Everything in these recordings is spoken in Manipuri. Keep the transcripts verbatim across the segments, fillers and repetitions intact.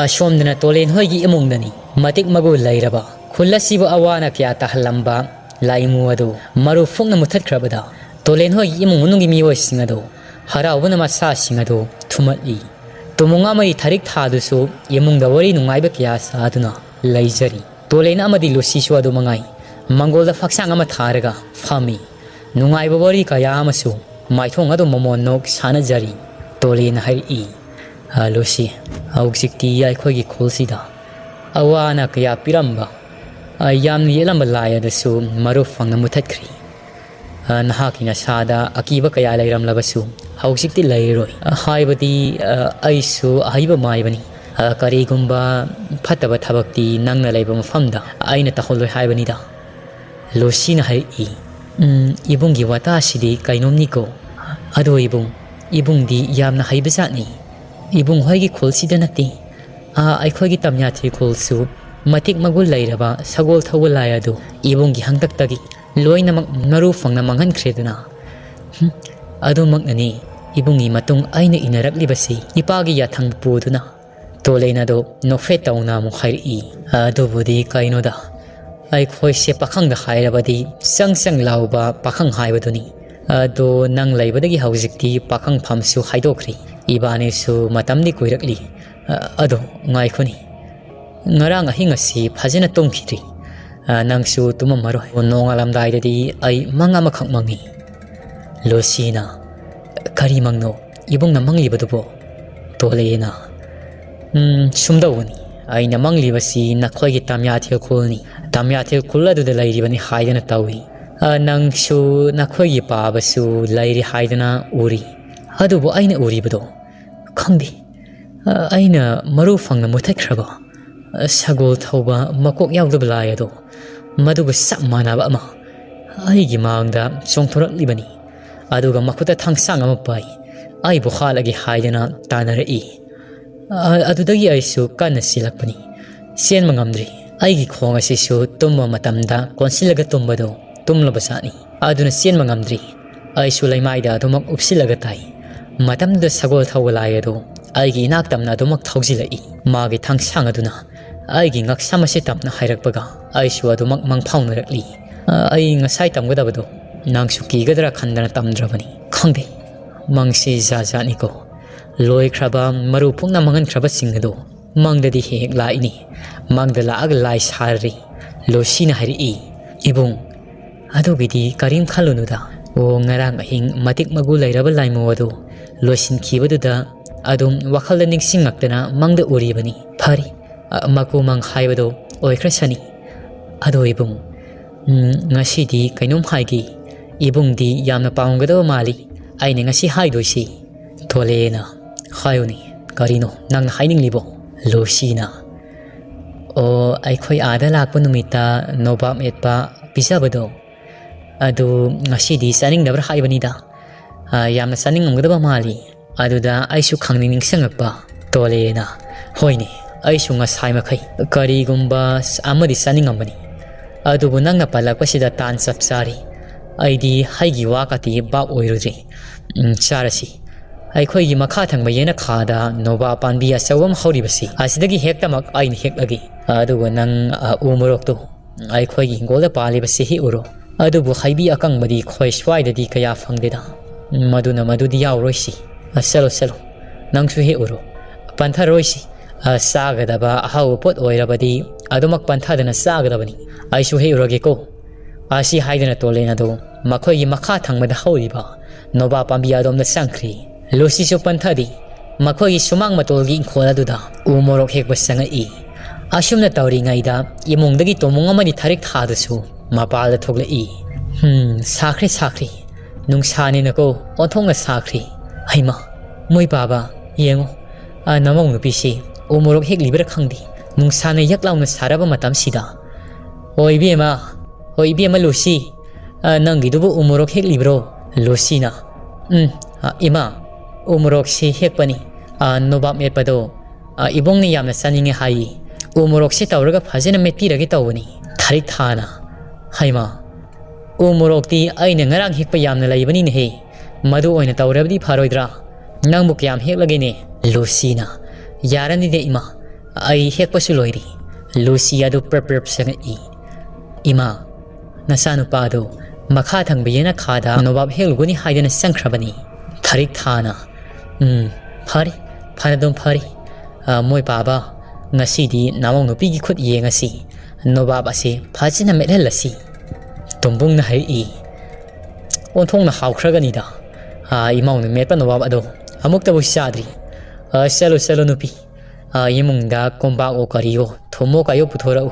ꯑꯁꯣꯝꯗꯅ ꯇꯣꯂꯦꯟ ꯍꯣꯏꯒꯤ ꯏꯃꯨꯡꯗꯅꯤ꯫ ꯃꯇꯤꯛ ꯃꯒꯨ ꯂꯩꯔꯕ, ꯈꯨꯜ ꯑꯁꯤꯕꯨ ꯑꯋꯥꯅ ꯀꯌꯥ ꯇꯥꯍꯜꯂꯝꯕ ꯂꯥꯏꯃꯨ ꯑꯗꯨ ꯃꯔꯨ ꯐꯨꯛꯅ ꯃꯨꯊꯠꯈ꯭ꯔꯕꯗ, ꯇꯣꯂꯦꯟ ꯍꯣꯏꯒꯤ ꯏꯃꯨꯡ ꯃꯅꯨꯡꯒꯤ ꯃꯤꯑꯣꯏꯁꯤꯡ ꯑꯗꯨ ꯍꯔꯥꯎꯕꯅ ꯃꯁꯥꯁꯤꯡ ꯑꯗꯨ ꯊꯨꯝꯍꯠꯂꯤ꯫ ꯇꯨꯃꯨꯡ ꯑꯃꯗꯤ ꯊꯥꯔꯤꯛ ꯊꯥꯗꯨꯁꯨ ꯏꯃꯨꯡꯗ ꯋꯥꯔꯤ ꯅꯨꯡꯉꯥꯏꯕ ꯀꯌꯥ ꯁꯥꯗꯨꯅ ꯂꯩꯖꯔꯤ꯫ ꯇꯣꯂꯦꯟ ꯑꯃꯗꯤ ꯂꯨꯁꯤꯁꯨ ꯑꯗꯨ ꯃꯉꯥꯏ꯫ ꯃꯪꯒꯣꯜꯗ ꯐꯛꯁꯥꯡ ꯑꯃ ꯊꯥꯔꯒ ꯐꯝꯃꯤ꯫ ꯅꯨꯡꯉꯥꯏꯕ ꯋꯥꯔꯤ ꯀꯌꯥ ꯑꯃꯁꯨ ꯃꯥꯏꯊꯣꯡ ꯑꯗꯨ ꯃꯃꯣꯟ ꯅꯣꯛ ꯁꯥꯟꯅꯖꯔꯤ꯫ ꯇꯣꯂꯦꯟꯅ ꯍꯥꯏꯔꯛꯏ, "ꯑ, ꯂꯨꯁꯤ, ꯍꯧꯖꯤꯛꯇꯤ ꯑꯩꯈꯣꯏꯒꯤ ꯈꯨꯜꯁꯤꯗ ꯑꯋꯥ ꯑꯅꯥ ꯀꯌꯥ ꯄꯤꯔꯝꯕ, ꯑ, ꯌꯥꯝꯅ ꯌꯦꯠꯂꯝꯕ ꯂꯥꯏ ꯑꯗꯨꯁꯨ ꯃꯔꯨ ꯐꯪꯅ ꯃꯨꯊꯠꯈ꯭ꯔꯤ꯫ ꯑ, ꯅꯍꯥꯛꯀꯤ ꯅꯁꯥꯗ ꯑꯀꯤꯕ ꯀꯌꯥ ꯂꯩꯔꯝꯂꯕꯁꯨ ꯍꯧꯖꯤꯛꯇꯤ ꯂꯩꯔꯔꯣꯏ꯫ ꯑ, ꯍꯥꯏꯕꯗꯤ, ꯑ, ꯑꯩꯁꯨ ꯑꯍꯩꯕ ꯃꯥꯏꯕꯅꯤ꯫ ꯑ, ꯀꯔꯤꯒꯨꯝꯕ ꯐꯠꯇꯕ ꯊꯕꯛꯇꯤ ꯅꯪꯅ ꯂꯩꯕ ꯃꯐꯝꯗ ꯑꯩꯅ ꯇꯧꯍꯜꯂꯣꯏ ꯍꯥꯏꯕꯅꯤꯗ꯫" ꯂꯨꯁꯤꯅ ꯍꯥꯏꯔꯛꯏ, "ꯎꯝ, ꯏꯕꯨꯡꯒꯤ ꯋꯥꯇꯥꯁꯤꯗꯤ ꯀꯩꯅꯣꯝꯅꯤꯀꯣ꯫ ꯑꯗꯣ ꯏꯕꯨꯡ, ꯏꯕꯨꯡꯗꯤ ꯌꯥꯝꯅ ꯍꯩꯕꯖꯥꯠꯅꯤ꯫ ꯏꯕꯨꯡ ꯍꯣꯏꯒꯤ ꯈꯨꯜꯁꯤꯗ ꯅꯠꯇꯦ, ꯑꯥ, ꯑꯩꯈꯣꯏꯒꯤ ꯇꯝꯌꯥꯊꯤ ꯈꯨꯜꯁꯨ ꯃꯇꯤꯛ ꯃꯒꯨꯟ ꯂꯩꯔꯕ ꯁꯒꯣꯜ ꯊꯧꯕ ꯂꯥꯏ ꯑꯗꯨ ꯏꯕꯨꯡꯒꯤ ꯍꯪꯇꯛꯇꯒꯤ ꯂꯣꯏꯅꯃꯛ ꯃꯔꯨ ꯐꯪꯅ ꯃꯥꯡꯍꯟꯈ꯭ꯔꯦꯗꯅ꯫" "ꯍꯨꯝ, ꯑꯗꯨꯃꯛꯅꯅꯤ ꯏꯕꯨꯡꯒꯤ ꯃꯇꯨꯡ ꯑꯩꯅ ꯏꯟꯅꯔꯛꯂꯤꯕꯁꯤ", ꯏꯄꯥꯒꯤ ꯌꯥꯊꯪ ꯄꯨꯗꯨꯅ ꯇꯣꯂꯦꯟ ꯑꯗꯨ ꯅꯣꯛꯐꯦꯠ ꯇꯧꯅ ꯑꯃꯨꯛ ꯍꯥꯏꯔꯛꯏ꯫ "ꯑꯗꯨꯕꯨꯗꯤ ꯀꯩꯅꯣꯗ, ꯑꯩꯈꯣꯏꯁꯦ ꯄꯥꯈꯪꯗ ꯍꯥꯏꯔꯕꯗꯤ ꯆꯪ ꯆꯪ ꯂꯥꯎꯕ ꯄꯥꯈꯪ ꯍꯥꯏꯕꯗꯨꯅꯤ꯫ ꯑꯗꯣ ꯅꯪ ꯂꯩꯕꯗꯒꯤ ꯍꯧꯖꯤꯛꯇꯤ ꯄꯥꯈꯪꯐꯝꯁꯨ ꯍꯥꯏꯗꯣꯛꯈ꯭ꯔꯦ꯫ ꯏꯕꯥꯅꯤꯁꯨ ꯃꯇꯝꯗꯤ ꯀꯨꯏꯔꯛꯂꯤ꯫ ꯑ, ꯑꯗꯣ ꯉꯥꯏꯈꯣꯅꯦ꯫ ꯉꯔꯥꯡ ꯑꯍꯤꯡ ꯑꯁꯤ ꯐꯖꯅ ꯇꯨꯝꯈꯤꯗ꯭ꯔꯤ꯫ ꯑ, ꯅꯪꯁꯨ ꯇꯨꯝꯃꯝꯃꯔꯣꯏ꯫ ꯅꯣꯡꯉꯥꯜꯂꯝꯗꯥꯏꯗꯗꯤ ꯑꯩ ꯃꯪ ꯑꯃꯈꯛ ꯃꯪꯉꯤ꯫" ꯂꯨꯁꯤꯅ, "ꯀꯔꯤ ꯃꯪꯅꯣ ꯏꯕꯨꯡꯅ ꯃꯪꯂꯤꯕꯗꯨꯕꯣ?" ꯇꯣꯂꯦꯅ, "ꯎꯝ, ꯁꯨꯝꯗꯧꯕꯅꯤ꯫ ꯑꯩꯅ ꯃꯪꯂꯤꯕꯁꯤ ꯅꯈꯣꯏꯒꯤ ꯇꯝꯌꯥꯊꯦꯜ ꯈꯨꯜꯅꯤ꯫ ꯇꯝꯌꯥꯊꯦꯜ ꯈꯨꯜ ꯑꯗꯨꯗ ꯂꯩꯔꯤꯕꯅꯤ ꯍꯥꯏꯗꯅ ꯇꯧꯏ꯫ ꯑ, ꯅꯪꯁꯨ ꯅꯈꯣꯏꯒꯤ ꯄꯥꯕꯁꯨ ꯂꯩꯔꯤ ꯍꯥꯏꯗꯅ ꯎꯔꯤ꯫ ꯑꯗꯨꯕꯨ ꯑꯩꯅ ꯎꯔꯤꯕꯗꯣ ꯈꯪꯗꯦ꯫ ꯑ, ꯑꯩꯅ ꯃꯔꯨ ꯐꯪꯅ ꯃꯨꯊꯠꯈ꯭ꯔꯕ, ꯑ, ꯁꯒꯣꯜ ꯊꯧꯕ ꯃꯀꯣꯛ ꯌꯥꯎꯗꯕ ꯂꯥꯏ ꯑꯗꯣ, ꯃꯗꯨꯒ ꯆꯞ ꯃꯥꯟꯅꯕ ꯑꯃ ꯑꯩꯒꯤ ꯃꯥꯡꯗ ꯆꯣꯡꯊꯣꯔꯛꯂꯤꯕꯅꯤ꯫ ꯑꯗꯨꯒ ꯃꯈꯨꯠꯇ ꯊꯥꯡꯁꯥꯡ ꯑꯃ ꯄꯥꯏ꯫ ꯑꯩꯕꯨ ꯍꯥꯠꯂꯒꯦ ꯍꯥꯏꯗꯅ ꯇꯥꯟꯅꯔꯛꯏ꯫ ꯑ-, ꯑꯗꯨꯗꯒꯤ ꯑꯩꯁꯨ ꯀꯟꯅ ꯆꯦꯜꯂꯛꯄꯅꯤ꯫ ꯆꯦꯟꯕ ꯉꯝꯗ꯭ꯔꯤ꯫ ꯑꯩꯒꯤ ꯈꯣꯡ ꯑꯁꯤꯁꯨ ꯇꯨꯝꯕ ꯃꯇꯝꯗ ꯀꯣꯟꯁꯤꯜꯂꯒ ꯇꯨꯝꯕꯗꯨ ꯇꯨꯝꯂꯕ ꯖꯥꯠꯅꯤ꯫ ꯑꯗꯨꯅ ꯆꯦꯟꯕ ꯉꯝꯗ꯭ꯔꯤ꯫ ꯑꯩꯁꯨ ꯂꯩꯃꯥꯏꯗ ꯑꯗꯨꯃꯛ ꯎꯞꯁꯤꯜꯂꯒ ꯇꯥꯏ꯫ ꯃꯇꯝꯗꯨꯗ ꯁꯒꯣꯜ ꯊꯧꯕ ꯂꯥꯏ ꯑꯗꯨ ꯑꯩꯒꯤ ꯏꯅꯥꯛ ꯇꯝꯅ ꯑꯗꯨꯃꯛ ꯊꯧꯖꯤꯜꯂꯛꯏ꯫ ꯃꯥꯒꯤ ꯊꯥꯡꯁꯥꯡ ꯑꯗꯨꯅ ꯑꯩꯒꯤ ꯉꯛꯁꯝ ꯑꯁꯤ ꯇꯝꯅ ꯍꯥꯏꯔꯛꯄꯒ ꯑꯩꯁꯨ ꯑꯗꯨꯃꯛ ꯃꯪꯐꯥꯎꯅꯔꯛꯂꯤ꯫ "ꯑ, ꯑꯩ ꯉꯁꯥꯏ ꯇꯝꯒꯗꯕꯗꯣ ꯅꯪꯁꯨ ꯀꯤꯒꯗ꯭ꯔꯥ ꯈꯟꯗꯅ ꯇꯝꯗ꯭ꯔꯕꯅꯤ꯫ ꯈꯪꯗꯦ, ꯃꯪꯁꯤ ꯖꯥꯠ ꯖꯥꯠꯅꯤꯀꯣ꯫ ꯂꯣꯏꯈ꯭ꯔꯕ, ꯃꯔꯨ ꯄꯨꯝꯅ ꯃꯥꯡꯍꯟꯈ꯭ꯔꯕꯁꯤꯡ ꯑꯗꯨ ꯃꯪꯗꯗꯤ ꯍꯦꯛ ꯍꯦꯛ ꯂꯥꯛꯏꯅꯤ꯫ ꯃꯪꯗ ꯂꯥꯛꯑꯒ ꯂꯥꯏ ꯁꯥꯔꯔꯤ꯫" ꯂꯨꯁꯤꯅ ꯍꯥꯏꯔꯛꯏ꯫ "ꯏꯕꯨꯡ, ꯑꯗꯨꯒꯤꯗꯤ ꯀꯔꯤꯝ ꯈꯜꯂꯨꯅꯨꯗ꯫ ꯑꯣ, ꯉꯔꯥꯡ ꯑꯍꯤꯡ ꯃꯇꯤꯛ ꯃꯒꯨ ꯂꯩꯔꯕ ꯂꯥꯏꯃꯧ ꯑꯗꯨ ꯂꯣꯏꯁꯤꯟꯈꯤꯕꯗꯨꯗ ꯑꯗꯨꯝ ꯋꯥꯈꯜꯗ ꯅꯤꯡꯁꯤꯡꯉꯛꯇꯅ ꯃꯪꯗ ꯎꯔꯤꯕꯅꯤ꯫ ꯐꯔꯦ, ꯑ, ꯃꯀꯨ ꯃꯪ ꯍꯥꯏꯕꯗꯣ ꯑꯣꯏꯈ꯭ꯔꯁꯅꯤ꯫ ꯑꯗꯣ ꯏꯕꯨꯡ, ꯎꯝ, ꯉꯁꯤꯗꯤ ꯀꯩꯅꯣꯝ ꯍꯥꯏꯒꯦ꯫ ꯏꯕꯨꯡꯗꯤ ꯌꯥꯝꯅ ꯄꯥꯝꯒꯗꯕ ꯃꯥꯜꯂꯤ ꯑꯩꯅ ꯉꯁꯤ ꯍꯥꯏꯗꯣꯏꯁꯤ꯫" "ꯊꯣꯂꯦꯅ, ꯍꯥꯏꯌꯨꯅꯦ, ꯀꯔꯤꯅꯣ ꯅꯪꯅ ꯍꯥꯏꯅꯤꯡꯂꯤꯕꯣ?" ꯂꯨꯁꯤꯅ, "ꯑꯣ, ꯑꯩꯈꯣꯏ ꯑꯥꯗ ꯂꯥꯛꯄ ꯅꯨꯃꯤꯠꯇ ꯅꯣꯕꯥꯞ ꯃꯦꯠꯄ ꯄꯤꯖꯕꯗꯣ, ꯑꯗꯨ ꯉꯁꯤꯗꯤ ꯆꯥꯅꯤꯡꯗꯕ꯭ꯔꯥ ꯍꯥꯏꯕꯅꯤꯗ꯫ ꯑ, ꯌꯥꯝꯅ ꯆꯥꯅꯤꯡꯉꯝꯒꯗꯕ ꯃꯥꯜꯂꯤ꯫" ꯑꯗꯨꯗ ꯑꯩꯁꯨ ꯈꯪꯅꯤꯡ ꯅꯤꯡꯁꯤꯡꯉꯛꯄ꯫ "ꯊꯣꯂꯦꯅ, ꯍꯣꯏꯅꯦ, ꯑꯩꯁꯨ ꯉꯁꯥꯏ ꯃꯈꯩ ꯀꯔꯤꯒꯨꯝꯕ ꯑꯃꯗꯤ ꯆꯥꯅꯤꯡꯉꯝꯕꯅꯤ꯫ ꯑꯗꯨꯕꯨ ꯅꯪꯅ ꯄꯜꯂꯛꯄꯁꯤꯗ ꯇꯥꯟ ꯆꯞ ꯆꯥꯔꯤ꯫ ꯑꯩꯗꯤ ꯍꯩꯒꯤ ꯋꯥ ꯀꯥꯇꯤ ꯚꯥꯞ ꯑꯣꯏꯔꯨꯗ꯭ꯔꯤ꯫ ꯎꯝ, ꯆꯥꯔꯁꯤ꯫ ꯑꯩꯈꯣꯏꯒꯤ ꯃꯈꯥ ꯊꯪꯕ ꯌꯦꯅꯈꯥꯗ ꯅꯣꯕꯥꯞ ꯄꯥꯝꯕꯤ ꯑꯆꯧꯕ ꯑꯃ ꯍꯧꯔꯤꯕꯁꯤ, ꯑꯁꯤꯗꯒꯤ ꯍꯦꯛꯇꯃꯛ ꯑꯩꯅ ꯍꯦꯛꯂꯒꯦ꯫ ꯑꯗꯨꯒ ꯅꯪ, ꯑ, ꯎ ꯃꯣꯔꯣꯛꯇꯨ ꯑꯩꯈꯣꯏꯒꯤ ꯍꯤꯡꯒꯣꯜꯗ ꯄꯥꯜꯂꯤꯕꯁꯤ ꯍꯦꯛꯎꯔꯣ꯫ ꯑꯗꯨꯕꯨ ꯍꯩꯕꯤ ꯑꯀꯪꯕꯗꯤ ꯑꯩꯈꯣꯏ ꯁ꯭ꯋꯥꯏꯗꯗꯤ ꯀꯌꯥ ꯐꯪꯗꯦꯗ꯫ ꯃꯗꯨꯅ ꯃꯗꯨꯗꯤ ꯌꯥꯎꯔꯣꯏꯁꯤ꯫ ꯑ, ꯆꯠꯂꯣ, ꯆꯠꯂꯣ꯫ ꯅꯪꯁꯨ ꯍꯦꯛꯎꯔꯣ꯫ ꯄꯟꯊꯔꯣꯏꯁꯤ꯫ ꯑ, ꯆꯥꯒꯗꯕ ꯑꯍꯥꯎꯕ ꯄꯣꯠ ꯑꯣꯏꯔꯕꯗꯤ ꯑꯗꯨꯃꯛ ꯄꯟꯊꯗꯅ ꯆꯥꯒꯗꯕꯅꯤ꯫ ꯑꯩꯁꯨ ꯍꯦꯛꯎꯔꯒꯦꯀꯣ꯫" ꯑꯁꯤ ꯍꯥꯏꯗꯨꯅ ꯇꯣꯂꯦꯟ ꯑꯗꯨ ꯃꯈꯣꯏꯒꯤ ꯃꯈꯥ ꯊꯪꯕꯗ ꯍꯧꯔꯤꯕ ꯅꯣꯕꯥꯞ ꯄꯥꯝꯕꯤ ꯑꯗꯣꯝꯗ ꯆꯪꯈ꯭ꯔꯤ꯫ ꯂꯨꯁꯤꯁꯨ ꯄꯟꯊꯗꯤ ꯃꯈꯣꯏꯒꯤ ꯁꯨꯃꯥꯡ ꯃꯇꯣꯜꯒꯤ ꯏꯪꯈꯣꯜ ꯑꯗꯨꯗ ꯎ ꯃꯣꯔꯣꯛ ꯍꯦꯛꯄ ꯆꯪꯉꯛꯏ꯫ ꯑꯁꯨꯝꯅ ꯇꯧꯔꯤꯉꯩꯗ ꯏꯃꯨꯡꯗꯒꯤ ꯇꯣꯃꯨꯡ ꯑꯃꯗꯤ ꯊꯥꯔꯤꯛ ꯊꯥꯗꯨꯁꯨ ꯃꯄꯥꯜꯗ ꯊꯣꯛꯂꯛꯏ꯫ "ꯍꯝ, ꯁꯥꯈ꯭ꯔꯦ, ꯁꯥꯈ꯭ꯔꯦ꯫ ꯅꯨꯡꯁꯥꯅꯤꯅꯀꯣ, ꯑꯣꯟꯊꯣꯛꯅ ꯁꯥꯈ꯭ꯔꯦ꯫ ꯍꯩꯃꯥ, ꯃꯣꯏ ꯕꯥꯕꯥ, ꯌꯦꯡꯉꯣ, ꯑ, ꯅꯃꯧ ꯅꯨꯄꯤꯁꯤ ꯎ ꯃꯣꯔꯣꯛ ꯍꯦꯛꯂꯤꯕ꯭ꯔꯥ ꯈꯪꯗꯦ꯫ ꯅꯨꯡꯁꯥꯅ ꯌꯛ ꯂꯥꯎꯅ ꯁꯥꯔꯕ ꯃꯇꯝꯁꯤꯗ꯫" "ꯍꯣꯏ ꯏꯕꯦꯝꯃ, ꯍꯣꯏ ꯏꯕꯦꯝꯃ ꯂꯨꯁꯤ, ꯑ, ꯅꯪꯒꯤꯗꯨꯕꯨ ꯎ ꯃꯣꯔꯣꯛ ꯍꯦꯛꯂꯤꯕ꯭ꯔꯣ?" ꯂꯨꯁꯤꯅ, "ꯎꯝ, ꯑ, ꯏꯃꯥ, ꯎ ꯃꯣꯔꯣꯛꯁꯤ ꯍꯦꯛꯄꯅꯤ꯫ ꯑ, ꯅꯣꯕꯥꯞ ꯃꯦꯠꯄꯗꯣ, ꯑ, ꯏꯕꯨꯡꯅ ꯌꯥꯝꯅ ꯆꯥꯅꯤꯡꯉꯦ ꯍꯥꯏꯌꯦ꯫ ꯎ ꯃꯣꯔꯣꯛꯁꯤ ꯇꯧꯔꯒ ꯐꯖꯅ ꯃꯦꯠꯄꯤꯔꯒꯦ ꯇꯧꯕꯅꯤ꯫" ꯊꯥꯔꯤꯛ ꯊꯥꯅ, "ꯍꯩꯃꯥ, ꯎ ꯃꯣꯔꯣꯛꯇꯤ ꯑꯩꯅ ꯉꯔꯥꯡ ꯍꯦꯛꯄ ꯌꯥꯝꯅ ꯂꯩꯕꯅꯤꯅꯦꯍꯦ꯫ ꯃꯗꯨ ꯑꯣꯏꯅ ꯇꯧꯔꯕꯗꯤ ꯐꯔꯣꯏꯗ꯭ꯔꯥ? ꯅꯪꯕꯨ ꯀꯌꯥꯝ ꯍꯦꯛꯂꯒꯦꯅꯦ?" ꯂꯨꯁꯤꯅ, "ꯌꯥꯔꯅꯤꯗ ꯏꯃꯥ, ꯑꯩ ꯍꯦꯛꯄꯁꯨ ꯂꯣꯏꯔꯦ"꯫ ꯂꯨꯁꯤ ꯑꯗꯨ ꯄ꯭ꯔꯞ ꯄ꯭ꯔꯞ ꯁꯪꯉꯛꯏ꯫ "ꯏꯃꯥ, ꯅꯆꯥꯅꯨꯄꯥꯗꯨ ꯃꯈꯥ ꯊꯪꯕ ꯌꯦꯅꯈꯥꯗ ꯅꯣꯕꯥꯞ ꯍꯦꯛꯂꯨꯒꯅꯤ ꯍꯥꯏꯗꯨꯅ ꯆꯪꯈ꯭ꯔꯕꯅꯤ"꯫ ꯊꯔꯤꯛ ꯊꯥꯅ, "ꯎꯝ, ꯐꯔꯦ, ꯐꯅꯗꯨꯝ ꯐꯔꯦ꯫ ꯑ, ꯃꯣꯏ ꯄꯥꯕ, ꯉꯁꯤꯗꯤ ꯅꯃꯧ ꯅꯨꯄꯤꯒꯤ ꯈꯨꯠ ꯌꯦꯡꯉꯁꯤ, ꯅꯣꯕꯥꯞ ꯑꯁꯤ ꯐꯖꯅ ꯃꯦꯠꯍꯜꯂꯁꯤ"꯫ ꯇꯣꯝꯕꯨꯡꯅ ꯍꯥꯏꯔꯛꯏ, "ꯑꯣꯟꯊꯣꯛꯅ ꯍꯥꯎꯈ꯭ꯔꯒꯅꯤꯗ꯫ ꯑ, ꯏꯃꯧꯅ ꯃꯦꯠꯄ ꯅꯣꯕꯥꯞ ꯑꯗꯣ ꯑꯃꯨꯛꯇꯕꯨ ꯆꯥꯗ꯭ꯔꯤ꯫ ꯑ, ꯆꯠꯂꯣ, ꯆꯠꯂꯣ ꯅꯨꯄꯤ꯫ ꯑ, ꯏꯃꯨꯡꯗ ꯀꯣꯝꯄꯥꯛꯑꯣ ꯀꯔꯤꯑꯣ, ꯊꯨꯝꯃꯣ ꯀꯥꯏꯑꯣ ꯄꯨꯊꯣꯔꯛꯎ꯫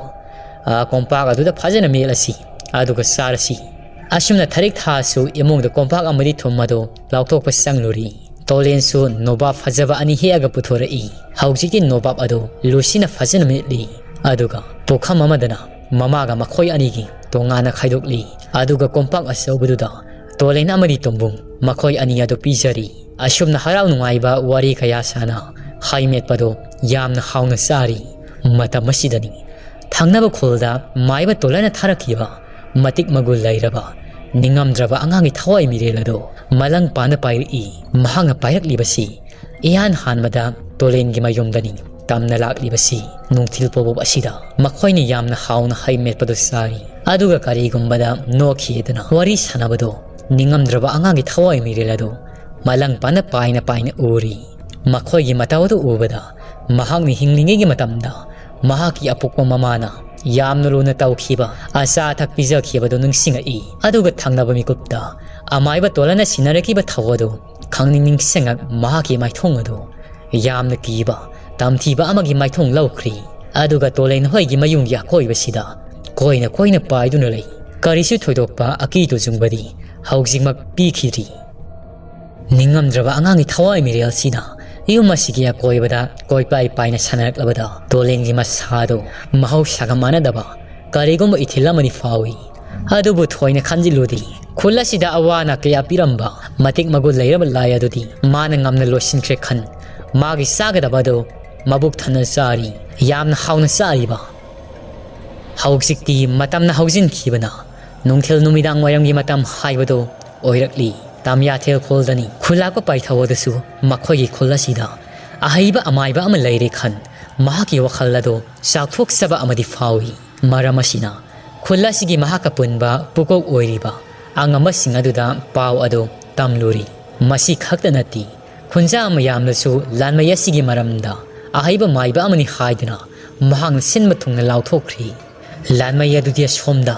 ꯑ, ꯀꯣꯝꯄꯥꯛ ꯑꯗꯨꯗ ꯐꯖꯅ ꯃꯦꯠꯂꯁꯤ, ꯑꯗꯨꯒ ꯆꯥꯔꯁꯤ"꯫ ꯑꯁꯨꯝꯅ ꯊꯔꯤꯛ ꯊꯥꯁꯨ ꯏꯃꯨꯡꯗ ꯀꯣꯝꯄꯥꯛ ꯑꯃꯗꯤ ꯊꯨꯝ ꯑꯗꯨ ꯂꯧꯊꯣꯛꯄ ꯆꯪꯂꯨꯔꯤ꯫ ꯇꯣꯂꯦꯟꯁꯨ ꯅꯣꯕꯥꯞ ꯐꯖꯕ ꯑꯅꯤ ꯍꯦꯛꯑꯒ ꯄꯨꯊꯣꯔꯛꯏ꯫ ꯍꯧꯖꯤꯛꯇꯤ ꯅꯣꯕꯥꯞ ꯑꯗꯨ ꯂꯨꯁꯤꯅ ꯐꯖꯅ ꯃꯦꯠꯂꯤ, ꯑꯗꯨꯒ ꯄꯨꯈꯝ ꯑꯃꯗꯅ ꯃꯃꯥꯒ ꯃꯈꯣꯏ ꯑꯅꯤꯒꯤ ꯇꯣꯉꯥꯟꯅ ꯈꯥꯏꯗꯣꯛꯂꯤ꯫ ꯑꯗꯨꯒ ꯀꯣꯝꯄꯥꯛ ꯑꯆꯧꯕꯗꯨꯗ ꯇꯣꯂꯦꯟ ꯑꯃꯗꯤ ꯇꯣꯝꯕꯨꯡ ꯃꯈꯣꯏ ꯑꯅꯤ ꯑꯗꯨ ꯄꯤꯖꯔꯤ꯫ ꯑꯁꯨꯝꯅ ꯍꯔꯥꯎ ꯅꯨꯡꯉꯥꯏꯕ ꯋꯥꯔꯤ ꯀꯌꯥ ꯁꯥꯅ ꯍꯩ ꯃꯦꯠꯄꯗꯨ ꯌꯥꯝꯅ ꯍꯥꯎꯅ ꯆꯥꯔꯤ꯫ ꯃꯇꯝ ꯑꯁꯤꯗꯅꯤ ꯊꯪꯅꯕ ꯈꯨꯜꯗ ꯃꯥꯏꯕ ꯇꯣꯂꯥꯅ ꯊꯥꯔꯛꯈꯤꯕ ꯃꯇꯤꯛ ꯃꯒꯨꯟ ꯂꯩꯔꯕ ꯅꯤꯡꯉꯝꯗ꯭ꯔꯕ ꯑꯉꯥꯡꯒꯤ ꯊꯋꯥꯏ ꯃꯤꯔꯦꯜ ꯑꯗꯨ ꯃꯂꯪ ꯄꯥꯟꯅ ꯄꯥꯏꯔꯛꯏ꯫ ꯃꯍꯥꯛꯅ ꯄꯥꯏꯔꯛꯂꯤꯕꯁꯤ ꯏꯍꯥꯟ ꯍꯥꯟꯕꯗ ꯇꯣꯂꯦꯟꯒꯤ ꯃꯌꯨꯝꯗꯅꯤ ꯇꯝꯅ ꯂꯥꯛꯂꯤꯕꯁꯤ꯫ ꯅꯨꯡꯊꯤꯜ ꯄꯣꯕꯣꯞ ꯑꯁꯤꯗ ꯃꯈꯣꯏꯅ ꯌꯥꯝꯅ ꯍꯥꯎꯅ ꯍꯩ ꯃꯦꯠꯄꯗꯨ ꯆꯥꯔꯤ꯫ ꯑꯗꯨꯒ ꯀꯔꯤꯒꯨꯝꯕꯗ ꯅꯣꯛꯈꯤꯗꯅ ꯋꯥꯔꯤ ꯁꯥꯟꯅꯕꯗꯨ ꯅꯤꯡꯉꯝꯗ꯭ꯔꯕ ꯑꯉꯥꯡꯒꯤ ꯊꯋꯥꯏ ꯃꯤꯔꯦꯜ ꯑꯗꯨ ꯃꯂꯪ ꯄꯥꯟꯅ ꯄꯥꯏꯅ ꯄꯥꯏꯅ ꯎꯔꯤ꯫ ꯃꯈꯣꯏꯒꯤ ꯃꯇꯧ ꯑꯗꯨ ꯎꯕꯗ ꯃꯍꯥꯛꯅ ꯍꯤꯡꯂꯤꯉꯩꯒꯤ ꯃꯇꯝꯗ ꯃꯍꯥꯛꯀꯤ ꯑꯄꯣꯛꯄ ꯃꯃꯥꯅ ꯌꯥꯝꯅ ꯂꯨꯅ ꯇꯧꯈꯤꯕ ꯑꯆꯥ ꯑꯊꯛ ꯄꯤꯖꯈꯤꯕꯗꯨ ꯅꯤꯡꯁꯤꯡꯉꯛꯏ꯫ ꯑꯗꯨꯒ ꯊꯪꯅꯕ ꯃꯤꯀꯨꯞꯇ ꯑꯃꯥꯏꯕ ꯇꯣꯂꯥꯅ ꯁꯤꯟꯅꯔꯛꯈꯤꯕ ꯊꯧ ꯑꯗꯨ ꯈꯪꯅꯤꯡ ꯅꯤꯡꯁꯤꯡꯉꯛ ꯃꯍꯥꯛꯀꯤ ꯃꯥꯏꯊꯣꯡ ꯑꯗꯨ ꯌꯥꯝꯅ ꯀꯤꯕ ꯇꯝꯊꯤꯕ ꯑꯃꯒꯤ ꯃꯥꯏꯊꯣꯡ ꯂꯧꯈ꯭ꯔꯤ꯫ ꯑꯗꯨꯒ ꯇꯣꯂꯦꯟ ꯍꯣꯏꯒꯤ ꯃꯌꯨꯝꯒꯤ ꯑꯀꯣꯏꯕꯁꯤꯗ ꯀꯣꯏꯅ ꯀꯣꯏꯅ ꯄꯥꯏꯗꯨꯅ ꯂꯩ꯫ ꯀꯔꯤꯁꯨ ꯊꯣꯏꯗꯣꯛꯄ ꯑꯀꯤ ꯇꯨꯖꯨꯡꯕꯗꯤ ꯍꯧꯖꯤꯛꯃꯛ ꯄꯤꯈꯤꯗ꯭ꯔꯤ꯫ ꯅꯤꯡꯉꯝꯗ꯭ꯔꯕ ꯑꯉꯥꯡꯒꯤ ꯊꯋꯥꯏ ꯃꯤꯔꯦꯜꯁꯤꯅ ꯌꯨꯝ ꯑꯁꯤꯒꯤ ꯑꯀꯣꯏꯕꯗ ꯀꯣꯏꯄꯥꯏ ꯄꯥꯏꯅ ꯁꯥꯟꯅꯔꯛꯂꯕꯗ ꯇꯣꯂꯦꯟꯒꯤ ꯃꯁꯥꯗꯨ ꯃꯍꯧꯁꯥꯒ ꯃꯥꯟꯅꯗꯕ ꯀꯔꯤꯒꯨꯝꯕ ꯏꯊꯤꯜ ꯑꯃꯅꯤ ꯐꯥꯎꯏ꯫ ꯑꯗꯨꯕꯨ ꯊꯣꯏꯅ ꯈꯟꯖꯤꯜꯂꯨꯗꯦ꯫ ꯈꯨꯜ ꯑꯁꯤꯗ ꯑꯋꯥ ꯑꯅꯥ ꯀꯌꯥ ꯄꯤꯔꯝꯕ ꯃꯇꯤꯛ ꯃꯒꯨꯟ ꯂꯩꯔꯕ ꯂꯥꯏ ꯑꯗꯨꯗꯤ ꯃꯥꯅ ꯉꯝꯅ ꯂꯣꯏꯁꯤꯟꯈ꯭ꯔꯦ ꯈꯟ ꯃꯥꯒꯤ ꯆꯥꯒꯗꯕ ꯑꯗꯨ ꯃꯕꯨꯛ ꯊꯟꯅ ꯆꯥꯔꯤ꯫ ꯌꯥꯝꯅ ꯍꯥꯎꯅ ꯆꯥꯔꯤꯕ꯫ ꯍꯧꯖꯤꯛꯇꯤ ꯃꯇꯝꯅ ꯍꯧꯖꯤꯟꯈꯤꯕꯅ ꯅꯨꯡꯊꯤꯜ ꯅꯨꯃꯤꯗꯥꯡ ꯋꯥꯏꯔꯝꯒꯤ ꯃꯇꯝ ꯍꯥꯏꯕꯗꯨ ꯑꯣꯏꯔꯛꯂꯤ꯫ ꯇꯥꯃꯤꯌꯥꯊꯦꯜ ꯈꯨꯜꯗꯅꯤ꯫ ꯈꯨꯜꯂꯥꯛꯄ ꯄꯥꯏꯊꯧ ꯑꯗꯨꯁꯨ ꯃꯈꯣꯏꯒꯤ ꯈꯨꯜ ꯑꯁꯤꯗ ꯑꯍꯩꯕ ꯑꯃꯥꯏꯕ ꯑꯃ ꯂꯩꯔꯦ ꯈꯟ ꯃꯍꯥꯛꯀꯤ ꯋꯥꯈꯜ ꯑꯗꯨ ꯆꯥꯎꯊꯣꯛꯆꯕ ꯑꯃꯗꯤ ꯐꯥꯎꯏ꯫ ꯃꯔꯝ ꯑꯁꯤꯅ ꯈꯨꯜ ꯑꯁꯤꯒꯤ ꯃꯍꯥꯛꯀ ꯄꯨꯟꯕ ꯄꯨꯀꯣꯛ ꯑꯣꯏꯔꯤꯕ ꯑꯉꯝꯕꯁꯤꯡ ꯑꯗꯨꯗ ꯄꯥꯎ ꯑꯗꯨ ꯇꯝꯂꯨꯔꯤ꯫ ꯃꯁꯤ ꯈꯛꯇ ꯅꯠꯇꯦ, ꯈꯨꯟꯖꯥ ꯃꯌꯥꯝꯅꯁꯨ ꯂꯥꯟꯃꯩ ꯑꯁꯤꯒꯤ ꯃꯔꯝꯗ ꯑꯍꯩꯕ ꯃꯥꯏꯕ ꯑꯃꯅꯤ ꯍꯥꯏꯗꯨꯅ ꯃꯍꯥꯛꯅ ꯁꯤꯟꯕ ꯊꯨꯡꯅ ꯂꯥꯎꯊꯣꯛꯈ꯭ꯔꯤ꯫ ꯂꯥꯟꯃꯩ ꯑꯗꯨꯗꯤ ꯑꯁꯣꯝꯗ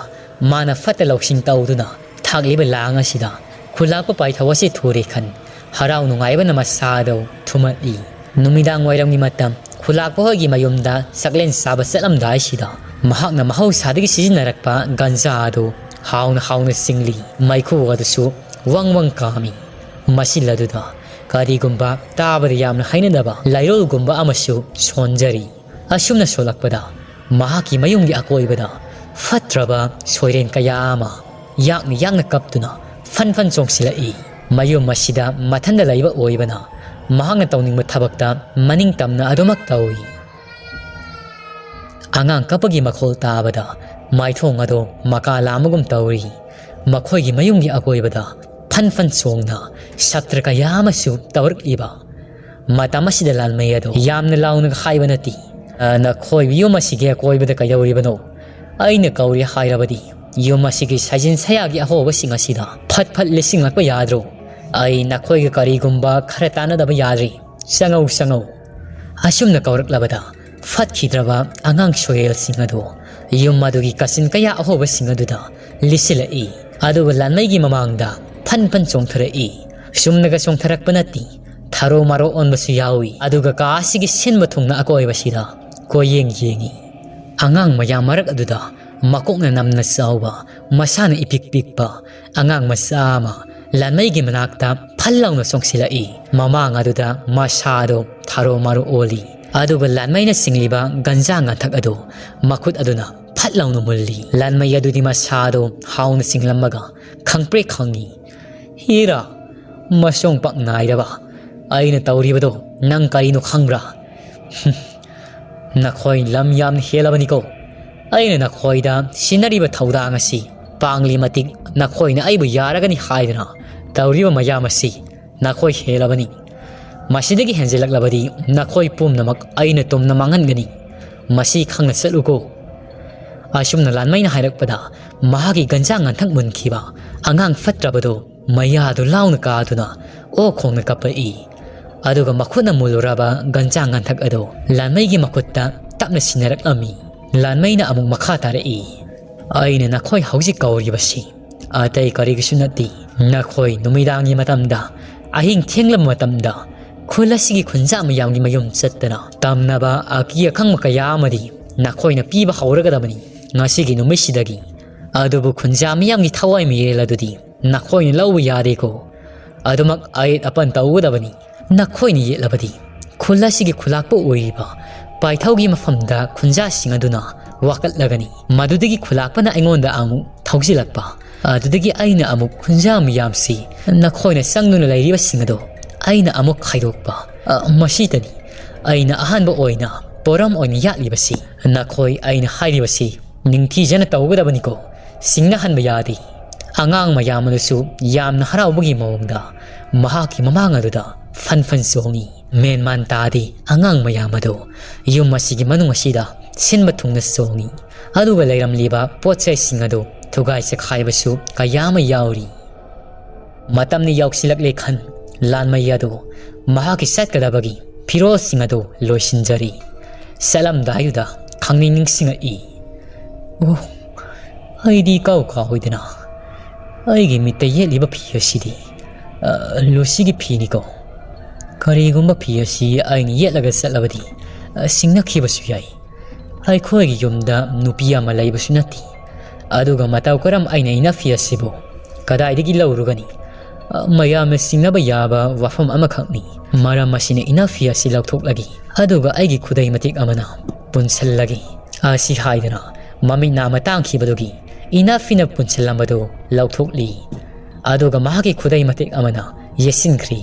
ꯃꯥꯅ ꯐꯠꯇ ꯂꯧꯁꯤꯡ ꯇꯧꯗꯨꯅ ꯊꯥꯛꯂꯤꯕ ꯂꯥꯡ ꯑꯁꯤꯗ ꯈꯨꯜꯂꯥꯛꯄ ꯄꯥꯏꯊꯧ ꯑꯁꯤ ꯊꯨꯔꯦ ꯈꯟ ꯍꯔꯥꯎ ꯅꯨꯡꯉꯥꯏꯕꯅ ꯃꯁꯥꯗꯨ ꯊꯨꯝꯍꯠꯂꯤ꯫ ꯅꯨꯃꯤꯗꯥꯡ ꯋꯥꯏꯔꯝꯒꯤ ꯃꯇꯝ ꯈꯨꯜꯂꯥꯛꯄ ꯍꯣꯏꯒꯤ ꯃꯌꯨꯝꯗ ꯆꯥꯛꯂꯦꯟ ꯆꯥꯕ ꯆꯠꯂꯝꯗꯥꯏꯁꯤꯗ ꯃꯍꯥꯛꯅ ꯃꯍꯧꯁꯥꯗꯒꯤ ꯁꯤꯖꯤꯟꯅꯔꯛꯄ ꯒꯟꯖꯥ ꯑꯗꯨ ꯍꯥꯎꯅ ꯍꯥꯎꯅ ꯆꯤꯡꯂꯤ꯫ ꯃꯩꯈꯨ ꯑꯗꯨꯁꯨ ꯋꯪ ꯋꯪ ꯀꯥꯝꯃꯤ꯫ ꯃꯁꯤꯜ ꯑꯗꯨꯗ ꯀꯔꯤꯒꯨꯝꯕ ꯇꯥꯕꯗ ꯌꯥꯝꯅ ꯍꯩꯅꯗꯕ ꯂꯥꯏꯔꯣꯜꯒꯨꯝꯕ ꯑꯃꯁꯨ ꯁꯣꯟꯖꯔꯤ꯫ ꯑꯁꯨꯝꯅ ꯁꯣꯜꯂꯛꯄꯗ ꯃꯍꯥꯛꯀꯤ ꯃꯌꯨꯝꯒꯤ ꯑꯀꯣꯏꯕꯗ ꯐꯠꯇ꯭ꯔꯕ ꯁꯣꯏꯔꯦꯟ ꯀꯌꯥ ꯑꯃ ꯌꯥꯛꯅ ꯌꯥꯛꯅ ꯀꯞꯇꯨꯅ ꯐꯟ ꯐꯟ ꯆꯣꯡꯁꯤꯜꯂꯛꯏ꯫ ꯃꯌꯨꯝ ꯑꯁꯤꯗ ꯃꯊꯟꯗ ꯂꯩꯕ ꯑꯣꯏꯕꯅ ꯃꯍꯥꯛꯅ ꯇꯧꯅꯤꯡꯕ ꯊꯕꯛꯇ ꯃꯅꯤꯡ ꯇꯝꯅ ꯑꯗꯨꯃꯛ ꯇꯧꯏ꯫ ꯑꯉꯥꯡ ꯀꯞꯄꯒꯤ ꯃꯈꯣꯜ ꯇꯥꯕꯗ ꯃꯥꯏꯊꯣꯡ ꯑꯗꯨ ꯃꯀꯥ ꯂꯥꯝꯕꯒꯨꯝ ꯇꯧꯔꯤ꯫ ꯃꯈꯣꯏꯒꯤ ꯃꯌꯨꯝꯒꯤ ꯑꯀꯣꯏꯕꯗ ꯐꯟ ꯐꯟ ꯆꯣꯡꯅ ꯁꯥꯇ꯭ꯔ ꯀꯌꯥ ꯑꯃꯁꯨ ꯇꯧꯔꯛꯂꯤꯕ ꯃꯇꯝ ꯑꯁꯤꯗ ꯂꯥꯟꯃꯩ ꯑꯗꯨ ꯌꯥꯝꯅ ꯂꯥꯎꯅ ꯍꯥꯏꯕ ꯅꯠꯇꯦ, "ꯑ, ꯅꯈꯣꯏ ꯌꯨꯝ ꯑꯁꯤꯒꯤ ꯑꯀꯣꯏꯕꯗ ꯀꯩꯗꯧꯔꯤꯕꯅꯣ? ꯑꯩꯅ ꯀꯧꯔꯤ ꯍꯥꯏꯔꯕꯗꯤ ꯌꯨꯝ ꯑꯁꯤꯒꯤ ꯁꯥꯏꯖꯤꯟ ꯁꯌꯥꯒꯤ ꯑꯍꯣꯕꯁꯤꯡ ꯑꯁꯤꯗ ꯐꯠ ꯐꯠ ꯂꯤꯁꯤꯡꯂꯛꯄ ꯌꯥꯗ꯭ꯔꯣ? ꯑꯩ ꯅꯈꯣꯏꯒ ꯀꯔꯤꯒꯨꯝꯕ ꯈꯔ ꯇꯥꯟꯅꯗꯕ ꯌꯥꯗ꯭ꯔꯤ꯫ ꯆꯪꯉꯧ, ꯆꯪꯉꯧ!" ꯑꯁꯨꯝꯅ ꯀꯧꯔꯛꯂꯕꯗ ꯐꯠꯈꯤꯗ꯭ꯔꯕ ꯑꯉꯥꯡ ꯁꯣꯌꯦꯜꯁꯤꯡ ꯑꯗꯨ ꯌꯨꯝ ꯑꯗꯨꯒꯤ ꯀꯥꯆꯤꯟ ꯀꯌꯥ ꯑꯍꯣꯕꯁꯤꯡ ꯑꯗꯨꯗ ꯂꯤꯁꯤꯜꯂꯛꯏ꯫ ꯑꯗꯨꯒ ꯂꯥꯟꯃꯩꯒꯤ ꯃꯃꯥꯡꯗ ꯐꯟ ꯐꯟ ꯆꯣꯡꯊꯔꯛꯏ꯫ ꯆꯨꯝꯅꯒ ꯆꯣꯡꯊꯔꯛꯄ ꯅꯠꯇꯦ, ꯊꯔꯣ ꯃꯔꯣ ꯑꯣꯟꯕꯁꯨ ꯌꯥꯎꯏ꯫ ꯑꯗꯨꯒ ꯀꯥ ꯑꯁꯤꯒꯤ ꯁꯤꯟꯕ ꯊꯨꯡꯅ ꯑꯀꯣꯏꯕꯁꯤꯗ ꯀꯣꯏꯌꯦꯡ ꯌꯦꯡꯏ꯫ ꯑꯉꯥꯡ ꯃꯌꯥꯝ ꯃꯔꯛ ꯑꯗꯨꯗ ꯃꯀꯣꯛꯅ ꯅꯝꯅ ꯆꯥꯎꯕ, ꯃꯁꯥꯅ ꯏꯄꯤꯛ ꯄꯤꯛꯄ ꯑꯉꯥꯡ ꯃꯆꯥ ꯑꯃ ꯂꯥꯟꯃꯩꯒꯤ ꯃꯅꯥꯛꯇ ꯐꯜ ꯂꯥꯎꯅ ꯆꯣꯡꯁꯤꯜꯂꯛꯏ꯫ ꯃꯃꯥꯡ ꯑꯗꯨꯗ ꯃꯁꯥꯗꯣ ꯊꯔꯣ ꯃꯔꯣ ꯑꯣꯜꯂꯤ꯫ ꯑꯗꯨꯒ ꯂꯥꯟꯃꯩꯅ ꯆꯤꯡꯂꯤꯕ ꯒꯟꯖꯥ ꯉꯥꯊꯛ ꯑꯗꯨ ꯃꯈꯨꯠ ꯑꯗꯨꯅ ꯐꯠ ꯂꯥꯎꯅ ꯃꯨꯜꯂꯤ꯫ ꯂꯥꯟꯃꯩ ꯑꯗꯨꯗꯤ ꯃꯁꯥꯗꯣ ꯍꯥꯎꯅ ꯆꯤꯡꯂꯝꯃꯒ ꯈꯪꯄ꯭ꯔꯦꯛ ꯈꯪꯉꯤ꯫ "ꯍꯤꯔꯥ, ꯃꯁꯣꯡ ꯄꯥꯛ ꯅꯥꯏꯔꯕ ꯑꯩꯅ ꯇꯧꯔꯤꯕꯗꯣ ꯅꯪ ꯀꯔꯤꯅꯣ ꯈꯪꯕ꯭ꯔꯥ? ꯅꯈꯣꯏ ꯂꯝ ꯌꯥꯝꯅ ꯍꯦꯜꯂꯕꯅꯤꯀꯣ꯫ ꯑꯩꯅ ꯅꯈꯣꯏꯗ ꯁꯤꯟꯅꯔꯤꯕ ꯊꯧꯗꯥꯡ ꯑꯁꯤ ꯄꯥꯡꯂꯤ ꯃꯇꯤꯛ ꯅꯈꯣꯏꯅ ꯑꯩꯕꯨ ꯌꯥꯔꯒꯅꯤ ꯍꯥꯏꯗꯨꯅ ꯇꯧꯔꯤꯕ ꯃꯌꯥꯝ ꯑꯁꯤ ꯅꯈꯣꯏ ꯍꯦꯜꯂꯕꯅꯤ꯫ "ꯃꯁꯤꯗꯒꯤ ꯍꯦꯟꯖꯤꯜꯂꯛꯂꯕꯗꯤ ꯅꯈꯣꯏ ꯄꯨꯝꯅꯃꯛ ꯑꯩꯅ ꯇꯨꯝꯅ ꯃꯥꯡꯍꯟꯒꯅꯤ꯫ ꯃꯁꯤ ꯈꯪꯅ ꯆꯠꯂꯨꯀꯣ꯫" ꯑꯁꯨꯝꯅ ꯂꯥꯟꯃꯩꯅ ꯍꯥꯏꯔꯛꯄꯗ, ꯃꯍꯥꯛꯀꯤ ꯒꯟꯖꯥ ꯉꯟꯊꯛ ꯃꯨꯟꯈꯤꯕ ꯑꯉꯥꯡ ꯐꯠꯇ꯭ꯔꯕꯗꯨ ꯃꯌꯥꯗꯨ ꯂꯥꯎꯅ ꯀꯥꯗꯨꯅ ꯑꯣ ꯈꯣꯡꯅ ꯀꯞꯄꯛꯏ꯫ ꯑꯗꯨꯒ ꯃꯈꯨꯠꯅ ꯃꯨꯜꯂꯨꯔꯕ ꯒꯟꯖꯥ ꯉꯟꯊꯛ ꯑꯗꯨ ꯂꯥꯟꯃꯩꯒꯤ ꯃꯈꯨꯠꯇ ꯇꯞꯅ ꯁꯤꯟꯅꯔꯛꯂꯝꯃꯤ꯫ ꯂꯥꯟꯃꯩꯅ ꯑꯃꯨꯛ ꯃꯈꯥ ꯇꯥꯔꯛꯏ, "ꯑꯩꯅ ꯅꯈꯣꯏ ꯍꯧꯖꯤꯛ ꯀꯧꯔꯤꯕꯁꯤ ꯑꯇꯩ ꯀꯔꯤꯒꯤꯁꯨ ꯅꯠꯇꯦ꯫ ꯅꯈꯣꯏ ꯅꯨꯃꯤꯗꯥꯡꯒꯤ ꯃꯇꯝꯗ, ꯑꯍꯤꯡ ꯊꯦꯡꯂꯕ ꯃꯇꯝꯗ, ꯈꯨꯜ ꯑꯁꯤꯒꯤ ꯈꯨꯟꯖꯥ ꯃꯤꯌꯥꯝꯒꯤ ꯃꯌꯨꯝ ꯆꯠꯇꯅ ꯇꯝꯅꯕ ꯑꯀꯤ ꯑꯈꯪꯕ ꯀꯌꯥ ꯑꯃꯗꯤ ꯅꯈꯣꯏꯅ ꯄꯤꯕ ꯍꯧꯔꯒꯗꯕꯅꯤ ꯉꯁꯤꯒꯤ ꯅꯨꯃꯤꯠꯁꯤꯗꯒꯤ꯫ ꯑꯗꯨꯕꯨ ꯈꯨꯟꯖꯥ ꯃꯤꯌꯥꯝꯒꯤ ꯊꯋꯥꯏ ꯃꯤꯔꯦꯜ ꯑꯗꯨꯗꯤ ꯅꯈꯣꯏꯅ ꯂꯧꯕ ꯌꯥꯗꯦꯀꯣ꯫ ꯑꯗꯨꯃꯛ ꯑꯌꯦꯠ ꯑꯄꯟ ꯇꯧꯒꯗꯕꯅꯤ꯫ ꯅꯈꯣꯏꯅ ꯌꯦꯠꯂꯕꯗꯤ ꯈꯨꯜ ꯑꯁꯤꯒꯤ ꯈꯨꯂꯥꯛꯄ ꯑꯣꯏꯔꯤꯕ ꯄꯥꯏꯊꯧꯒꯤ ꯃꯐꯝꯗ ꯈꯨꯟꯖꯥꯁꯤꯡ ꯑꯗꯨꯅ ꯋꯥꯀꯠꯂꯒꯅꯤ꯫ ꯃꯗꯨꯗꯒꯤ ꯈꯨꯂꯥꯛꯄꯅ ꯑꯩꯉꯣꯟꯗ ꯑꯃꯨꯛ ꯊꯧꯖꯤꯜꯂꯛꯄ꯫ ꯑꯗꯨꯗꯒꯤ ꯑꯩꯅ ꯑꯃꯨꯛ ꯈꯨꯟꯖꯥ ꯃꯤꯌꯥꯝꯁꯤ ꯅꯈꯣꯏꯅ ꯆꯪꯗꯨꯅ ꯂꯩꯔꯤꯕꯁꯤꯡ ꯑꯗꯣ ꯑꯩꯅ ꯑꯃꯨꯛ ꯈꯥꯏꯗꯣꯛꯄ꯫ ꯑ, ꯃꯁꯤꯗꯅꯤ ꯑꯩꯅ ꯑꯍꯥꯟꯕ ꯑꯣꯏꯅ ꯄꯣꯔꯝ ꯑꯣꯏꯅ ꯌꯥꯠꯂꯤꯕꯁꯤ꯫ ꯅꯈꯣꯏ ꯑꯩꯅ ꯍꯥꯏꯔꯤꯕꯁꯤ ꯅꯤꯡꯊꯤꯖꯅ ꯇꯧꯒꯗꯕꯅꯤꯀꯣ꯫ ꯁꯤꯡꯅꯍꯟꯕ ꯌꯥꯗꯦ꯫" ꯑꯉꯥꯡ ꯃꯌꯥꯝ ꯑꯗꯨꯁꯨ ꯌꯥꯝꯅ ꯍꯔꯥꯎꯕꯒꯤ ꯃꯑꯣꯡꯗ ꯃꯍꯥꯛꯀꯤ ꯃꯃꯥꯡ ꯑꯗꯨꯗ ꯐꯟ ꯐꯟ ꯆꯣꯡꯉꯤ꯫ ꯃꯦꯟꯃꯥꯟ ꯇꯥꯗꯦ ꯑꯉꯥꯡ ꯃꯌꯥꯝ ꯑꯗꯨ ꯌꯨꯝ ꯑꯁꯤꯒꯤ ꯃꯅꯨꯡ ꯑꯁꯤꯗ ꯁꯤꯟꯕ ꯊꯨꯡꯅ ꯆꯣꯡꯉꯤ꯫ ꯑꯗꯨꯒ ꯂꯩꯔꯝꯂꯤꯕ ꯄꯣꯠ ꯆꯩꯁꯤꯡ ꯑꯗꯨ ꯊꯨꯒꯥꯏ ꯆꯦꯈꯥꯏꯕꯁꯨ ꯀꯌꯥ ꯑꯃ ꯌꯥꯎꯔꯤ꯫ ꯃꯇꯝꯅ ꯌꯧꯁꯤꯜꯂꯛꯂꯦ ꯈꯟ, ꯂꯥꯟꯃꯩ ꯑꯗꯨ ꯃꯍꯥꯛꯀꯤ ꯆꯠꯀꯗꯕꯒꯤ ꯐꯤꯔꯣꯜꯁꯤꯡ ꯑꯗꯨ ꯂꯣꯏꯁꯤꯟꯖꯔꯤ꯫ ꯆꯠꯂꯝꯗꯥꯏꯗꯨꯗ ꯈꯪꯅꯤꯡ ꯅꯤꯡꯁꯤꯡꯉꯛꯏ꯫ "ꯑꯣ, ꯑꯩꯗꯤ ꯏꯀꯥꯎ ꯀꯥꯎꯏꯗꯅ, ꯑꯩꯒꯤ ꯃꯤꯠꯇ ꯌꯦꯠꯂꯤꯕ ꯐꯤ ꯑꯁꯤꯗꯤ, ꯑ, ꯂꯨꯁꯤꯒꯤ ꯐꯤꯅꯤꯀꯣ꯫ ꯀꯔꯤꯒꯨꯝꯕ ꯐꯤ ꯑꯁꯤ ꯑꯩꯅ ꯌꯦꯠꯂꯒ ꯆꯠꯂꯕꯗꯤ, ꯑ, ꯁꯤꯡꯅꯈꯤꯕꯁꯨ ꯌꯥꯏ꯫ ꯑꯩꯈꯣꯏꯒꯤ ꯌꯨꯝꯗ ꯅꯨꯄꯤ ꯑꯃ ꯂꯩꯕꯁꯨ ꯅꯠꯇꯦ꯫ ꯑꯗꯨꯒ ꯃꯇꯧ ꯀꯔꯝ ꯑꯩꯅ ꯏꯅꯐꯤ ꯑꯁꯤꯕꯨ ꯀꯗꯥꯏꯗꯒꯤ ꯂꯧꯔꯨꯒꯅꯤ? ꯑ, ꯃꯌꯥꯝꯅ ꯁꯤꯡꯅꯕ ꯌꯥꯕ ꯋꯥꯐꯝ ꯑꯃꯈꯛꯅꯤ꯫ ꯃꯔꯝ ꯑꯁꯤꯅ ꯏꯅꯐꯤ ꯑꯁꯤ ꯂꯧꯊꯣꯛꯂꯒꯦ꯫ ꯑꯗꯨꯒ ꯑꯩꯒꯤ ꯈꯨꯗꯩ ꯃꯇꯦꯛ ꯑꯃꯅ ꯄꯨꯟꯁꯤꯜꯂꯒꯦ꯫" ꯑꯁꯤ ꯍꯥꯏꯗꯨꯅ ꯃꯃꯤꯠ ꯅꯥꯝꯃ ꯇꯥꯡꯈꯤꯕꯗꯨꯒꯤ ꯏꯅꯐꯤꯅ ꯄꯨꯟꯁꯤꯜꯂꯝꯕꯗꯨ ꯂꯧꯊꯣꯛꯂꯤ꯫ ꯑꯗꯨꯒ ꯃꯍꯥꯛꯀꯤ ꯈꯨꯗꯩ ꯃꯇꯦꯛ ꯑꯃꯅ ꯌꯦꯠꯁꯤꯟꯈ꯭ꯔꯤ꯫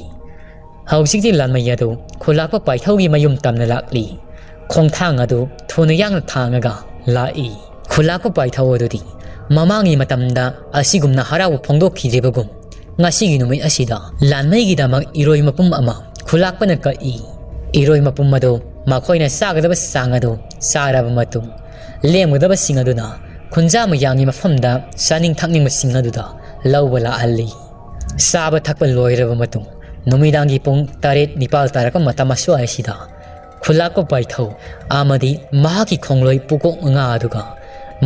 ꯍꯧꯖꯤꯛꯇꯤ ꯂꯥꯟꯃꯩ ꯑꯗꯨ ꯈꯨꯂꯥꯛꯄ ꯄꯥꯏꯊꯧꯒꯤ ꯃꯌꯨꯝ ꯇꯝꯅ ꯂꯥꯛꯂꯤ꯫ ꯈꯣꯡꯊꯥꯡ ꯑꯗꯨ ꯊꯨꯅ ꯌꯥꯡꯅ ꯊꯥꯡꯉꯒ ꯂꯥꯛꯏ꯫ ꯈꯨꯂꯥꯛꯄ ꯄꯥꯏꯊꯧ ꯑꯗꯨꯗꯤ ꯃꯃꯥꯡꯒꯤ ꯃꯇꯝꯗ ꯑꯁꯤꯒꯨꯝꯅ ꯍꯔꯥꯎꯕ ꯐꯣꯡꯗꯣꯛꯈꯤꯗ꯭ꯔꯤꯕꯒꯨꯝ, ꯉꯁꯤꯒꯤ ꯅꯨꯃꯤꯠ ꯑꯁꯤꯗ ꯂꯥꯟꯃꯩꯒꯤꯗꯃꯛ ꯏꯔꯣꯏ ꯃꯄꯨꯝ ꯑꯃ ꯈꯨꯂꯥꯛꯄꯅ ꯀꯛꯏ꯫ ꯏꯔꯣꯏ ꯃꯄꯨꯝ ꯑꯗꯨ ꯃꯈꯣꯏꯅ ꯆꯥꯒꯗꯕ ꯆꯥꯡ ꯑꯗꯨ ꯆꯥꯔꯕ ꯃꯇꯨꯡ, ꯂꯦꯝꯒꯗꯕꯁꯤꯡ ꯑꯗꯨꯅ ꯈꯨꯟꯖꯥ ꯃꯌꯥꯝꯒꯤ ꯃꯐꯝꯗ ꯆꯥꯅꯤꯡ ꯊꯛꯅꯤꯡꯕꯁꯤꯡ ꯑꯗꯨꯗ ꯂꯧꯕ ꯂꯥꯛꯍꯜꯂꯤ꯫ ꯆꯥꯕ ꯊꯛꯄ ꯂꯣꯏꯔꯕ ꯃꯇꯨꯡ, ꯅꯨꯃꯤꯗꯥꯡꯒꯤ ꯄꯨꯡ ꯇꯔꯦꯠ ꯅꯤꯄꯥꯜ ꯇꯥꯔꯛꯄ ꯃꯇꯝ ꯑꯁ꯭ꯋꯥꯏꯁꯤꯗ ꯈꯨꯂꯥꯛꯄ ꯄꯥꯏꯊꯧ ꯑꯃꯗꯤ ꯃꯍꯥꯛꯀꯤ ꯈꯣꯡꯂꯣꯏ ꯄꯨꯀꯣꯛ ꯃꯉꯥ ꯑꯗꯨꯒ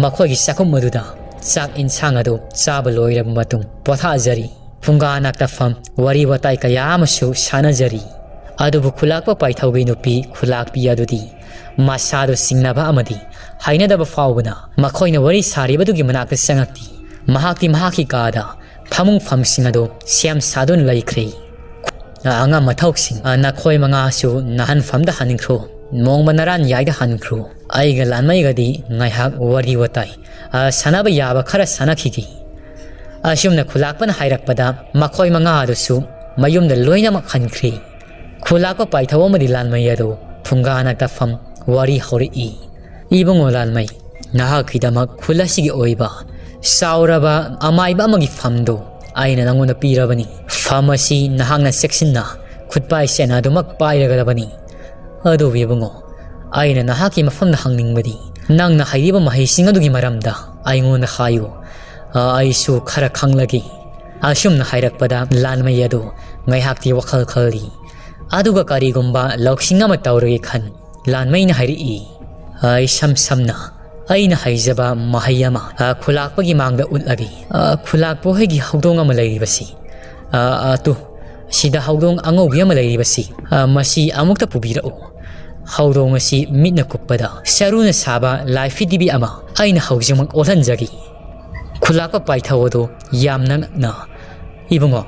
ꯃꯈꯣꯏꯒꯤ ꯆꯥꯛꯈꯨꯝ ꯑꯗꯨꯗ ꯆꯥꯛ ꯏꯟꯁꯥꯡ ꯑꯗꯨ ꯆꯥꯕ ꯂꯣꯏꯔꯕ ꯃꯇꯨꯡ ꯄꯣꯊꯥꯖꯔꯤ꯫ ꯐꯨꯡꯒꯥ ꯅꯥꯛꯇꯐꯝ ꯋꯥꯔꯤ ꯋꯥꯇꯥꯏ ꯀꯌꯥ ꯑꯃꯁꯨ ꯁꯥꯟꯅꯖꯔꯤ꯫ ꯑꯗꯨꯕꯨ ꯈꯨꯂꯥꯛꯄ ꯄꯥꯏꯊꯧꯒꯤ ꯅꯨꯄꯤ ꯈꯨꯂꯥꯛꯄꯤ ꯑꯗꯨꯗꯤ ꯃꯁꯥꯗꯨ ꯆꯤꯡꯅꯕ ꯑꯃꯗꯤ ꯍꯩꯅꯗꯕ ꯐꯥꯎꯕꯅ ꯃꯈꯣꯏꯅ ꯋꯥꯔꯤ ꯁꯥꯔꯤꯕꯗꯨꯒꯤ ꯃꯅꯥꯛꯇ ꯆꯪꯉꯛꯇꯦ꯫ ꯃꯍꯥꯛꯇꯤ ꯃꯍꯥꯛꯀꯤ ꯀꯥꯗ ꯐꯃꯨꯡ ꯐꯝꯁꯤꯡ ꯑꯗꯨ ꯁꯦꯝ ꯁꯥꯗꯨꯅ ꯂꯩꯈ꯭ꯔꯦ꯫ ꯑꯉꯝ ꯑꯊꯧꯁꯤꯡ, ꯅꯈꯣꯏ ꯃꯉꯥꯁꯨ ꯅꯍꯟꯐꯝꯗ ꯍꯟꯈ꯭ꯔꯣ, ꯅꯣꯡꯃ ꯅꯔꯥꯟ ꯌꯥꯏꯗ ꯍꯟꯈ꯭ꯔꯣ꯫ ꯑꯩꯒ ꯂꯥꯟꯃꯩꯒꯗꯤ ꯉꯥꯏꯍꯥꯛ ꯋꯥꯔꯤ ꯋꯥꯇꯥꯏ, ꯑ, ꯁꯥꯟꯅꯕ ꯌꯥꯕ ꯈꯔ ꯁꯥꯟꯅꯈꯤꯒꯦ꯫ ꯑꯁꯨꯝꯅ ꯈꯨꯂꯥꯛꯄꯅ ꯍꯥꯏꯔꯛꯄꯗ ꯃꯈꯣꯏ ꯃꯉꯥ ꯑꯗꯨꯁꯨ ꯃꯌꯨꯝꯗ ꯂꯣꯏꯅꯃꯛ ꯍꯟꯈ꯭ꯔꯦ꯫ ꯈꯨꯂꯥꯛꯄ ꯄꯥꯏꯊꯧ ꯑꯃꯗꯤ ꯂꯥꯟꯃꯩ ꯑꯗꯨ ꯐꯨꯡꯒꯥ ꯅꯥꯛꯇꯐꯝ ꯋꯥꯔꯤ ꯍꯧꯔꯛꯏ꯫ ꯏꯕꯨꯡꯉꯣ ꯂꯥꯟꯃꯩ, ꯅꯍꯥꯛꯀꯤꯗꯃꯛ ꯈꯨꯜ ꯑꯁꯤꯒꯤ ꯑꯣꯏꯕ ꯆꯥꯎꯔꯕ ꯑꯃꯥꯏꯕ ꯑꯃꯒꯤ ꯐꯝꯗꯨ ꯑꯩꯅ ꯅꯉꯣꯟꯗ ꯄꯤꯔꯕꯅꯤ꯫ ꯐꯝ ꯑꯁꯤ ꯅꯍꯥꯛꯅ ꯆꯦꯛꯁꯤꯟꯅ ꯈꯨꯠꯄꯥꯏ ꯁꯦꯟꯅꯗꯨꯃꯛ ꯄꯥꯏꯔꯒꯗꯕꯅꯤ꯫ ꯑꯗꯨꯕꯨ ꯏꯕꯨꯡꯉꯣ, ꯑꯩꯅ ꯅꯍꯥꯛꯀꯤ ꯃꯐꯝꯗ ꯍꯪꯅꯤꯡꯕꯗꯤ, ꯅꯪꯅ ꯍꯩꯔꯤꯕ ꯃꯍꯩꯁꯤꯡ ꯑꯗꯨꯒꯤ ꯃꯔꯝꯗ ꯑꯩꯉꯣꯟꯗ ꯍꯥꯏꯌꯨ꯫ ꯑ, ꯑꯩꯁꯨ ꯈꯔ ꯈꯪꯂꯒꯦ꯫ ꯑꯁꯨꯝꯅ ꯍꯥꯏꯔꯛꯄꯗ ꯂꯥꯟꯃꯩ ꯑꯗꯨ ꯉꯥꯏꯍꯥꯛꯇꯤ ꯋꯥꯈꯜ ꯈꯜꯂꯤ꯫ ꯑꯗꯨꯒ ꯀꯔꯤꯒꯨꯝꯕ ꯂꯧꯁꯤꯡ ꯑꯃ ꯇꯧꯔꯒꯦ ꯈꯟ ꯂꯥꯟꯃꯩꯅ ꯍꯥꯏꯔꯛꯏ, "ꯑ, ꯏꯁꯝ ꯁꯝꯅ ꯑꯩꯅ ꯍꯩꯖꯕ ꯃꯍꯩ ꯑꯃ, ꯑ, ꯈꯨꯂꯥꯛꯄꯒꯤ ꯃꯥꯡꯗ ꯎꯠꯂꯒꯦ꯫ ꯑ, ꯈꯨꯂꯥꯛꯄ ꯍꯣꯏꯒꯤ ꯍꯧꯗꯣꯡ ꯑꯃ ꯂꯩꯔꯤꯕꯁꯤ, ꯑ, ꯑ, ꯇꯨ, ꯁꯤꯗ ꯍꯧꯗꯣꯡ ꯑꯉꯧꯕꯤ ꯑꯃ ꯂꯩꯔꯤꯕꯁꯤ, ꯑ, ꯃꯁꯤ ꯑꯃꯨꯛꯇ ꯄꯨꯕꯤꯔꯛꯎ꯫ ꯍꯧꯗꯣꯡ ꯑꯁꯤ ꯃꯤꯠꯅ ꯀꯨꯞꯄꯗ ꯆꯔꯨꯅ ꯁꯥꯕ ꯂꯥꯏꯐꯤꯗꯤꯕꯤ ꯑꯃ ꯑꯩꯅ ꯍꯧꯖꯤꯛꯃꯛ ꯑꯣꯜꯍꯟꯖꯒꯦ꯫" ꯈꯨꯂꯥꯛꯄ ꯄꯥꯏꯊꯧ ꯑꯗꯨ ꯌꯥꯝꯅ ꯉꯛꯅ, "ꯏꯕꯨꯡꯉꯣ,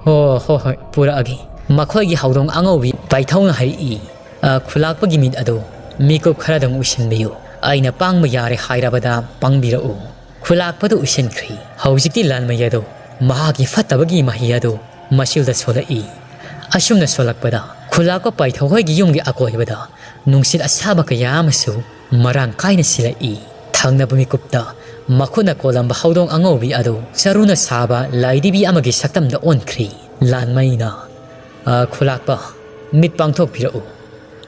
ꯍꯣ, ꯍꯣ, ꯍꯣꯏ, ꯄꯨꯔꯛꯑꯒꯦ꯫" ꯃꯈꯣꯏꯒꯤ ꯍꯧꯗꯣꯡ ꯑꯉꯧꯕꯤ ꯄꯥꯏꯊꯧꯅ ꯍꯥꯏꯔꯛꯏ, "ꯑ, ꯈꯨꯂꯥꯛꯄꯒꯤ ꯃꯤꯠ ꯑꯗꯨ ꯃꯤꯀꯨꯞ ꯈꯔꯗꯪ ꯎꯏꯁꯤꯟꯕꯤꯌꯨ꯫ ꯑꯩꯅ ꯄꯥꯡꯕ ꯌꯥꯔꯦ ꯍꯥꯏꯔꯕꯗ ꯄꯥꯡꯕꯤꯔꯛꯎ꯫" ꯈꯨꯂꯥꯛꯄꯗꯨ ꯎꯏꯁꯤꯟꯈ꯭ꯔꯦ꯫ ꯍꯧꯖꯤꯛꯇꯤ ꯂꯥꯟꯃꯩ ꯑꯗꯨ ꯃꯍꯥꯛꯀꯤ ꯐꯠꯇꯕꯒꯤ ꯃꯍꯩ ꯑꯗꯨ ꯃꯆꯤꯜꯗ ꯁꯣꯜꯂꯛꯏ꯫ ꯑꯁꯨꯝꯅ ꯁꯣꯜꯂꯛꯄꯗ ꯈꯨꯂꯥꯛꯄ ꯄꯥꯏꯊꯧ ꯍꯣꯏꯒꯤ ꯌꯨꯝꯒꯤ ꯑꯀꯣꯏꯕꯗ ꯅꯨꯡꯁꯤꯠ ꯑꯁꯥꯕ ꯀꯌꯥ ꯑꯃꯁꯨ ꯃꯔꯥꯡ ꯀꯥꯏꯅ ꯁꯤꯜꯂꯛꯏ꯫ ꯊꯪꯅꯕ ꯃꯤꯀꯨꯞꯇ ꯃꯈꯨꯠꯅ ꯀꯣꯜꯂꯝꯕ ꯍꯧꯗꯣꯡ ꯑꯉꯧꯕꯤ ꯑꯗꯨ ꯆꯔꯨꯅ ꯁꯥꯕ ꯂꯥꯏꯗꯤꯕꯤ ꯑꯃꯒꯤ ꯁꯛꯇꯝꯗ ꯑꯣꯟꯈ꯭ꯔꯦ꯫ ꯂꯥꯟꯃꯩꯅ ꯑ, ꯈꯨꯂꯥꯛꯄ, ꯃꯤꯠ ꯄꯥꯡꯊꯣꯛꯄꯤꯔꯛꯎ꯫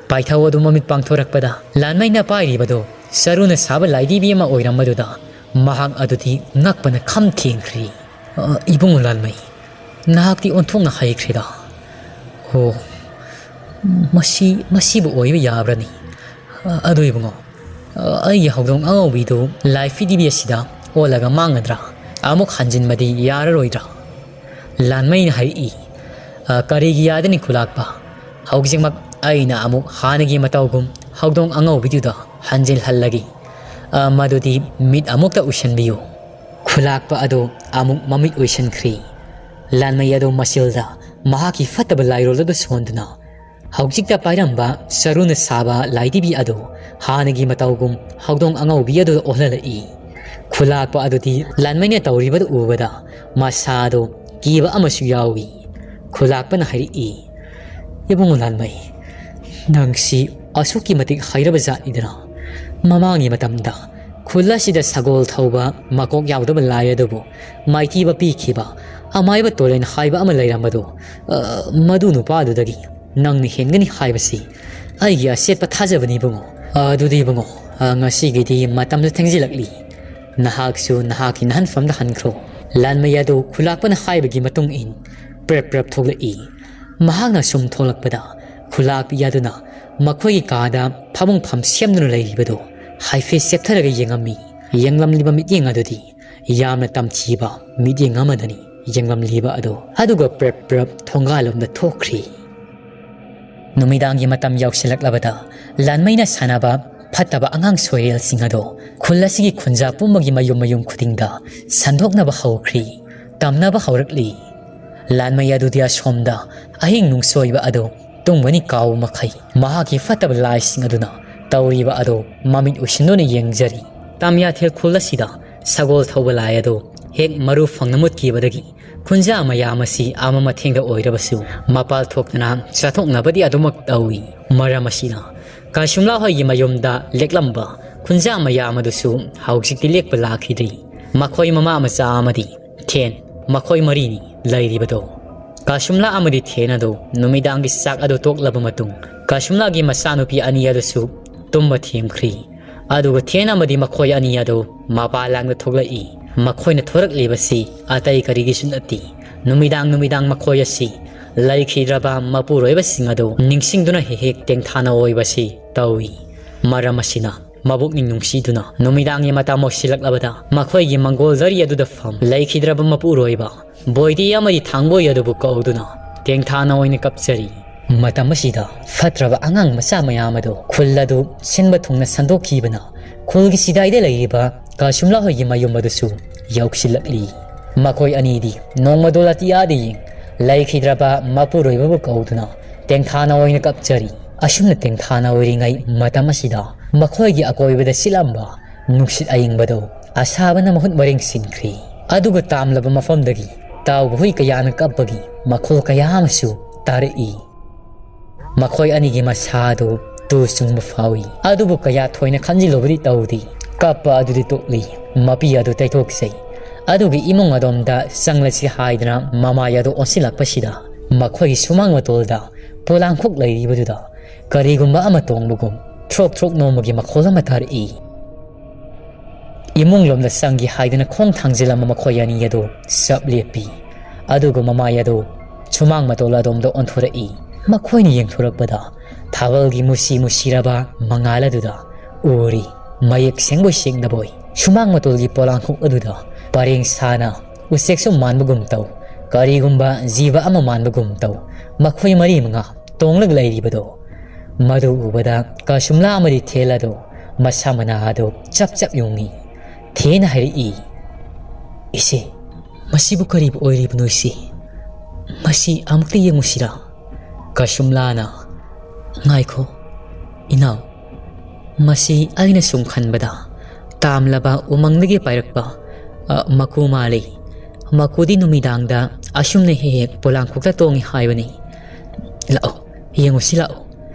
ꯄꯥꯏꯊꯧ ꯑꯗꯨ ꯃꯃꯤꯠ ꯄꯥꯡꯊꯣꯔꯛꯄꯗ ꯂꯥꯟꯃꯩꯅ ꯄꯥꯏꯔꯤꯕꯗꯨ ꯆꯔꯨꯅ ꯁꯥꯕ ꯂꯥꯏꯙꯤꯕꯤ ꯑꯃ ꯑꯣꯏꯔꯝꯕꯗꯨꯗ ꯃꯍꯥꯛ ꯑꯗꯨꯗꯤ ꯉꯛꯄꯅ ꯈꯝ ꯊꯦꯡꯈ꯭ꯔꯦ꯫ "ꯑ, ꯏꯕꯨꯡꯉꯣ ꯂꯥꯟꯃꯩ, ꯅꯍꯥꯛꯇꯤ ꯑꯣꯟꯊꯣꯛꯅ ꯍꯩꯈ꯭ꯔꯦꯗ꯫ ꯍꯣ, ꯃꯁꯤ, ꯃꯁꯤꯕꯨ ꯑꯣꯏꯕ ꯌꯥꯕ꯭ꯔꯅꯤ? ꯑ, ꯑꯗꯨ ꯏꯕꯨꯡꯉꯣ, ꯑ, ꯑꯩꯒꯤ ꯍꯧꯗꯣꯡ ꯑꯉꯧꯕꯤꯗꯨ ꯂꯥꯏꯐꯤꯗꯤꯕꯤ ꯑꯁꯤꯗ ꯑꯣꯜꯂꯒ ꯃꯥꯡꯒꯗ꯭ꯔꯥ? ꯑꯃꯨꯛ ꯍꯟꯖꯤꯟꯕꯗꯤ ꯌꯥꯔꯔꯣꯏꯗ꯭ꯔꯥ?" ꯂꯥꯟꯃꯩꯅ ꯍꯥꯏꯔꯛꯏ꯫ "ꯑ, ꯀꯔꯤꯒꯤ ꯌꯥꯗꯅꯤ ꯈꯨꯂꯥꯛꯄ? ꯍꯧꯖꯤꯛꯃꯛ ꯑꯩꯅ ꯑꯃꯨꯛ ꯍꯥꯟꯅꯒꯤ ꯃꯇꯧꯒꯨꯝ ꯍꯧꯗꯣꯡ ꯑꯉꯧꯕꯤꯗꯨꯗ ꯍꯟꯖꯤꯜꯍꯜꯂꯒꯦ꯫ ꯑ, ꯃꯗꯨꯗꯤ ꯃꯤꯠ ꯑꯃꯨꯛꯇ ꯎꯏꯁꯟꯕꯤꯌꯨ꯫" ꯈꯨꯂꯥꯛꯄ ꯑꯗꯨ ꯑꯃꯨꯛ ꯃꯃꯤꯠ ꯎꯏꯁꯟꯈ꯭ꯔꯦ꯫ ꯂꯥꯟꯃꯩ ꯑꯗꯨ ꯃꯆꯤꯜꯗ ꯃꯍꯥꯛꯀꯤ ꯐꯠꯇꯕ ꯂꯥꯏꯔꯣꯜ ꯑꯗꯨ ꯁꯣꯟꯗꯨꯅ ꯍꯧꯖꯤꯛꯇ ꯄꯥꯏꯔꯝꯕ ꯆꯔꯨꯅ ꯁꯥꯕ ꯂꯥꯏꯙꯤꯕꯤ ꯑꯗꯨ ꯍꯥꯟꯅꯒꯤ ꯃꯇꯧꯒꯨꯝ ꯍꯧꯗꯣꯡ ꯑꯉꯧꯕꯤ ꯑꯗꯨꯗ ꯑꯣꯜꯍꯜꯂꯛꯏ꯫ ꯈꯨꯂꯥꯛꯄ ꯑꯗꯨꯗꯤ ꯂꯥꯟꯃꯩꯅ ꯇꯧꯔꯤꯕꯗꯨ ꯎꯕꯗ ꯃꯁꯥꯗꯨ ꯀꯤꯕ ꯑꯃꯁꯨ ꯌꯥꯎꯏ꯫ ꯈꯨꯂꯥꯛꯄꯅ ꯍꯥꯏꯔꯛꯏ, "ꯏꯕꯨꯡꯉꯣ ꯂꯥꯟꯃꯩ, ꯅꯪꯁꯤ ꯑꯁꯨꯛꯀꯤ ꯃꯇꯤꯛ ꯍꯩꯔꯕ ꯖꯥꯠꯅꯤꯗꯅ꯫ ꯃꯃꯥꯡꯒꯤ ꯃꯇꯝꯗ ꯈꯨꯜ ꯑꯁꯤꯗ ꯁꯒꯣꯜ ꯊꯧꯕ ꯃꯀꯣꯛ ꯌꯥꯎꯗꯕ ꯂꯥꯏ ꯑꯗꯨꯕꯨ ꯃꯥꯏꯊꯤꯕ ꯄꯤꯈꯤꯕ ꯑꯃꯥꯏꯕ ꯇꯣꯂꯦꯟ ꯍꯥꯏꯕ ꯑꯃ ꯂꯩꯔꯝꯕꯗꯨ, ꯑ, ꯃꯗꯨ ꯅꯨꯄꯥꯗꯨꯗꯒꯤ ꯅꯪꯅ ꯍꯦꯟꯒꯅꯤ ꯍꯥꯏꯕꯁꯤ ꯑꯩꯒꯤ ꯑꯆꯦꯠꯄ ꯊꯥꯖꯕꯅꯤ ꯏꯕꯨꯡꯉꯣ꯫ ꯑꯗꯨꯗꯤ ꯏꯕꯨꯡꯉꯣ, ꯑ, ꯉꯁꯤꯒꯤꯗꯤ ꯃꯇꯝꯁꯨ ꯊꯦꯡꯖꯤꯜꯂꯛꯂꯤ꯫ ꯅꯍꯥꯛꯁꯨ ꯅꯍꯥꯛꯀꯤ ꯅꯍꯟꯐꯝꯗ ꯍꯟꯈ꯭ꯔꯣ꯫" ꯂꯥꯟꯃꯩ ꯑꯗꯨ ꯈꯨꯂꯥꯛꯄꯅ ꯍꯥꯏꯕꯒꯤ ꯃꯇꯨꯡ ꯏꯟ ꯄ꯭ꯔꯞ ꯄ꯭ꯔꯞ ꯊꯣꯛꯂꯛꯏ꯫ ꯃꯍꯥꯛꯅ ꯁꯨꯝ ꯊꯣꯛꯂꯛꯄꯗ ꯈꯨꯂꯥꯛꯄꯤ ꯑꯗꯨꯅ ꯃꯈꯣꯏꯒꯤ ꯀꯥꯗ ꯐꯃꯨꯡ ꯐꯝ ꯁꯦꯝꯗꯨꯅ ꯂꯩꯔꯤꯕꯗꯨ ꯍꯥꯏꯐꯦꯠ ꯆꯦꯞꯊꯔꯒ ꯌꯦꯡꯉꯝꯃꯤ꯫ ꯌꯦꯡꯂꯝꯂꯤꯕ ꯃꯤꯠꯌꯦꯡ ꯑꯗꯨꯗꯤ ꯌꯥꯝꯅ ꯇꯝꯊꯤꯕ ꯃꯤꯠꯌꯦꯡ ꯑꯃꯗꯅꯤ ꯌꯦꯡꯂꯝꯂꯤꯕ ꯑꯗꯨ꯫ ꯑꯗꯨꯒ ꯄ꯭ꯔꯞ ꯄ꯭ꯔꯞ ꯊꯣꯡꯒꯥꯜꯂꯣꯝꯗ ꯊꯣꯛꯈ꯭ꯔꯤ꯫ ꯅꯨꯃꯤꯗꯥꯡꯒꯤ ꯃꯇꯝ ꯌꯧꯁꯤꯜꯂꯛꯂꯕꯗ ꯂꯥꯟꯃꯩꯅ ꯁꯥꯟꯅꯕ ꯐꯠꯇꯕ ꯑꯉꯥꯡ ꯁꯣꯏꯔꯦꯜꯁꯤꯡ ꯑꯗꯨ ꯈꯨꯜ ꯑꯁꯤꯒꯤ ꯈꯨꯟꯖꯥ ꯄꯨꯝꯕꯒꯤ ꯃꯌꯨꯝ ꯃꯌꯨꯝ ꯈꯨꯗꯤꯡꯗ ꯁꯟꯗꯣꯛꯅꯕ ꯍꯧꯈ꯭ꯔꯤ, ꯇꯝꯅꯕ ꯍꯧꯔꯛꯂꯤ꯫ ꯂꯥꯟꯃꯩ ꯑꯗꯨꯗꯤ ꯑꯁꯣꯝꯗ ꯑꯍꯤꯡ ꯅꯨꯡꯁꯣꯏꯕ ꯑꯗꯨ ꯇꯨꯝꯒꯅꯤ ꯀꯥꯎꯕ ꯃꯈꯩ ꯃꯍꯥꯛꯀꯤ ꯐꯠꯇꯕ ꯂꯥꯏꯁꯤꯡ ꯑꯗꯨꯅ ꯇꯧꯔꯤꯕ ꯑꯗꯨ ꯃꯃꯤꯠ ꯎꯏꯁꯤꯟꯗꯨꯅ ꯌꯦꯡꯖꯔꯤ꯫ ꯇꯝꯌꯥꯊꯦꯜ ꯈꯨꯜ ꯑꯁꯤꯗ ꯁꯒꯣꯜ ꯊꯧꯕ ꯂꯥꯏ ꯑꯗꯨ ꯍꯦꯛ ꯃꯔꯨ ꯐꯪꯅ ꯃꯨꯠꯈꯤꯕꯗꯒꯤ ꯈꯨꯟꯖꯥ ꯃꯌꯥꯝ ꯑꯁꯤ ꯑꯃ ꯃꯊꯦꯡꯗ ꯑꯣꯏꯔꯕꯁꯨ ꯃꯄꯥꯜ ꯊꯣꯛꯇꯅ ꯆꯠꯊꯣꯛꯅꯕꯗꯤ ꯑꯗꯨꯃꯛ ꯇꯧꯏ꯫ ꯃꯔꯝ ꯑꯁꯤꯅ ꯀꯩꯁꯨꯝꯂꯥ ꯍꯣꯏꯒꯤ ꯃꯌꯨꯝꯗ ꯂꯦꯛꯂꯝꯕ ꯈꯨꯟꯖꯥ ꯃꯌꯥꯝ ꯑꯗꯨꯁꯨ ꯍꯧꯖꯤꯛꯇꯤ ꯂꯦꯛꯄ ꯂꯥꯛꯈꯤꯗ꯭ꯔꯤ꯫ ꯃꯈꯣꯏ ꯃꯃꯥ ꯃꯆꯥ ꯑꯃꯗꯤ ꯊꯦꯟ, ꯃꯈꯣꯏ ꯃꯔꯤꯅꯤ ꯂꯩꯔꯤꯕꯗꯣ꯫ ꯀꯥꯁꯨꯝꯂꯥ ꯑꯃꯗꯤ ꯊꯦꯟ ꯑꯗꯨ ꯅꯨꯃꯤꯗꯥꯡꯒꯤ ꯆꯥꯛ ꯑꯗꯨ ꯇꯣꯛꯂꯕ ꯃꯇꯨꯡ, ꯀꯥꯁꯨꯝꯂꯥꯒꯤ ꯃꯆꯥꯅꯨꯄꯤ ꯑꯅꯤ ꯑꯗꯨꯁꯨ ꯇꯨꯝꯕ ꯊꯦꯝꯈ꯭ꯔꯤ꯫ ꯑꯗꯨꯒ ꯊꯦꯟ ꯑꯃꯗꯤ ꯃꯈꯣꯏ ꯑꯅꯤ ꯑꯗꯨ ꯃꯄꯥꯟ ꯂꯥꯡꯗ ꯊꯣꯛꯂꯛꯏ꯫ ꯃꯈꯣꯏꯅ ꯊꯣꯔꯛꯂꯤꯕꯁꯤ ꯑꯇꯩ ꯀꯔꯤꯒꯤꯁꯨ ꯅꯠꯇꯦ꯫ ꯅꯨꯃꯤꯗꯥꯡ ꯅꯨꯃꯤꯗꯥꯡ ꯃꯈꯣꯏ ꯑꯁꯤ ꯂꯩꯈꯤꯗ꯭ꯔꯕ ꯃꯄꯨꯔꯣꯏꯕꯁꯤꯡ ꯑꯗꯨ ꯅꯤꯡꯁꯤꯡꯗꯨꯅ ꯍꯦꯛ ꯍꯦꯛ ꯇꯦꯡꯊꯥꯅ ꯑꯣꯏꯕꯁꯤ ꯇꯧꯏ꯫ ꯃꯔꯝ ꯑꯁꯤꯅ ꯃꯕꯨꯛꯅꯤꯡ ꯅꯨꯡꯁꯤꯗꯨꯅ ꯅꯨꯃꯤꯗꯥꯡꯒꯤ ꯃꯇꯝ ꯑꯣꯏꯁꯤꯜꯂꯛꯂꯕꯗ ꯃꯈꯣꯏꯒꯤ ꯃꯪꯒꯣꯜꯖꯔꯤ ꯑꯗꯨꯗ ꯐꯝ ꯂꯩꯈꯤꯗ꯭ꯔꯕ ꯃꯄꯨꯔꯣꯏꯕ ꯕꯣꯏꯗꯤ ꯑꯃꯗꯤ ꯊꯥꯡꯕꯣꯏ ꯑꯗꯨꯕꯨ ꯀꯧꯗꯨꯅ ꯇꯦꯡꯊꯥꯅ ꯑꯣꯏꯅ ꯀꯞꯆꯔꯤ꯫ ꯃꯇꯝ ꯑꯁꯤꯗ ꯐꯠꯇ꯭ꯔꯕ ꯑꯉꯥꯡ ꯃꯆꯥ ꯃꯌꯥꯝ ꯑꯗꯨ ꯈꯨꯜ ꯑꯗꯨ ꯁꯤꯟꯕ ꯊꯨꯡꯅ ꯁꯟꯗꯣꯛꯈꯤꯕꯅ ꯈꯨꯜꯒꯤ ꯁꯤꯗꯥꯏꯗ ꯂꯩꯔꯤꯕ ꯀꯥꯁꯨꯝꯂꯥ ꯍꯣꯏꯒꯤ ꯃꯌꯨꯝ ꯑꯗꯨꯁꯨ ꯌꯧꯁꯤꯜꯂꯛꯂꯤ꯫ ꯃꯈꯣꯏ ꯑꯅꯤꯗꯤ ꯅꯣꯡꯃꯗꯣ ꯑꯇꯤꯌꯥꯗ ꯌꯦꯡ ꯂꯩꯈꯤꯗ꯭ꯔꯕ ꯃꯄꯨꯔꯣꯏꯕꯕꯨ ꯀꯧꯗꯨꯅ ꯇꯦꯡꯊꯥꯅ ꯑꯣꯏꯅ ꯀꯞꯆꯔꯤ꯫ ꯑꯁꯨꯝꯅ ꯇꯦꯡꯊꯥꯅ ꯑꯣꯏꯔꯤꯉꯩ ꯃꯇꯝ ꯑꯁꯤꯗ ꯃꯈꯣꯏꯒꯤ ꯑꯀꯣꯏꯕꯗ ꯁꯤꯠꯂꯝꯕ ꯅꯨꯡꯁꯤꯠ ꯑꯏꯪꯕꯗꯨ ꯑꯁꯥꯕꯅ ꯃꯍꯨꯠ ꯃꯔꯦꯡ ꯁꯤꯟꯈ꯭ꯔꯤ꯫ ꯑꯗꯨꯒ ꯇꯥꯝꯂꯕ ꯃꯐꯝꯗꯒꯤ ꯇꯥꯎꯕ ꯍꯨꯏ ꯀꯌꯥꯅ ꯀꯞꯄꯒꯤ ꯃꯈꯣꯜ ꯀꯌꯥ ꯑꯃꯁꯨ ꯇꯥꯔꯛꯏ꯫ ꯃꯈꯣꯏ ꯑꯅꯤꯒꯤ ꯃꯁꯥ ꯑꯗꯨ ꯇꯨ ꯆꯨꯡꯕ ꯐꯥꯎꯏ꯫ ꯑꯗꯨꯕꯨ ꯀꯌꯥ ꯊꯣꯏꯅ ꯈꯟꯖꯤꯜꯂꯨꯕꯗꯤ ꯇꯧꯗꯦ꯫ ꯀꯞꯄ ꯑꯗꯨꯗꯤ ꯇꯣꯛꯂꯤ꯫ ꯃꯄꯤ ꯑꯗꯨ ꯇꯩꯊꯣꯛꯆꯩ꯫ ꯑꯗꯨꯒꯤ ꯏꯃꯨꯡ ꯑꯗꯣꯝꯗ ꯆꯪꯂꯁꯤ ꯍꯥꯏꯗꯅ ꯃꯃꯥꯏ ꯑꯗꯨ ꯑꯣꯟꯁꯤꯜꯂꯛꯄꯁꯤꯗ ꯃꯈꯣꯏꯒꯤ ꯁꯨꯃꯥꯡ ꯃꯇꯣꯜꯗ ꯄꯣꯂꯥꯡꯈꯣꯛ ꯂꯩꯔꯤꯕꯗꯨꯗ ꯀꯔꯤꯒꯨꯝꯕ ꯑꯃ ꯇꯣꯡꯕꯒꯨꯝ ꯊ꯭ꯔꯣꯛ ꯊ꯭ꯔꯣꯛ ꯅꯣꯝꯕꯒꯤ ꯃꯈꯣꯜ ꯑꯃ ꯇꯥꯔꯛꯏ꯫ ꯏꯃꯨꯡꯂꯣꯝꯗ ꯆꯪꯒꯦ ꯍꯥꯏꯗꯨꯅ ꯈꯣꯡ ꯊꯥꯡꯖꯤꯜꯂꯝꯕ ꯃꯈꯣꯏ ꯑꯅꯤ ꯑꯗꯨ ꯆꯞ ꯂꯦꯞꯄꯤ꯫ ꯑꯗꯨꯒ ꯃꯃꯥꯏ ꯑꯗꯨ ꯁꯨꯃꯥꯡ ꯃꯇꯣꯜ ꯑꯗꯣꯝꯗ ꯑꯣꯟꯊꯣꯔꯛꯏ꯫ ꯃꯈꯣꯏꯅ ꯌꯦꯡꯊꯣꯔꯛꯄꯗ ꯊꯥꯕꯜꯒꯤ ꯃꯨꯁꯤ ꯃꯨꯁꯤꯔꯕ ꯃꯉꯥꯜ ꯑꯗꯨꯗ ꯎꯔꯤ꯫ ꯃꯌꯦꯛ ꯁꯦꯡꯕꯣꯏ ꯁꯦꯡꯗꯕꯣꯏ ꯁꯨꯃꯥꯡ ꯃꯇꯣꯜꯒꯤ ꯄꯣꯂꯥꯡꯈꯣꯛ ꯑꯗꯨꯗ ꯄꯔꯦꯡ ꯁꯥꯅ ꯎꯆꯦꯛꯁꯨ ꯃꯥꯟꯕꯒꯨꯝ ꯇꯧ, ꯀꯔꯤꯒꯨꯝꯕ ꯖꯤꯕ ꯑꯃ ꯃꯥꯟꯕꯒꯨꯝ ꯇꯧ, ꯃꯈꯣꯏ ꯃꯔꯤ ꯃꯉꯥ ꯇꯣꯡꯂꯒ ꯂꯩꯔꯤꯕꯗꯣ꯫ ꯃꯗꯨ ꯎꯕꯗ ꯀꯁꯨꯝꯂꯥ ꯑꯃꯗꯤ ꯊꯦꯜ ꯑꯗꯨ ꯃꯁꯥ ꯃꯅꯥ ꯑꯗꯨ ꯆꯞ ꯆꯞ ꯌꯨꯡꯏ꯫ ꯊꯦꯅ ꯍꯥꯏꯔꯛꯏ, "ꯏꯆꯦ, ꯃꯁꯤꯕꯨ ꯀꯔꯤꯕꯨ ꯑꯣꯏꯔꯤꯕꯅꯣ ꯏꯆꯦ? ꯃꯁꯤ ꯑꯃꯨꯛꯇ ꯌꯦꯡꯉꯨꯁꯤꯔꯥ?" ꯀꯁꯨꯝꯂꯥꯅ, "ꯉꯥꯏꯈꯣ, ꯏꯅꯥꯎ, ꯃꯁꯤ ꯑꯩꯅ ꯁꯨꯝ ꯈꯟꯕꯗ ꯇꯥꯝꯂꯕ ꯎꯃꯪꯗꯒꯤ ꯄꯥꯏꯔꯛꯄ, ꯑ, ꯃꯀꯨ ꯃꯥꯜꯂꯤ꯫ ꯃꯀꯨꯗꯤ ꯅꯨꯃꯤꯗꯥꯡꯗ ꯑꯁꯨꯝꯅ ꯍꯦꯛ ꯍꯦꯛ ꯄꯣꯂꯥꯡꯈꯣꯛꯇ ꯇꯣꯡꯏ ꯍꯥꯏꯕꯅꯤ꯫ ꯂꯥꯛꯑꯣ, ꯌꯦꯡꯉꯨꯁꯤ ꯂꯥꯛꯑꯣ꯫"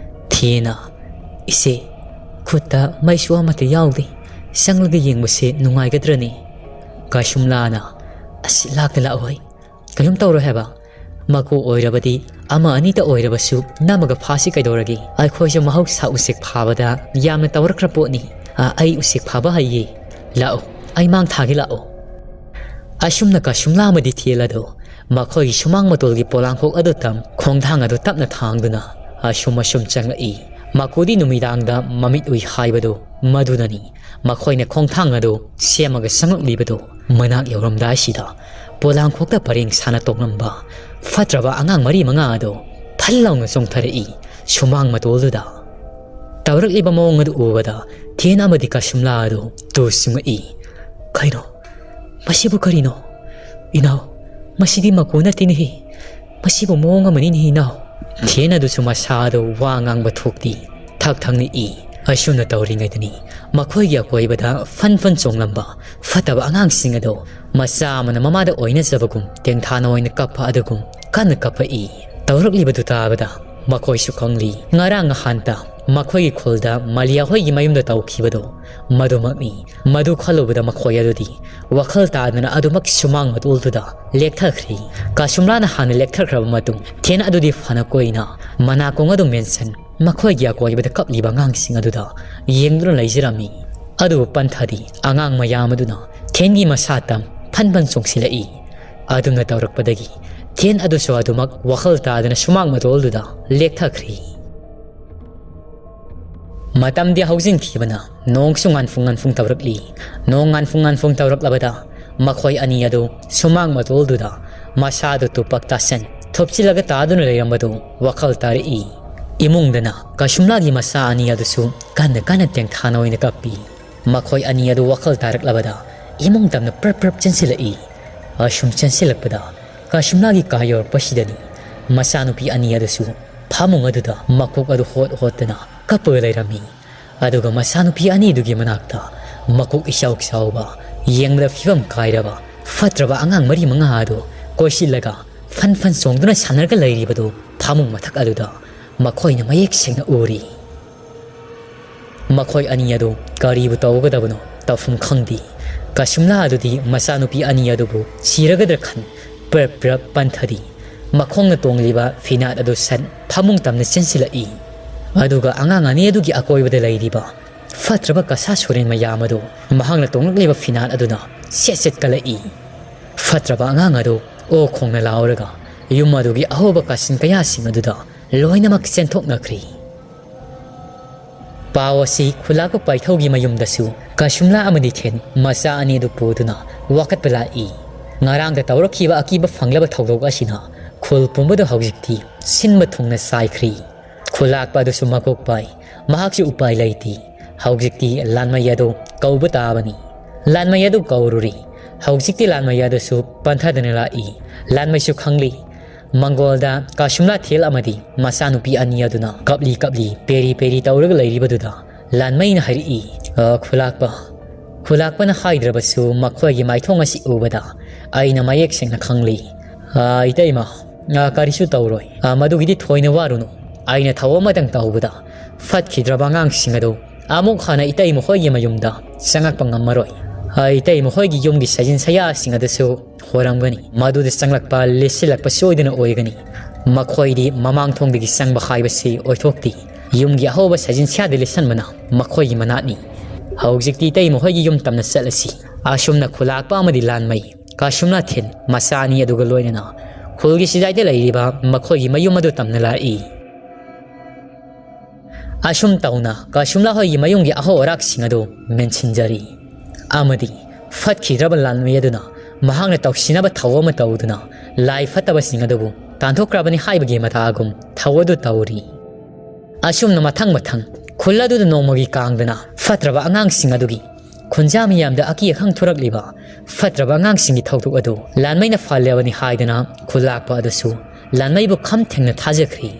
ꯊꯦꯅ, "ꯏꯆꯦ, ꯈꯨꯠꯇ ꯃꯩꯁꯨ ꯑꯃꯠꯇ ꯌꯥꯎꯗꯦ꯫ ꯆꯪꯂꯒ ꯌꯦꯡꯕꯁꯦ ꯅꯨꯡꯉꯥꯏꯒꯗ꯭ꯔꯅꯦ?" ꯀꯁꯨꯝꯂꯥꯅ, "ꯑꯁ, ꯂꯥꯛꯇ ꯂꯥꯛꯑꯣ ꯍꯩ꯫ ꯀꯩꯅꯣꯝ ꯇꯧꯔꯣꯏ ꯍꯥꯏꯕ꯫ "ꯃꯀꯨ ꯑꯣꯏꯔꯕꯗꯤ ꯑꯃ ꯑꯅꯤꯇ ꯑꯣꯏꯔꯕꯁꯨ ꯅꯝꯃꯒ ꯐꯥꯁꯤ ꯀꯩꯗꯧꯔꯒꯦ? ꯑꯩꯈꯣꯏꯁꯨ ꯃꯍꯧꯁꯥ ꯎꯆꯦꯛ ꯐꯥꯕꯗ ꯌꯥꯝꯅ ꯇꯧꯔꯛꯈ꯭ꯔ ꯄꯣꯠꯅꯤ꯫ ꯑ, ꯑꯩ ꯎꯆꯦꯛ ꯐꯥꯕ ꯍꯩꯌꯦ꯫ ꯂꯥꯛꯑꯣ, ꯑꯩ ꯃꯥꯡ ꯊꯥꯒꯦ ꯂꯥꯛꯑꯣ"꯫ ꯑꯁꯨꯝꯅ ꯀꯁꯨꯝꯂꯥ ꯑꯃꯗꯤ ꯊꯦꯟ ꯑꯗꯨ ꯃꯈꯣꯏꯒꯤ ꯁꯨꯃꯥꯡ ꯃꯇꯣꯜꯒꯤ ꯄꯣꯂꯥꯡꯈꯣꯛ ꯑꯗꯨ ꯇꯝ ꯈꯣꯡꯊꯥꯡ ꯑꯗꯨ ꯇꯞꯅ ꯊꯥꯡꯗꯨꯅ ꯑꯁꯨꯝ ꯑꯁꯨꯝ ꯆꯪꯂꯛꯏ꯫ ꯃꯀꯨꯗꯤ ꯅꯨꯃꯤꯗꯥꯡꯗ ꯃꯃꯤꯠ ꯎꯏ ꯍꯥꯏꯕꯗꯨ ꯃꯗꯨꯅꯅꯤ꯫ ꯃꯈꯣꯏꯅ ꯈꯣꯡꯊꯥꯡ ꯑꯗꯨ ꯁꯦꯝꯃꯒ ꯆꯪꯂꯛꯂꯤꯕꯗꯨ ꯃꯅꯥꯛ ꯌꯧꯔꯝꯗꯥꯏꯁꯤꯗ ꯄꯣꯂꯥꯡꯈꯣꯛꯇ ꯄꯔꯦꯡ ꯁꯥꯅ ꯇꯣꯡꯂꯝꯕ ꯐꯠꯇ꯭ꯔꯕ ꯑꯉꯥꯡ ꯃꯔꯤ ꯃꯉꯥ ꯑꯗꯨ ꯐꯜ ꯂꯥꯎꯅ ꯆꯣꯡꯊꯔꯛꯏ꯫ ꯁꯨꯃꯥꯡ ꯃꯇꯣꯜꯗꯨꯗ ꯇꯧꯔꯛꯂꯤꯕ ꯃꯑꯣꯡ ꯑꯗꯨ ꯎꯕꯗ ꯊꯦꯟ ꯑꯃꯗꯤ ꯀꯁꯨꯝꯂꯥ ꯑꯗꯨ ꯇꯨ ꯆꯨꯡꯉꯛꯏ꯫ "ꯀꯩꯅꯣ? ꯃꯁꯤꯕꯨ ꯀꯔꯤꯅꯣ? ꯏꯅꯥꯎ, ꯃꯁꯤꯗꯤ ꯃꯀꯨ ꯅꯠꯇꯦꯅꯦꯍꯦ꯫ ꯃꯁꯤꯕꯨ ꯃꯑꯣꯡ ꯑꯃꯅꯤꯅꯦ ꯏꯅꯥꯎ"꯫ ꯊꯦꯟ ꯑꯗꯨꯁꯨ ꯃꯁꯥ ꯑꯗꯨ ꯋꯥ ꯉꯥꯡꯕ ꯊꯣꯛꯇꯦ꯫ ꯊꯛ ꯊꯛꯅ ꯏ꯫ ꯑꯁꯨꯝꯅ ꯇꯧꯔꯤꯉꯩꯗꯅꯤ ꯃꯈꯣꯏꯒꯤ ꯑꯀꯣꯏꯕꯗ ꯐꯟ ꯐꯟ ꯆꯣꯡꯂꯝꯕ ꯐꯠꯇꯕ ꯑꯉꯥꯡꯁꯤꯡ ꯑꯗꯨ ꯃꯆꯥ ꯑꯃꯅ ꯃꯃꯥꯗ ꯑꯣꯏꯅꯖꯕꯒꯨꯝ ꯇꯦꯡꯊꯥꯅ ꯑꯣꯏꯅ ꯀꯞꯄ ꯑꯗꯨꯒꯨꯝ ꯀꯟꯅ ꯀꯞꯄꯛꯏ꯫ ꯇꯧꯔꯛꯂꯤꯕꯗꯨ ꯇꯥꯕꯗ ꯃꯈꯣꯏꯁꯨ ꯈꯪꯂꯤ꯫ ꯉꯔꯥꯡ ꯅꯍꯥꯟꯇ ꯃꯈꯣꯏꯒꯤ ꯈꯨꯜꯗ ꯃꯂꯤꯌꯥ ꯍꯣꯏꯒꯤ ꯃꯌꯨꯝꯗ ꯇꯧꯈꯤꯕꯗꯣ ꯃꯗꯨꯃꯛꯅꯤ꯫ ꯃꯗꯨ ꯈꯜꯂꯨꯕꯗ ꯃꯈꯣꯏ ꯑꯗꯨꯗꯤ ꯋꯥꯈꯜ ꯇꯥꯗꯅ ꯑꯗꯨꯃꯛ ꯁꯨꯃꯥꯡ ꯃꯇꯣꯜꯗꯨꯗ ꯂꯦꯛꯊꯈ꯭ꯔꯤ꯫ ꯀꯥꯁꯨꯝꯂꯥꯅ ꯍꯥꯟꯅ ꯂꯦꯛꯊꯈ꯭ꯔꯕ ꯃꯇꯨꯡ ꯊꯦꯟ ꯑꯗꯨꯗꯤ ꯐꯅ ꯀꯨꯏꯅ ꯃꯅꯥꯀꯣꯡ ꯑꯗꯨ ꯃꯦꯟꯁꯟ ꯃꯈꯣꯏꯒꯤ ꯑꯀꯣꯏꯕꯗ ꯀꯞꯂꯤꯕ ꯑꯉꯥꯡꯁꯤꯡ ꯑꯗꯨꯗ ꯌꯦꯡꯗꯨꯅ ꯂꯩꯖꯔꯝꯃꯤ꯫ ꯑꯗꯨꯕꯨ ꯄꯟꯊꯗꯤ ꯑꯉꯥꯡ ꯃꯌꯥꯝ ꯑꯗꯨꯅ ꯊꯦꯟꯒꯤ ꯃꯁꯥ ꯇꯝ ꯐꯟ ꯐꯟ ꯆꯣꯡꯁꯤꯜꯂꯛꯏ꯫ ꯑꯗꯨꯝꯅ ꯇꯧꯔꯛꯄꯗꯒꯤ ꯊꯦꯟ ꯑꯗꯨꯁꯨ ꯑꯗꯨꯃꯛ ꯋꯥꯈꯜ ꯇꯥꯗꯅ ꯁꯨꯃꯥꯡ ꯃꯇꯣꯜꯗꯨꯗ ꯂꯦꯛꯊꯈ꯭ꯔꯤ꯫ ꯃꯇꯝꯗꯤ ꯍꯧꯖꯤꯟꯈꯤꯕꯅ ꯅꯣꯡꯁꯨ ꯉꯥꯟꯐꯨꯡ ꯉꯥꯟꯐꯨꯡ ꯇꯧꯔꯛꯂꯤ꯫ ꯅꯣꯡ ꯉꯥꯟꯐꯨꯡ ꯉꯥꯟꯐꯨꯡ ꯇꯧꯔꯛꯂꯕꯗ ꯃꯈꯣꯏ ꯑꯅꯤ ꯑꯗꯨ ꯁꯨꯃꯥꯡ ꯃꯇꯣꯜꯗꯨꯗ ꯃꯁꯥꯗꯨ ꯇꯨꯄꯛ ꯇꯥꯁꯟ ꯊꯨꯞꯆꯤꯜꯂꯒ ꯇꯥꯗꯨꯅ ꯂꯩꯔꯝꯕꯗꯨ ꯋꯥꯈꯜ ꯇꯥꯔꯛꯏ꯫ ꯏꯃꯨꯡꯗꯅ ꯀꯁꯨꯝꯂꯥꯒꯤ ꯃꯆꯥ ꯑꯅꯤ ꯑꯗꯨꯁꯨ ꯀꯟꯅ ꯀꯟꯅ ꯇꯦꯡꯊꯥꯅ ꯑꯣꯏꯅ ꯀꯞꯄꯤ꯫ ꯃꯈꯣꯏ ꯑꯅꯤ ꯑꯗꯨ ꯋꯥꯈꯜ ꯇꯥꯔꯛꯂꯕꯗ ꯏꯃꯨꯡ ꯇꯝꯅ ꯄ꯭ꯔꯞ ꯄ꯭ꯔꯞ ꯆꯦꯟꯁꯤꯜꯂꯛꯏ꯫ ꯑꯁꯨꯝ ꯆꯦꯟꯁꯤꯜꯂꯛꯄꯗ ꯀꯁꯨꯝꯂꯥꯒꯤ ꯀꯥ ꯌꯧꯔꯛꯄꯁꯤꯗꯅꯤ ꯃꯆꯥꯅꯨꯄꯤ ꯑꯅꯤ ꯑꯗꯨꯁꯨ ꯐꯃꯨꯡ ꯑꯗꯨꯗ ꯃꯀꯣꯛ ꯑꯗꯨ ꯍꯣꯠ ꯍꯣꯠꯇꯅ ꯀꯞꯄꯒ ꯂꯩꯔꯝꯃꯤ꯫ ꯑꯗꯨꯒ ꯃꯆꯥꯅꯨꯄꯤ ꯑꯅꯤꯗꯨꯒꯤ ꯃꯅꯥꯛꯇ ꯃꯀꯣꯛ ꯏꯆꯥꯎ ꯆꯥꯎꯕ, ꯌꯦꯡꯕꯗ ꯐꯤꯕꯝ ꯀꯥꯏꯔꯕ ꯐꯠꯇ꯭ꯔꯕ ꯑꯉꯥꯡ ꯃꯔꯤ ꯃꯉꯥ ꯑꯗꯨ ꯀꯣꯏꯁꯤꯜꯂꯒ ꯐꯟ ꯐꯟ ꯆꯣꯡꯗꯨꯅ ꯁꯥꯟꯅꯔꯒ ꯂꯩꯔꯤꯕꯗꯨ ꯐꯃꯨꯡ ꯃꯊꯛ ꯑꯗꯨꯗ ꯃꯈꯣꯏꯅ ꯃꯌꯦꯛ ꯁꯦꯡꯅ ꯎꯔꯤ꯫ ꯃꯈꯣꯏ ꯑꯅꯤ ꯑꯗꯨ ꯀꯔꯤꯕꯨ ꯇꯧꯒꯗꯕꯅꯣ ꯇꯧꯐꯝ ꯈꯪꯗꯦ꯫ ꯀꯁꯨꯝꯂꯥ ꯑꯗꯨꯗꯤ ꯃꯆꯥꯅꯨꯄꯤ ꯑꯅꯤ ꯑꯗꯨꯕꯨ ꯁꯤꯔꯒꯗ꯭ꯔꯥ ꯈꯟ ꯄ꯭ꯔꯞ ꯄ꯭ꯔꯞ ꯄꯟꯊꯔꯤ꯫ ꯃꯈꯣꯡꯅ ꯇꯣꯡꯂꯤꯕ ꯐꯤꯅꯥꯠ ꯑꯗꯨ ꯁꯠ ꯐꯃꯨꯡ ꯇꯝꯅ ꯆꯦꯟꯁꯤꯜꯂꯛꯏ꯫ ꯑꯗꯨꯒ ꯑꯉꯥꯡ ꯑꯅꯤ ꯑꯗꯨꯒꯤ ꯑꯀꯣꯏꯕꯗ ꯂꯩꯔꯤꯕ ꯐꯠꯇ꯭ꯔꯕ ꯀꯁꯥ ꯁꯣꯔꯦꯟ ꯃꯌꯥꯝ ꯑꯗꯨ ꯃꯍꯥꯛꯅ ꯇꯣꯡꯂꯛꯂꯤꯕ ꯐꯤꯅꯥꯠ ꯑꯗꯨꯅ ꯁꯦꯠ ꯁꯦꯠ ꯀꯜꯂꯛꯏ꯫ ꯐꯠꯇ꯭ꯔꯕ ꯑꯉꯥꯡ ꯑꯗꯨ ꯑꯣ ꯈꯣꯡꯅ ꯂꯥꯎꯔꯒ ꯌꯨꯝ ꯑꯗꯨꯒꯤ ꯑꯍꯧꯕ ꯀꯥꯆꯤꯟ ꯀꯌꯥꯁꯤꯡ ꯑꯗꯨꯗ ꯂꯣꯏꯅꯃꯛ ꯆꯦꯟꯊꯣꯛꯅꯈ꯭ꯔꯤ꯫ ꯄꯥꯎ ꯑꯁꯤ ꯈꯨꯂꯥꯛꯄ ꯄꯥꯏꯊꯧꯒꯤ ꯃꯌꯨꯝꯗꯁꯨ ꯀꯁꯨꯝꯂꯥ ꯑꯃꯗꯤ ꯊꯦꯟ ꯃꯆꯥ ꯑꯅꯤ ꯑꯗꯨ ꯄꯨꯗꯨꯅ ꯋꯥꯀꯠꯄ ꯂꯥꯛꯏ꯫ ꯉꯔꯥꯡꯗ ꯇꯧꯔꯛꯈꯤꯕ ꯑꯀꯤꯕ ꯐꯪꯂꯕ ꯊꯧꯗꯣꯛ ꯑꯁꯤꯅ ꯈꯨꯜ ꯄꯨꯝꯕꯗ ꯍꯧꯖꯤꯛꯇꯤ ꯁꯤꯟꯕ ꯊꯨꯡꯅ ꯆꯥꯏꯈ꯭ꯔꯤ꯫ ꯈꯨꯂꯥꯛꯄ ꯑꯗꯨꯁꯨ ꯃꯀꯣꯛ ꯄꯥꯏ꯫ ꯃꯍꯥꯛꯁꯨ ꯎꯄꯥꯏ ꯂꯩꯇꯦ꯫ ꯍꯧꯖꯤꯛꯇꯤ ꯂꯥꯟꯃꯩ ꯑꯗꯨ ꯀꯧꯕ ꯇꯥꯕꯅꯤ꯫ ꯂꯥꯟꯃꯩ ꯑꯗꯨ ꯀꯧꯔꯨꯔꯤ꯫ ꯍꯧꯖꯤꯛꯇꯤ ꯂꯥꯟꯃꯩ ꯑꯗꯨꯁꯨ ꯄꯟꯊꯗꯅ ꯂꯥꯛꯏ꯫ ꯂꯥꯟꯃꯩꯁꯨ ꯈꯪꯂꯤ꯫ ꯃꯪꯒꯣꯜꯗ ꯀꯥꯁꯨꯝꯂꯥ ꯊꯦꯜ ꯑꯃꯗꯤ ꯃꯆꯥꯅꯨꯄꯤ ꯑꯅꯤ ꯑꯗꯨꯅ ꯀꯞꯂꯤ ꯀꯞꯂꯤ, ꯄꯦꯔꯤ ꯄꯦꯔꯤ ꯇꯧꯔꯒ ꯂꯩꯔꯤꯕꯗꯨꯗ ꯂꯥꯟꯃꯩꯅ ꯍꯥꯏꯔꯛꯏ, "ꯑ, ꯈꯨꯂꯥꯛꯄ, ꯈꯨꯂꯥꯛꯄꯅ ꯍꯥꯏꯗ꯭ꯔꯕꯁꯨ ꯃꯈꯣꯏꯒꯤ ꯃꯥꯏꯊꯣꯡ ꯑꯁꯤ ꯎꯕꯗ ꯑꯩꯅ ꯃꯌꯦꯛ ꯁꯦꯡꯅ ꯈꯪꯂꯤ꯫ ꯑ, ꯏꯇꯩꯃ, ꯑ, ꯀꯔꯤꯁꯨ ꯇꯧꯔꯣꯏ꯫ ꯑ, ꯃꯗꯨꯒꯤꯗꯤ ꯊꯣꯏꯅ ꯋꯥꯔꯨꯅꯨ꯫ ꯑꯩꯅ ꯊꯧ ꯑꯃꯇꯪ ꯇꯧꯕꯗ ꯐꯠꯈꯤꯗ꯭ꯔꯕ ꯑꯉꯥꯡꯁꯤꯡ ꯑꯗꯨ ꯑꯃꯨꯛ ꯍꯟꯅ ꯏꯇꯩ ꯃꯈꯣꯏꯒꯤ ꯃꯌꯨꯝꯗ ꯆꯪꯉꯛꯄ ꯉꯝꯃꯔꯣꯏ꯫ ꯑ, ꯏꯇꯩ ꯃꯈꯣꯏꯒꯤ ꯌꯨꯝꯒꯤ ꯁꯥꯖꯤꯟ ꯁꯌꯥꯁꯤꯡ ꯑꯗꯨꯁꯨ ꯍꯣꯔꯝꯒꯅꯤ꯫ ꯃꯗꯨꯗ ꯆꯪꯂꯛꯄ, ꯂꯤꯠꯁꯤꯜꯂꯛꯄ ꯁꯣꯏꯗꯅ ꯑꯣꯏꯒꯅꯤ꯫ ꯃꯈꯣꯏꯗꯤ ꯃꯃꯥꯡ ꯊꯣꯡꯗꯒꯤ ꯆꯪꯕ ꯍꯥꯏꯕꯁꯤ ꯑꯣꯏꯊꯣꯛꯇꯦ꯫ ꯌꯨꯝꯒꯤ ꯑꯍꯧꯕ ꯁꯥꯖꯤꯟ ꯁꯌꯥꯗ ꯂꯤꯠꯁꯟꯕꯅ ꯃꯈꯣꯏꯒꯤ ꯃꯅꯥꯠꯅꯤ꯫ ꯍꯧꯖꯤꯛꯇꯤ ꯏꯇꯩ ꯃꯈꯣꯏꯒꯤ ꯌꯨꯝ ꯇꯝꯅ ꯆꯠꯂꯁꯤ꯫" ꯑꯁꯨꯝꯅ ꯈꯨꯂꯥꯛꯄ ꯑꯃꯗꯤ ꯂꯥꯟꯃꯩ ꯀꯥꯁꯨꯝꯂꯥ ꯊꯦꯟ ꯃꯆꯥ ꯑꯅꯤ ꯑꯗꯨꯒ ꯂꯣꯏꯅꯅ ꯈꯨꯜꯒꯤ ꯆꯤꯗꯥꯏꯗ ꯂꯩꯔꯤꯕ ꯃꯈꯣꯏꯒꯤ ꯃꯌꯨꯝ ꯑꯗꯨ ꯇꯝꯅ ꯂꯥꯛꯏ꯫ ꯑꯁꯨꯝ ꯇꯧꯅ ꯀꯥꯁꯨꯝꯂꯥ ꯍꯣꯏꯒꯤ ꯃꯌꯨꯝꯒꯤ ꯑꯍꯧ ꯑꯔꯥꯛꯁꯤꯡ ꯑꯗꯨ ꯃꯦꯟꯁꯤꯟꯖꯔꯤ ꯑꯃꯗꯤ ꯐꯠꯈꯤꯗ꯭ꯔꯕ ꯂꯥꯟꯃꯤ ꯑꯗꯨꯅ ꯃꯍꯥꯛꯅ ꯇꯧꯁꯤꯟꯅꯕ ꯊꯧ ꯑꯃ ꯇꯧꯗꯨꯅ ꯂꯥꯏ ꯐꯠꯇꯕꯁꯤꯡ ꯑꯗꯨꯕꯨ ꯇꯥꯟꯊꯣꯛꯈ꯭ꯔꯕꯅꯤ ꯍꯥꯏꯕꯒꯤ ꯃꯇꯥꯒꯨꯝ ꯊꯧ ꯑꯗꯨ ꯇꯧꯔꯤ꯫ ꯑꯁꯨꯝꯅ ꯃꯊꯪ ꯃꯊꯪ ꯈꯨꯜ ꯑꯗꯨꯗ ꯅꯣꯡꯃꯒꯤ ꯀꯥꯡꯗꯅ ꯐꯠꯇ꯭ꯔꯕ ꯑꯉꯥꯡꯁꯤꯡ ꯑꯗꯨꯒꯤ ꯈꯨꯟꯖꯥ ꯃꯤꯌꯥꯝꯗ ꯑꯀꯤ ꯑꯈꯪ ꯊꯣꯔꯛꯂꯤꯕ ꯐꯠꯇ꯭ꯔꯕ ꯑꯉꯥꯡꯁꯤꯡꯒꯤ ꯊꯧꯗꯣꯛ ꯑꯗꯨ ꯂꯥꯟꯃꯩꯅ ꯐꯍꯜꯂꯕꯅꯤ ꯍꯥꯏꯗꯅ ꯈꯨꯜꯂꯥꯛꯄ ꯑꯗꯨꯁꯨ ꯂꯥꯟꯃꯩꯕꯨ ꯈꯝ ꯊꯦꯡꯅ ꯊꯥꯖꯈ꯭ꯔꯤ꯫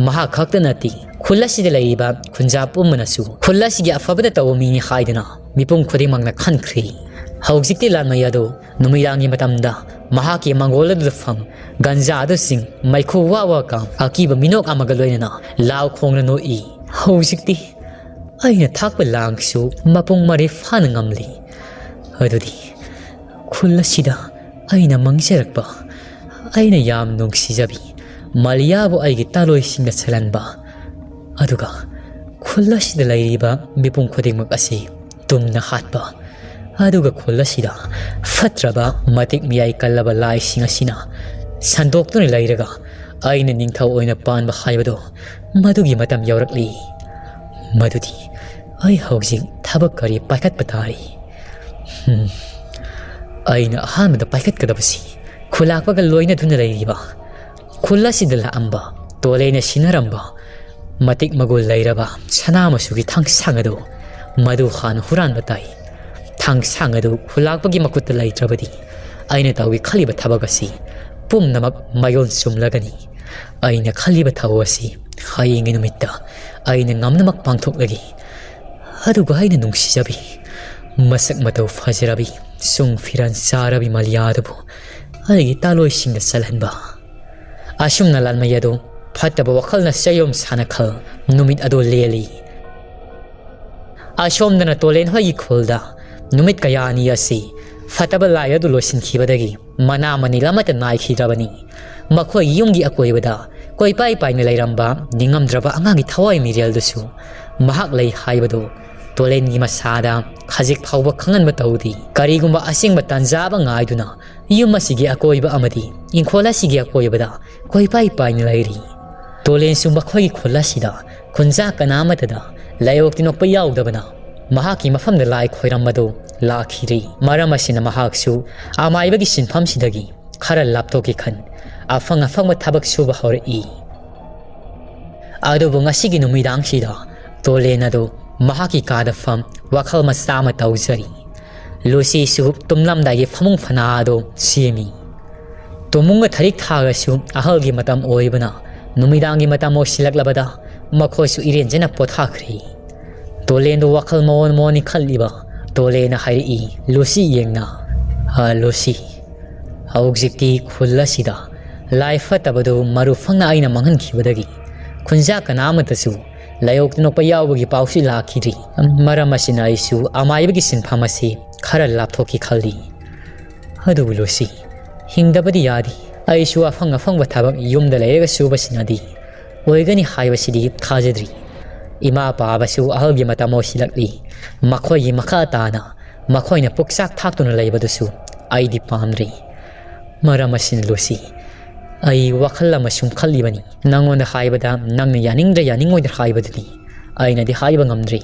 ꯃꯍꯥꯛ ꯈꯛꯇ ꯅꯠꯇꯦ, ꯈꯨꯜ ꯑꯁꯤꯗ ꯂꯩꯔꯤꯕ ꯈꯨꯟꯖꯥ ꯄꯨꯝꯕꯅꯁꯨ ꯈꯨꯜ ꯑꯁꯤꯒꯤ ꯑꯐꯕꯗ ꯇꯧꯕ ꯃꯤꯅꯤ ꯍꯥꯏꯗꯅ ꯃꯤꯄꯨꯝ ꯈꯨꯗꯤꯡꯃꯛꯅ ꯈꯟꯈ꯭ꯔꯤ꯫ ꯍꯧꯖꯤꯛꯇꯤ ꯂꯥꯟꯃꯩ ꯑꯗꯨ ꯅꯨꯃꯤꯗꯥꯡꯒꯤ ꯃꯇꯝꯗ ꯃꯍꯥꯛꯀꯤ ꯃꯪꯒꯣꯜ ꯑꯗꯨꯗ ꯐꯝ ꯒꯟꯖꯥ ꯑꯗꯨ ꯆꯤꯡ ꯃꯩꯈꯨ ꯋꯥ ꯋꯥ ꯀꯥꯝ ꯑꯀꯤꯕ ꯃꯤꯅꯣꯛ ꯑꯃꯒ ꯂꯣꯏꯅꯅ ꯂꯥꯎ ꯈꯣꯡꯅ ꯅꯣꯛꯏ꯫ "ꯍꯧꯖꯤꯛꯇꯤ ꯑꯩꯅ ꯊꯥꯛꯄ ꯂꯥꯡꯁꯨ ꯃꯄꯨꯡ ꯃꯔꯩ ꯐꯥꯅ ꯉꯝꯂꯤ꯫ ꯑꯗꯨꯗꯤ ꯈꯨꯜ ꯑꯁꯤꯗ ꯑꯩꯅ ꯃꯪꯖꯔꯛꯄ ꯑꯩꯅ ꯌꯥꯝ ꯅꯨꯡꯁꯤꯖꯕꯤ ꯃꯥꯂꯤꯌꯥꯕꯨ ꯑꯩꯒꯤ ꯇꯥꯂꯣꯏꯁꯤꯡꯅ ꯁꯜꯍꯟꯕ, ꯑꯗꯨꯒ ꯈꯨꯜ ꯑꯁꯤꯗ ꯂꯩꯔꯤꯕ ꯃꯤꯄꯨꯝ ꯈꯨꯗꯤꯡꯃꯛ ꯑꯁꯤ ꯇꯨꯝꯅ ꯍꯥꯠꯄ, ꯑꯗꯨꯒ ꯈꯨꯜ ꯑꯁꯤꯗ ꯐꯠꯇ꯭ꯔꯕ ꯃꯇꯤꯛ ꯃꯌꯥꯏ ꯀꯜꯂꯕ ꯂꯥꯏꯁꯤꯡ ꯑꯁꯤꯅ ꯁꯟꯗꯣꯛꯇꯨꯅ ꯂꯩꯔꯒ ꯑꯩꯅ ꯅꯤꯡꯊꯧ ꯑꯣꯏꯅ ꯄꯥꯟꯕ ꯍꯥꯏꯕꯗꯣ ꯃꯗꯨꯒꯤ ꯃꯇꯝ ꯌꯧꯔꯛꯂꯤ꯫ ꯃꯗꯨꯗꯤ ꯑꯩ ꯍꯧꯖꯤꯛ ꯊꯕꯛ ꯀꯔꯤ ꯄꯥꯏꯈꯠꯄ ꯇꯥꯔꯤ? ꯍꯝ꯫ ꯑꯩꯅ ꯑꯍꯥꯟꯕꯗ ꯄꯥꯏꯈꯠꯀꯗꯕꯁꯤ ꯈꯨꯂꯥꯛꯄꯒ ꯂꯣꯏꯅꯗꯨꯅ ꯂꯩꯔꯤꯕ ꯈꯨꯜ ꯑꯁꯤꯗ ꯂꯥꯛꯑꯝꯕ, ꯇꯣꯂꯦꯅ ꯁꯤꯟꯅꯔꯝꯕ ꯃꯇꯤꯛ ꯃꯒꯨꯜ ꯂꯩꯔꯕ ꯁꯅꯥ ꯃꯆꯨꯒꯤ ꯊꯥꯡꯁꯥꯡ ꯑꯗꯨ, ꯃꯗꯨ ꯍꯥꯟꯅ ꯍꯨꯔꯥꯟꯕ ꯇꯥꯏ꯫ ꯊꯥꯡꯁꯥꯡ ꯑꯗꯨ ꯈꯨꯂꯥꯛꯄꯒꯤ ꯃꯈꯨꯠꯇ ꯂꯩꯇ꯭ꯔꯕꯗꯤ ꯑꯩꯅ ꯇꯧꯒꯦ ꯈꯜꯂꯤꯕ ꯊꯕꯛ ꯑꯁꯤ ꯄꯨꯝꯅꯃꯛ ꯃꯌꯣꯟ ꯆꯨꯝꯂꯒꯅꯤ꯫ ꯑꯩꯅ ꯈꯜꯂꯤꯕ ꯊꯕꯛ ꯑꯁꯤ ꯍꯌꯦꯡꯒꯤ ꯅꯨꯃꯤꯠꯇ ꯑꯩꯅ ꯉꯝꯅꯃꯛ ꯄꯥꯡꯊꯣꯛꯂꯒꯦ꯫ ꯑꯗꯨꯒ ꯑꯩꯅ ꯅꯨꯡꯁꯤꯖꯕꯤ, ꯃꯁꯛ ꯃꯇꯧ ꯐꯖꯔꯕꯤ, ꯆꯨꯡ ꯐꯤꯔꯥꯟ ꯆꯥꯔꯕꯤ ꯃꯥꯂꯤꯌꯥ ꯑꯗꯨꯕꯨ ꯑꯩꯒꯤ ꯇꯥꯂꯣꯏꯁꯤꯡꯗ ꯆꯜꯍꯟꯕ꯫ ꯑꯁꯨꯝꯅ ꯂꯥꯟꯃꯩ ꯑꯗꯨ ꯐꯠꯇꯕ ꯋꯥꯈꯜꯅ ꯆꯌꯣꯝ ꯁꯥꯅ ꯈꯜ ꯅꯨꯃꯤꯠ ꯑꯗꯨ ꯂꯦꯜꯂꯤ꯫ ꯑꯁꯣꯝꯗꯅ ꯇꯣꯂꯦꯟ ꯍꯣꯏꯒꯤ ꯈꯨꯜꯗ ꯅꯨꯃꯤꯠ ꯀꯌꯥꯅꯤ ꯑꯁꯤ ꯐꯠꯇꯕ ꯂꯥꯏ ꯑꯗꯨ ꯂꯣꯏꯁꯤꯟꯈꯤꯕꯗꯒꯤ ꯃꯅꯥ ꯃꯅꯤꯜ ꯑꯃꯠꯇ ꯅꯥꯏꯈꯤꯗ꯭ꯔꯕꯅꯤ꯫ ꯃꯈꯣꯏꯒꯤ ꯌꯨꯝꯒꯤ ꯑꯀꯣꯏꯕꯗ ꯀꯣꯏꯄꯥꯏ ꯄꯥꯏꯅ ꯂꯩꯔꯝꯕ ꯅꯤꯡꯉꯝꯗ꯭ꯔꯕ ꯑꯉꯥꯡꯒꯤ ꯊꯋꯥꯏ ꯃꯤꯔꯦꯜꯗꯨꯁꯨ ꯃꯍꯥꯛ ꯂꯩ ꯍꯥꯏꯕꯗꯨ ꯇꯣꯂꯦꯟꯒꯤ ꯃꯁꯥꯗ ꯈꯖꯤꯛ ꯐꯥꯎꯕ ꯈꯪꯍꯟꯕ ꯇꯧꯗꯦ꯫ ꯀꯔꯤꯒꯨꯝꯕ ꯑꯁꯦꯡꯕ ꯇꯥꯟꯖꯥ ꯑꯃ ꯉꯥꯏꯗꯨꯅ ꯌꯨꯝ ꯑꯁꯤꯒꯤ ꯑꯀꯣꯏꯕ ꯑꯃꯗꯤ ꯏꯪꯈꯣꯜ ꯑꯁꯤꯒꯤ ꯑꯀꯣꯏꯕꯗ ꯀꯣꯏꯄꯥꯏ ꯄꯥꯏꯅ ꯂꯩꯔꯤ꯫ ꯇꯣꯂꯦꯟꯁꯨ ꯃꯈꯣꯏꯒꯤ ꯈꯨꯜ ꯑꯁꯤꯗ ꯈꯨꯟꯖꯥ ꯀꯅꯥ ꯑꯃꯠꯇꯗ ꯂꯥꯏꯑꯣꯛ ꯇꯤꯟꯑꯣꯛꯄ ꯌꯥꯎꯗꯕꯅ ꯃꯍꯥꯛꯀꯤ ꯃꯐꯝꯗ ꯂꯥꯏ ꯈꯣꯏꯔꯝꯕꯗꯨ ꯂꯥꯛꯈꯤꯗ꯭ꯔꯤ꯫ ꯃꯔꯝ ꯑꯁꯤꯅ ꯃꯍꯥꯛꯁꯨ ꯑꯃꯥꯏꯕꯒꯤ ꯁꯤꯟꯐꯝꯁꯤꯗꯒꯤ ꯈꯔ ꯂꯥꯞꯊꯣꯛꯀꯦ ꯈꯟ ꯑꯐꯪ ꯑꯐꯪꯕ ꯊꯕꯛ ꯁꯨꯕ ꯍꯧꯔꯛꯏ꯫ ꯑꯗꯨꯕꯨ ꯉꯁꯤꯒꯤ ꯅꯨꯃꯤꯗꯥꯡꯁꯤꯗ ꯇꯣꯂꯦꯟ ꯑꯗꯨ ꯃꯍꯥꯛꯀꯤ ꯀꯥꯗ ꯐꯝ ꯋꯥꯈꯜ ꯃꯆꯥ ꯑꯃ ꯇꯧꯖꯔꯤ꯫ ꯂꯨꯁꯤꯁꯨ ꯇꯨꯝꯂꯝꯗꯥꯏꯒꯤ ꯐꯃꯨꯡ ꯐꯅꯥ ꯑꯗꯨ ꯁꯦꯝꯃꯤ꯫ ꯇꯨꯝꯃꯨꯡꯒ ꯊꯔꯤꯛ ꯊꯥꯔꯁꯨ ꯑꯍꯜꯒꯤ ꯃꯇꯝ ꯑꯣꯏꯕꯅ ꯅꯨꯃꯤꯗꯥꯡꯒꯤ ꯃꯇꯝ ꯑꯣꯏꯁꯤꯜꯂꯛꯂꯕꯗ ꯃꯈꯣꯏꯁꯨ ꯏꯔꯦꯟꯖꯅ ꯄꯣꯊꯥꯈ꯭ꯔꯦ꯫ ꯇꯣꯂꯦꯟꯗꯨ ꯋꯥꯈꯜ ꯃꯑꯣꯟ ꯃꯑꯣꯟꯅꯤ ꯈꯜꯂꯤꯕ ꯇꯣꯂꯦꯟꯅ ꯍꯥꯏꯔꯛꯏ, ꯂꯨꯁꯤ ꯌꯦꯡꯅ, "ꯑ, ꯂꯨꯁꯤ, ꯍꯧꯖꯤꯛꯇꯤ ꯈꯨꯜ ꯑꯁꯤꯗ ꯂꯥꯏ ꯐꯠꯇꯕꯗꯨ ꯃꯔꯨ ꯐꯪꯅ ꯑꯩꯅ ꯃꯥꯡꯍꯟꯈꯤꯕꯗꯒꯤ ꯈꯨꯟꯖꯥ ꯀꯅꯥ ꯑꯃꯠꯇꯁꯨ ꯂꯥꯏꯑꯣꯛ ꯇꯤꯟꯑꯣꯛꯄ ꯌꯥꯎꯕꯒꯤ ꯄꯥꯎꯁꯤ ꯂꯥꯛꯈꯤꯗ꯭ꯔꯤ꯫ ꯃꯔꯝ ꯑꯁꯤꯅ ꯑꯩꯁꯨ ꯑꯃꯥꯏꯕꯒꯤ ꯁꯤꯟꯐꯝ ꯑꯁꯤ ꯈꯔ ꯂꯥꯞꯊꯣꯛꯀꯦ ꯈꯜꯂꯤ꯫ ꯑꯗꯨꯕꯨ ꯂꯨꯁꯤ, ꯍꯤꯡꯗꯕꯗꯤ ꯌꯥꯗꯦ꯫ ꯑꯩꯁꯨ ꯑꯐꯪ ꯑꯐꯪꯕ ꯊꯕꯛ ꯌꯨꯝꯗ ꯂꯩꯔꯒ ꯁꯨꯕꯁꯤꯅꯗꯤ ꯑꯣꯏꯒꯅꯤ ꯍꯥꯏꯕꯁꯤꯗꯤ ꯊꯥꯖꯗ꯭ꯔꯤ꯫ ꯏꯃꯥ ꯄꯥꯕꯁꯨ ꯑꯍꯜꯒꯤ ꯃꯇꯝ ꯑꯣꯏꯁꯤꯜꯂꯛꯂꯤ꯫ ꯃꯈꯣꯏꯒꯤ ꯃꯈꯥ ꯇꯥꯅ ꯃꯈꯣꯏꯅ ꯄꯨꯛꯆꯥꯛ ꯊꯥꯛꯇꯨꯅ ꯂꯩꯕꯗꯨꯁꯨ ꯑꯩꯗꯤ ꯄꯥꯝꯗ꯭ꯔꯤ꯫ ꯃꯔꯝ ꯑꯁꯤꯅ ꯂꯨꯁꯤ, ꯑꯩ ꯋꯥꯈꯜ ꯑꯃ ꯁꯨꯝ ꯈꯜꯂꯤꯕꯅꯤ꯫ ꯅꯪꯉꯣꯟꯗ ꯍꯥꯏꯕꯗ ꯅꯪꯅ ꯌꯥꯅꯤꯡꯗ꯭ꯔ ꯌꯥꯅꯤꯡꯉꯣꯏꯗ꯭ꯔ ꯍꯥꯏꯕꯗꯨꯗꯤ ꯑꯩꯅꯗꯤ ꯍꯥꯏꯕ ꯉꯝꯗ꯭ꯔꯤ꯫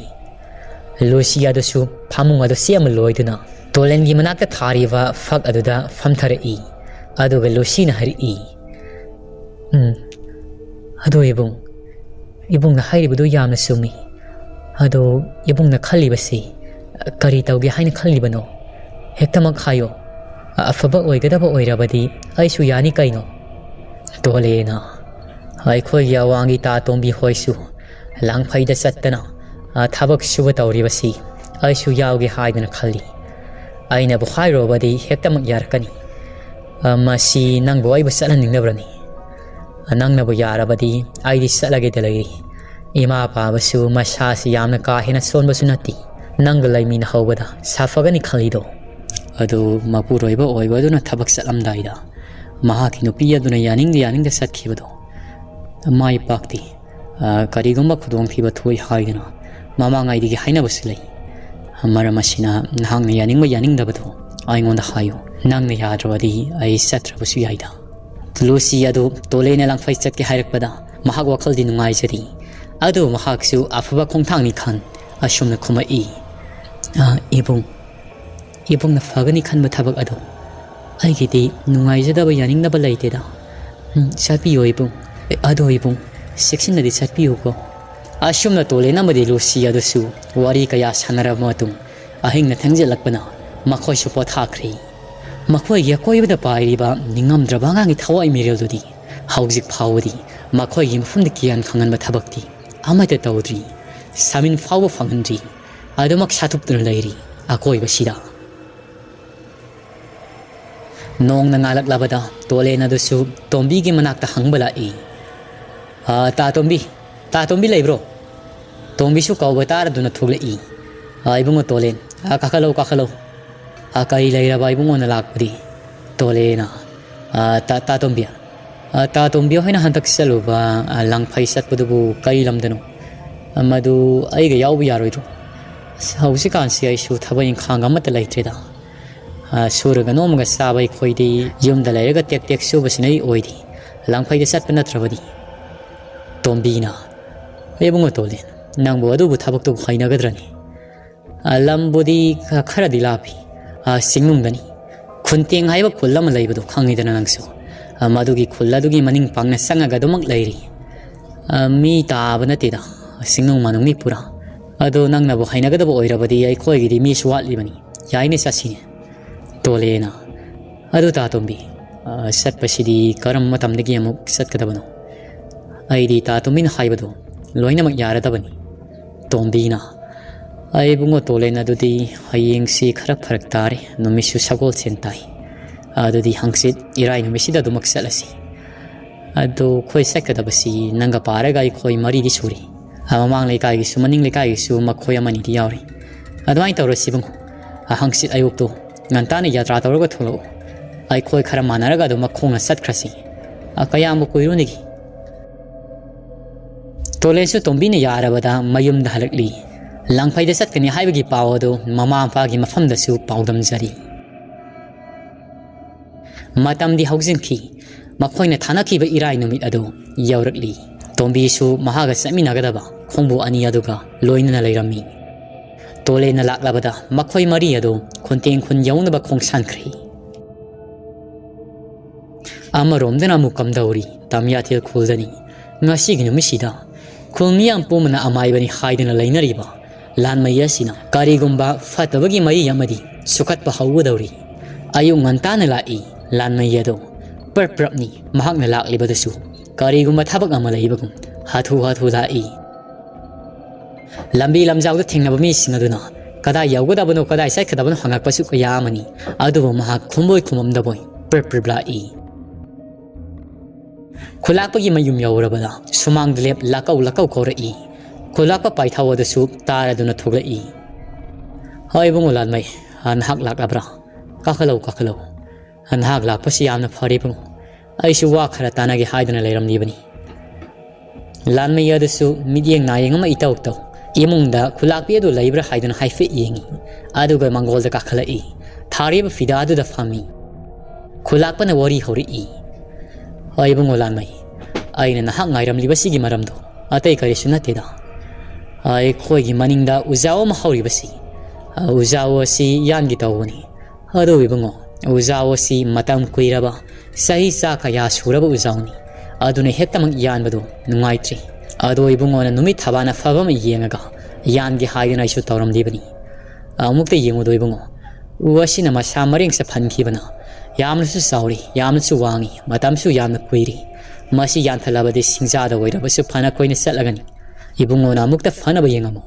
ꯂꯨꯁꯤ ꯑꯗꯨꯁꯨ ꯐꯃꯨꯡ ꯑꯗꯨ ꯁꯦꯝꯃ ꯂꯣꯏꯗꯨꯅ ꯇꯣꯂꯦꯟꯒꯤ ꯃꯅꯥꯛꯇ ꯊꯥꯔꯤꯕ ꯐꯛ ꯑꯗꯨꯗ ꯐꯝꯊꯔꯛꯏ꯫ ꯑꯗꯨꯒ ꯂꯨꯁꯤꯅ ꯍꯥꯏꯔꯛꯏ, "ꯎꯝ, ꯑꯗꯣ ꯏꯕꯨꯡ, ꯏꯕꯨꯡꯅ ꯍꯥꯏꯔꯤꯕꯗꯨ ꯌꯥꯝꯅ ꯆꯨꯝꯃꯤ꯫ ꯑꯗꯣ ꯏꯕꯨꯡꯅ ꯈꯜꯂꯤꯕꯁꯤ ꯀꯔꯤ ꯇꯧꯒꯦ ꯍꯥꯏꯅ ꯈꯜꯂꯤꯕꯅꯣ? ꯍꯦꯛꯇꯃꯛ ꯍꯥꯏꯌꯣ꯫ ꯑꯐꯕ ꯑꯣꯏꯒꯗꯕ ꯑꯣꯏꯔꯕꯗꯤ ꯑꯩꯁꯨ ꯌꯥꯅꯤ ꯀꯩꯅꯣ?" ꯇꯣꯂꯦꯅ, ꯑꯩꯈꯣꯏꯒꯤ ꯑꯋꯥꯡꯒꯤ ꯇꯥ ꯇꯣꯝꯕꯤ ꯍꯣꯏꯁꯨ ꯂꯥꯡꯐꯩꯗ ꯆꯠꯇꯅ, ꯑ, ꯊꯕꯛ ꯁꯨꯕ ꯇꯧꯔꯤꯕꯁꯤ ꯑꯩꯁꯨ ꯌꯥꯎꯒꯦ ꯍꯥꯏꯗꯅ ꯈꯜꯂꯤ꯫ ꯑꯩꯅꯕꯨ ꯍꯥꯏꯔꯨꯔꯕꯗꯤ ꯍꯦꯛꯇꯃꯛ ꯌꯥꯔꯛꯀꯅꯤ꯫ ꯑ, ꯃꯁꯤ ꯅꯪꯕꯨ ꯑꯩꯕꯨ ꯆꯠꯍꯟꯅꯤꯡꯗꯕ꯭ꯔꯅꯤ? ꯑ, ꯅꯪꯅꯕꯨ ꯌꯥꯔꯕꯗꯤ ꯑꯩꯗꯤ ꯆꯠꯂꯒꯦꯗ ꯂꯩꯔꯤ꯫ ꯏꯃꯥ ꯄꯥꯕꯁꯨ ꯃꯁꯥꯁꯤ ꯌꯥꯝꯅ ꯀꯥ ꯍꯦꯟꯅ ꯁꯣꯟꯕꯁꯨ ꯅꯠꯇꯦ꯫ ꯅꯪꯒ ꯂꯩꯃꯤꯟꯅꯍꯧꯕꯗ ꯁꯥꯐꯒꯅꯤ ꯈꯜꯂꯤꯗꯣ꯫ ꯑꯗꯨ ꯃꯄꯨꯔꯣꯏꯕ ꯑꯣꯏꯕ ꯑꯗꯨꯅ ꯊꯕꯛ ꯆꯠꯂꯝꯗꯥꯏꯗ ꯃꯍꯥꯛꯀꯤ ꯅꯨꯄꯤ ꯑꯗꯨꯅ ꯌꯥꯅꯤꯡꯗ ꯌꯥꯅꯤꯡꯗ ꯆꯠꯈꯤꯕꯗꯣ ꯃꯥꯏ ꯄꯥꯛꯇꯦ꯫ ꯑ, ꯀꯔꯤꯒꯨꯝꯕ ꯈꯨꯗꯣꯡꯊꯤꯕ ꯊꯣꯛꯏ ꯍꯥꯏꯗꯨꯅ ꯃꯃꯥꯡꯉꯩꯗꯒꯤ ꯍꯥꯏꯅꯕꯁꯨ ꯂꯩ꯫ ꯃꯔꯝ ꯑꯁꯤꯅ ꯅꯍꯥꯛꯅ ꯌꯥꯅꯤꯡꯕ ꯌꯥꯅꯤꯡꯗꯕꯗꯨ ꯑꯩꯉꯣꯟꯗ ꯍꯥꯏꯌꯨ꯫ ꯅꯪꯅ ꯌꯥꯗ꯭ꯔꯕꯗꯤ ꯑꯩ ꯆꯠꯇ꯭ꯔꯕꯁꯨ ꯌꯥꯏꯗ꯫ ꯂꯨꯁꯤ ꯑꯗꯨ ꯇꯣꯂꯦꯅ ꯂꯥꯡꯐꯩ ꯆꯠꯀꯦ ꯍꯥꯏꯔꯛꯄꯗ ꯃꯍꯥꯛ ꯋꯥꯈꯜꯗꯤ ꯅꯨꯡꯉꯥꯏꯖꯔꯤ꯫ ꯑꯗꯨꯕꯨ ꯃꯍꯥꯛꯁꯨ ꯑꯐꯕ ꯈꯣꯡꯊꯥꯡꯅꯤ ꯈꯟ ꯑꯁꯨꯝꯅ ꯈꯨꯝꯃꯛꯏ, "ꯑ, ꯏꯕꯨꯡ, ꯏꯕꯨꯡꯅ ꯐꯒꯅꯤ ꯈꯟꯕ ꯊꯕꯛ ꯑꯗꯨ ꯑꯩꯒꯤꯗꯤ ꯅꯨꯡꯉꯥꯏꯖꯗꯕ ꯌꯥꯅꯤꯡꯗꯕ ꯂꯩꯇꯦꯗ꯫ ꯎꯝ, ꯆꯠꯄꯤꯌꯣ ꯏꯕꯨꯡ꯫ ꯑꯦ, ꯑꯗꯣ ꯏꯕꯨꯡ, ꯆꯦꯛꯁꯤꯟꯅꯗꯤ ꯆꯠꯄꯤꯌꯨꯀꯣ"꯫ ꯑꯁꯨꯝꯅ ꯇꯣꯂꯦꯟ ꯑꯃꯗꯤ ꯂꯨꯁꯤ ꯑꯗꯨꯁꯨ ꯋꯥꯔꯤ ꯀꯌꯥ ꯁꯥꯟꯅꯔꯕ ꯃꯇꯨꯡ ꯑꯍꯤꯡꯅ ꯊꯦꯡꯖꯤꯜꯂꯛꯄꯅ ꯃꯈꯣꯏꯁꯨ ꯄꯣꯊꯥꯈ꯭ꯔꯦ꯫ ꯃꯈꯣꯏꯒꯤ ꯑꯀꯣꯏꯕꯗ ꯄꯥꯏꯔꯤꯕ ꯅꯤꯡꯉꯝꯗ꯭ꯔꯕ ꯑꯉꯥꯡꯒꯤ ꯊꯋꯥꯏ ꯃꯤꯔꯦꯜꯗꯨꯗꯤ ꯍꯧꯖꯤꯛ ꯐꯥꯎꯕꯗꯤ ꯃꯈꯣꯏꯒꯤ ꯃꯐꯝꯗ ꯀꯤꯌꯥꯟ ꯈꯪꯍꯟꯕ ꯊꯕꯛꯇꯤ ꯑꯃꯠꯇ ꯇꯧꯗ꯭ꯔꯤ꯫ ꯁꯥꯃꯤꯟ ꯐꯥꯎꯕ ꯐꯪꯍꯟꯗ꯭ꯔꯤ꯫ ꯑꯗꯨꯃꯛ ꯁꯥꯊꯨꯞꯇꯨꯅ ꯂꯩꯔꯤ ꯑꯀꯣꯏꯕꯁꯤꯗ꯫ ꯅꯣꯡꯅ ꯉꯥꯜꯂꯛꯂꯕꯗ ꯇꯣꯂꯦꯟ ꯑꯗꯨꯁꯨ ꯇꯣꯝꯕꯤꯒꯤ ꯃꯅꯥꯛꯇ ꯍꯪꯕ ꯂꯥꯛꯏ꯫ "ꯑ, ꯇꯥ ꯇꯣꯝꯕꯤ, ꯇꯥ ꯇꯣꯝꯕꯤ ꯂꯩꯕ꯭ꯔꯣ?" ꯇꯣꯝꯕꯤꯁꯨ ꯀꯧꯕ ꯇꯥꯔꯗꯨꯅ ꯊꯣꯛꯂꯛꯏ꯫ "ꯑ, ꯏꯕꯨꯡꯉꯣ ꯇꯣꯂꯦꯟ, ꯑ, ꯀꯥꯈꯠꯂꯧ, ꯀꯥꯈꯠꯂꯧ꯫ ꯑ, ꯀꯔꯤ ꯂꯩꯔꯕ ꯏꯕꯨꯡꯉꯣꯅ ꯂꯥꯛꯄꯗꯤ?" ꯇꯣꯂꯦꯅ, ꯑ, ꯇꯥ-, ꯇꯥ ꯇꯣꯝꯕꯤ꯫ ꯑ, ꯇꯥ ꯇꯣꯝꯕꯤ ꯍꯣꯏꯅ ꯍꯟꯗꯛ ꯆꯠꯂꯨꯕ, ꯑ, ꯂꯥꯡꯐꯩ ꯆꯠꯄꯗꯨꯕꯨ ꯀꯔꯤ ꯂꯝꯗꯅꯣ? ꯑ, ꯃꯗꯨ ꯑꯩꯒ ꯌꯥꯎꯕ ꯌꯥꯔꯣꯏꯗ꯭ꯔꯣ? ꯑꯁ, ꯍꯧꯖꯤꯛꯀꯥꯟꯁꯤ ꯑꯩꯁꯨ ꯊꯕꯛ ꯏꯪꯈꯥꯡ ꯑꯃꯠꯇ ꯂꯩꯇ꯭ꯔꯦꯗ꯫ ꯑ, ꯁꯨꯔꯒ ꯅꯣꯝꯃꯒ ꯆꯥꯕ ꯑꯩꯈꯣꯏꯗꯤ ꯌꯨꯝꯗ ꯂꯩꯔꯒ ꯇꯦꯛ ꯇꯦꯛ ꯁꯨꯕꯁꯤꯅ ꯑꯩ ꯑꯣꯏꯔꯤ꯫ ꯂꯥꯡꯐꯩꯗ ꯆꯠꯄ ꯅꯠꯇ꯭ꯔꯕꯗꯤ꯫ ꯇꯣꯝꯕꯤꯅ, "ꯏꯕꯨꯡꯉꯣ ꯇꯣꯂꯦꯟ, ꯅꯪꯕꯨ ꯑꯗꯨꯕꯨ ꯊꯕꯛꯇꯨꯕꯨ ꯍꯩꯅꯒꯗ꯭ꯔꯅꯤ? ꯑ, ꯂꯝꯕꯨꯗꯤ ꯈ-, ꯈꯔꯗꯤ ꯂꯥꯞꯄꯤ꯫ ꯑ, ꯆꯤꯡꯅꯨꯡꯗꯅꯤ꯫ ꯈꯨꯟꯇꯦꯡ ꯍꯥꯏꯕ ꯈꯨꯜ ꯑꯃ ꯂꯩꯕꯗꯣ ꯈꯪꯉꯤꯗꯅ ꯅꯪꯁꯨ꯫ ꯑ, ꯃꯗꯨꯒꯤ ꯈꯨꯜ ꯑꯗꯨꯒꯤ ꯃꯅꯤꯡ ꯄꯥꯡꯅ ꯆꯪꯉꯒ ꯑꯗꯨꯃꯛ ꯂꯩꯔꯤ꯫ ꯑ, ꯃꯤ ꯇꯥꯕ ꯅꯠꯇꯦꯗ, ꯆꯤꯡꯅꯨꯡ ꯃꯥꯅꯨꯡꯅꯤ ꯄꯨꯔꯥ꯫ ꯑꯗꯣ ꯅꯪꯅꯕꯨ ꯍꯩꯅꯒꯗꯕ ꯑꯣꯏꯔꯕꯗꯤ ꯑꯩꯈꯣꯏꯒꯤꯗꯤ ꯃꯤꯁꯨ ꯋꯥꯠꯂꯤꯕꯅꯤ꯫ ꯌꯥꯏꯅꯦ, ꯆꯠꯁꯤꯅꯦ꯫" ꯇꯣꯂꯦꯅ, "ꯑꯗꯨ ꯇꯥ ꯇꯣꯝꯕꯤ, ꯑ, ꯆꯠꯄꯁꯤꯗꯤ ꯀꯔꯝꯕ ꯃꯇꯝꯗꯒꯤ ꯑꯃꯨꯛ ꯆꯠꯀꯗꯕꯅꯣ? ꯑꯩꯗꯤ ꯇꯥ ꯇꯣꯝꯕꯤꯅ ꯍꯥꯏꯕꯗꯣ ꯂꯣꯏꯅꯃꯛ ꯌꯥꯔꯗꯕꯅꯤ꯫" ꯇꯣꯝꯕꯤꯅ, "ꯑꯩ ꯏꯕꯨꯡꯉꯣ ꯇꯣꯂꯦꯟ, ꯑꯗꯨꯗꯤ ꯍꯌꯦꯡꯁꯤ ꯈꯔ ꯐꯔꯛ ꯇꯥꯔꯦ, ꯅꯨꯃꯤꯠꯁꯨ ꯁꯒꯣꯜꯁꯦꯟ ꯇꯥꯏ꯫ ꯑꯗꯨꯗꯤ ꯍꯪꯆꯤꯠ ꯏꯔꯥꯏ ꯅꯨꯃꯤꯠꯁꯤꯗ ꯑꯗꯨꯃꯛ ꯆꯠꯂꯁꯤ꯫ ꯑꯗꯣ ꯑꯩꯈꯣꯏ ꯆꯠꯀꯗꯕꯁꯤ ꯅꯪꯒ ꯄꯥꯔꯒ ꯑꯩꯈꯣꯏ ꯃꯔꯤꯗꯤ ꯁꯨꯔꯤ꯫ ꯑ, ꯃꯃꯥꯡ ꯂꯩꯀꯥꯏꯒꯤꯁꯨ ꯃꯅꯤꯡ ꯂꯩꯀꯥꯏꯒꯤꯁꯨ ꯃꯈꯣꯏ ꯑꯃꯅꯤꯗꯤ ꯌꯥꯎꯔꯤ꯫ ꯑꯗꯨꯃꯥꯏꯅ ꯇꯧꯔꯁꯤ ꯏꯕꯨꯡꯉꯣ꯫ ꯑ, ꯍꯪꯆꯤꯠ ꯑꯌꯨꯛꯇꯣ ꯉꯟꯇꯥꯅ ꯌꯥꯇ꯭ꯔꯥ ꯇꯧꯔꯒ ꯊꯣꯛꯂꯛꯎ꯫ ꯑꯩꯈꯣꯏ ꯈꯔ ꯃꯥꯟꯅꯔꯒ ꯑꯗꯨꯝ ꯃꯈꯣꯡꯅ ꯆꯠꯈ꯭ꯔꯁꯤ꯫ ꯑ, ꯀꯌꯥꯝꯕꯨ ꯀꯨꯏꯔꯨꯅꯤꯒꯦ?" ꯇꯣꯂꯦꯟꯁꯨ ꯇꯣꯝꯕꯤꯅ ꯌꯥꯔꯕꯗ ꯃꯌꯨꯝꯗ ꯍꯜꯂꯛꯂꯤ꯫ ꯂꯥꯡꯐꯩꯗ ꯆꯠꯀꯅꯤ ꯍꯥꯏꯕꯒꯤ ꯄꯥꯎ ꯑꯗꯨ ꯃꯃꯥ ꯃꯄꯥꯒꯤ ꯃꯐꯝꯗꯁꯨ ꯄꯥꯎꯗꯝꯖꯔꯤ꯫ ꯃꯇꯝꯗꯤ ꯍꯧꯖꯤꯟꯈꯤ꯫ ꯃꯈꯣꯏꯅ ꯊꯥꯅꯈꯤꯕ ꯏꯔꯥꯏ ꯅꯨꯃꯤꯠ ꯑꯗꯨ ꯌꯧꯔꯛꯂꯤ꯫ ꯇꯣꯝꯕꯤꯁꯨ ꯃꯍꯥꯛꯀ ꯆꯠꯃꯤꯟꯅꯒꯗꯕ ꯈꯣꯡꯕꯨ ꯑꯅꯤ ꯑꯗꯨꯒ ꯂꯣꯏꯅꯅ ꯂꯩꯔꯝꯃꯤ꯫ ꯇꯣꯂꯦꯟꯅ ꯂꯥꯛꯂꯕꯗ ꯃꯈꯣꯏ ꯃꯔꯤ ꯑꯗꯨ ꯈꯨꯟꯇꯦꯡ ꯈꯨꯟ ꯌꯧꯅꯕ ꯈꯣꯡꯁꯥꯟꯈ꯭ꯔꯦ꯫ ꯑꯃꯔꯣꯝꯗꯅ ꯑꯃꯨꯛ ꯀꯝꯗꯧꯔꯤ, ꯇꯝꯌꯥꯊꯦꯜ ꯈꯨꯜꯗꯅꯤ꯫ ꯉꯁꯤꯒꯤ ꯅꯨꯃꯤꯠꯁꯤꯗ ꯈꯨꯜ ꯃꯤꯌꯥꯝ ꯄꯨꯝꯕꯅ ꯑꯃꯥꯏꯕꯅꯤ ꯍꯥꯏꯗꯨꯅ ꯂꯩꯅꯔꯤꯕ ꯂꯥꯟꯃꯩ ꯑꯁꯤꯅ ꯀꯔꯤꯒꯨꯝꯕ ꯐꯠꯇꯕꯒꯤ ꯃꯔꯤ ꯑꯃꯗꯤ ꯁꯨꯈꯠꯄ ꯍꯧꯒꯗꯧꯔꯤ꯫ ꯑꯌꯨꯛ ꯉꯟꯇꯥꯅ ꯂꯥꯛꯏ ꯂꯥꯟꯃꯩ ꯑꯗꯣ꯫ ꯄ꯭ꯔꯞ ꯄ꯭ꯔꯞꯅꯤ ꯃꯍꯥꯛꯅ ꯂꯥꯛꯂꯤꯕꯗꯨꯁꯨ꯫ ꯀꯔꯤꯒꯨꯝꯕ ꯊꯕꯛ ꯑꯃ ꯂꯩꯕꯒꯨꯝ ꯍꯥꯊꯨ ꯍꯥꯊꯨ ꯂꯥꯛꯏ꯫ ꯂꯝꯕꯤ ꯂꯝꯖꯥꯎꯗ ꯊꯦꯡꯅꯕ ꯃꯤꯁꯤꯡ ꯑꯗꯨꯅ ꯀꯗꯥꯏ ꯌꯧꯒꯗꯕꯅꯣ, ꯀꯗꯥꯏ ꯆꯠꯀꯗꯕꯅꯣ ꯍꯪꯉꯛꯄꯁꯨ ꯀꯌꯥ ꯑꯃꯅꯤ꯫ ꯑꯗꯨꯕꯨ ꯃꯍꯥꯛ ꯈꯨꯝꯕꯣꯏ ꯈꯨꯝꯃꯝꯗꯕꯣꯏ ꯄ꯭ꯔꯞ ꯄ꯭ꯔꯞ ꯂꯥꯛꯏ꯫ ꯈꯨꯂꯥꯛꯄꯒꯤ ꯃꯌꯨꯝ ꯌꯧꯔꯕꯗ ꯁꯨꯃꯥꯡꯗ ꯂꯦꯞ ꯂꯥꯛꯀꯧ ꯂꯥꯛꯀꯧ ꯀꯧꯔꯛꯏ꯫ ꯈꯨꯂꯥꯛꯄ ꯄꯥꯏꯊꯧ ꯑꯗꯨꯁꯨ ꯇꯥꯔꯗꯨꯅ ꯊꯣꯛꯂꯛꯏ꯫ "ꯍꯣꯏ ꯏꯕꯨꯡꯉꯣ ꯂꯥꯟꯃꯩ, ꯑ, ꯅꯍꯥꯛ ꯂꯥꯛꯂꯕ꯭ꯔꯥ? ꯀꯥꯈꯠꯂꯧ, ꯀꯥꯈꯠꯂꯧ꯫ "ꯅꯍꯥꯛ ꯂꯥꯛꯄꯁꯤ ꯌꯥꯝꯅ ꯐꯔꯦ ꯏꯕꯨꯡꯉꯣ꯫ ꯑꯩꯁꯨ ꯋꯥ ꯈꯔ ꯇꯥꯟꯅꯒꯦ ꯍꯥꯏꯗꯨꯅ ꯂꯩꯔꯝꯂꯤꯕꯅꯤ꯫" ꯂꯥꯟꯃꯤ ꯑꯗꯨꯁꯨ ꯃꯤꯠꯌꯦꯡ ꯅꯥꯌꯦꯡ ꯑꯃ ꯏꯇꯧ ꯇꯧ ꯏꯃꯨꯡꯗ ꯈꯨꯂꯥꯛꯄꯤ ꯑꯗꯨ ꯂꯩꯕ꯭ꯔꯥ ꯍꯥꯏꯗꯨꯅ ꯍꯥꯏꯐꯦꯠ ꯌꯦꯡꯏ꯫ ꯑꯗꯨꯒ ꯃꯥꯡꯒꯣꯜꯗ ꯀꯥꯈꯠꯂꯛꯏ꯫ ꯊꯥꯔꯤꯕ ꯐꯤꯗꯥ ꯑꯗꯨꯗ ꯐꯝꯃꯤ꯫ ꯈꯨꯂꯥꯛꯄꯅ ꯋꯥꯔꯤ ꯍꯧꯔꯛꯏ꯫ "ꯑ, ꯏꯕꯨꯡꯉꯣ ꯂꯥꯟꯃꯩ, ꯑꯩꯅ ꯅꯍꯥꯛ ꯉꯥꯏꯔꯝꯂꯤꯕꯁꯤꯒꯤ ꯃꯔꯝꯗꯣ ꯑꯇꯩ ꯀꯔꯤꯁꯨ ꯅꯠꯇꯦꯗ꯫ ꯑꯩꯈꯣꯏꯒꯤ ꯃꯅꯤꯡꯗ ꯎꯖꯥꯎ ꯑꯃ ꯍꯧꯔꯤꯕꯁꯤ, ꯑ, ꯎꯖꯥꯎ ꯑꯁꯤ ꯌꯥꯟꯒꯦ ꯇꯧꯕꯅꯤ꯫ ꯑꯗꯨ ꯏꯕꯨꯡꯉꯣ, ꯎꯖꯥꯎ ꯑꯁꯤ ꯃꯇꯝ ꯀꯨꯏꯔꯕ, ꯆꯍꯤ ꯆꯥ ꯀꯌꯥ ꯁꯨꯔꯕ ꯎꯖꯥꯎꯅꯤ꯫ ꯑꯗꯨꯅ ꯍꯦꯛꯇꯃꯛ ꯌꯥꯟꯕꯗꯨ ꯅꯨꯡꯉꯥꯏꯇ꯭ꯔꯤ꯫ ꯑꯗꯣ ꯏꯕꯨꯡꯉꯣꯅ ꯅꯨꯃꯤꯠ ꯊꯕꯥꯟ ꯑꯐꯕ ꯑꯃ ꯌꯦꯡꯉꯒ ꯌꯥꯟꯒꯦ ꯍꯥꯏꯗꯨꯅ ꯑꯩꯁꯨ ꯇꯧꯔꯝꯂꯤꯕꯅꯤ꯫ ꯑꯃꯨꯛꯇ ꯌꯦꯡꯉꯨꯗꯣ ꯏꯕꯨꯡꯉꯣ, ꯎ ꯑꯁꯤꯅ ꯃꯁꯥ ꯃꯔꯦꯡ ꯆꯠꯍꯟꯈꯤꯕꯅ ꯌꯥꯝꯅꯁꯨ ꯆꯥꯎꯔꯤ, ꯌꯥꯝꯅꯁꯨ ꯋꯥꯡꯉꯤ, ꯃꯇꯝꯁꯨ ꯌꯥꯝꯅ ꯀꯨꯏꯔꯤ꯫ ꯃꯁꯤ ꯌꯥꯟꯊꯠꯂꯕꯗꯤ ꯁꯤꯡꯖꯥꯗ ꯑꯣꯏꯔꯕꯁꯨ ꯐꯅ ꯀꯨꯏꯅ ꯆꯠꯂꯒꯅꯤ꯫ ꯏꯕꯨꯡꯉꯣꯅ ꯑꯃꯨꯛꯇ ꯐꯅꯕ ꯌꯦꯡꯉꯝꯃꯨ꯫"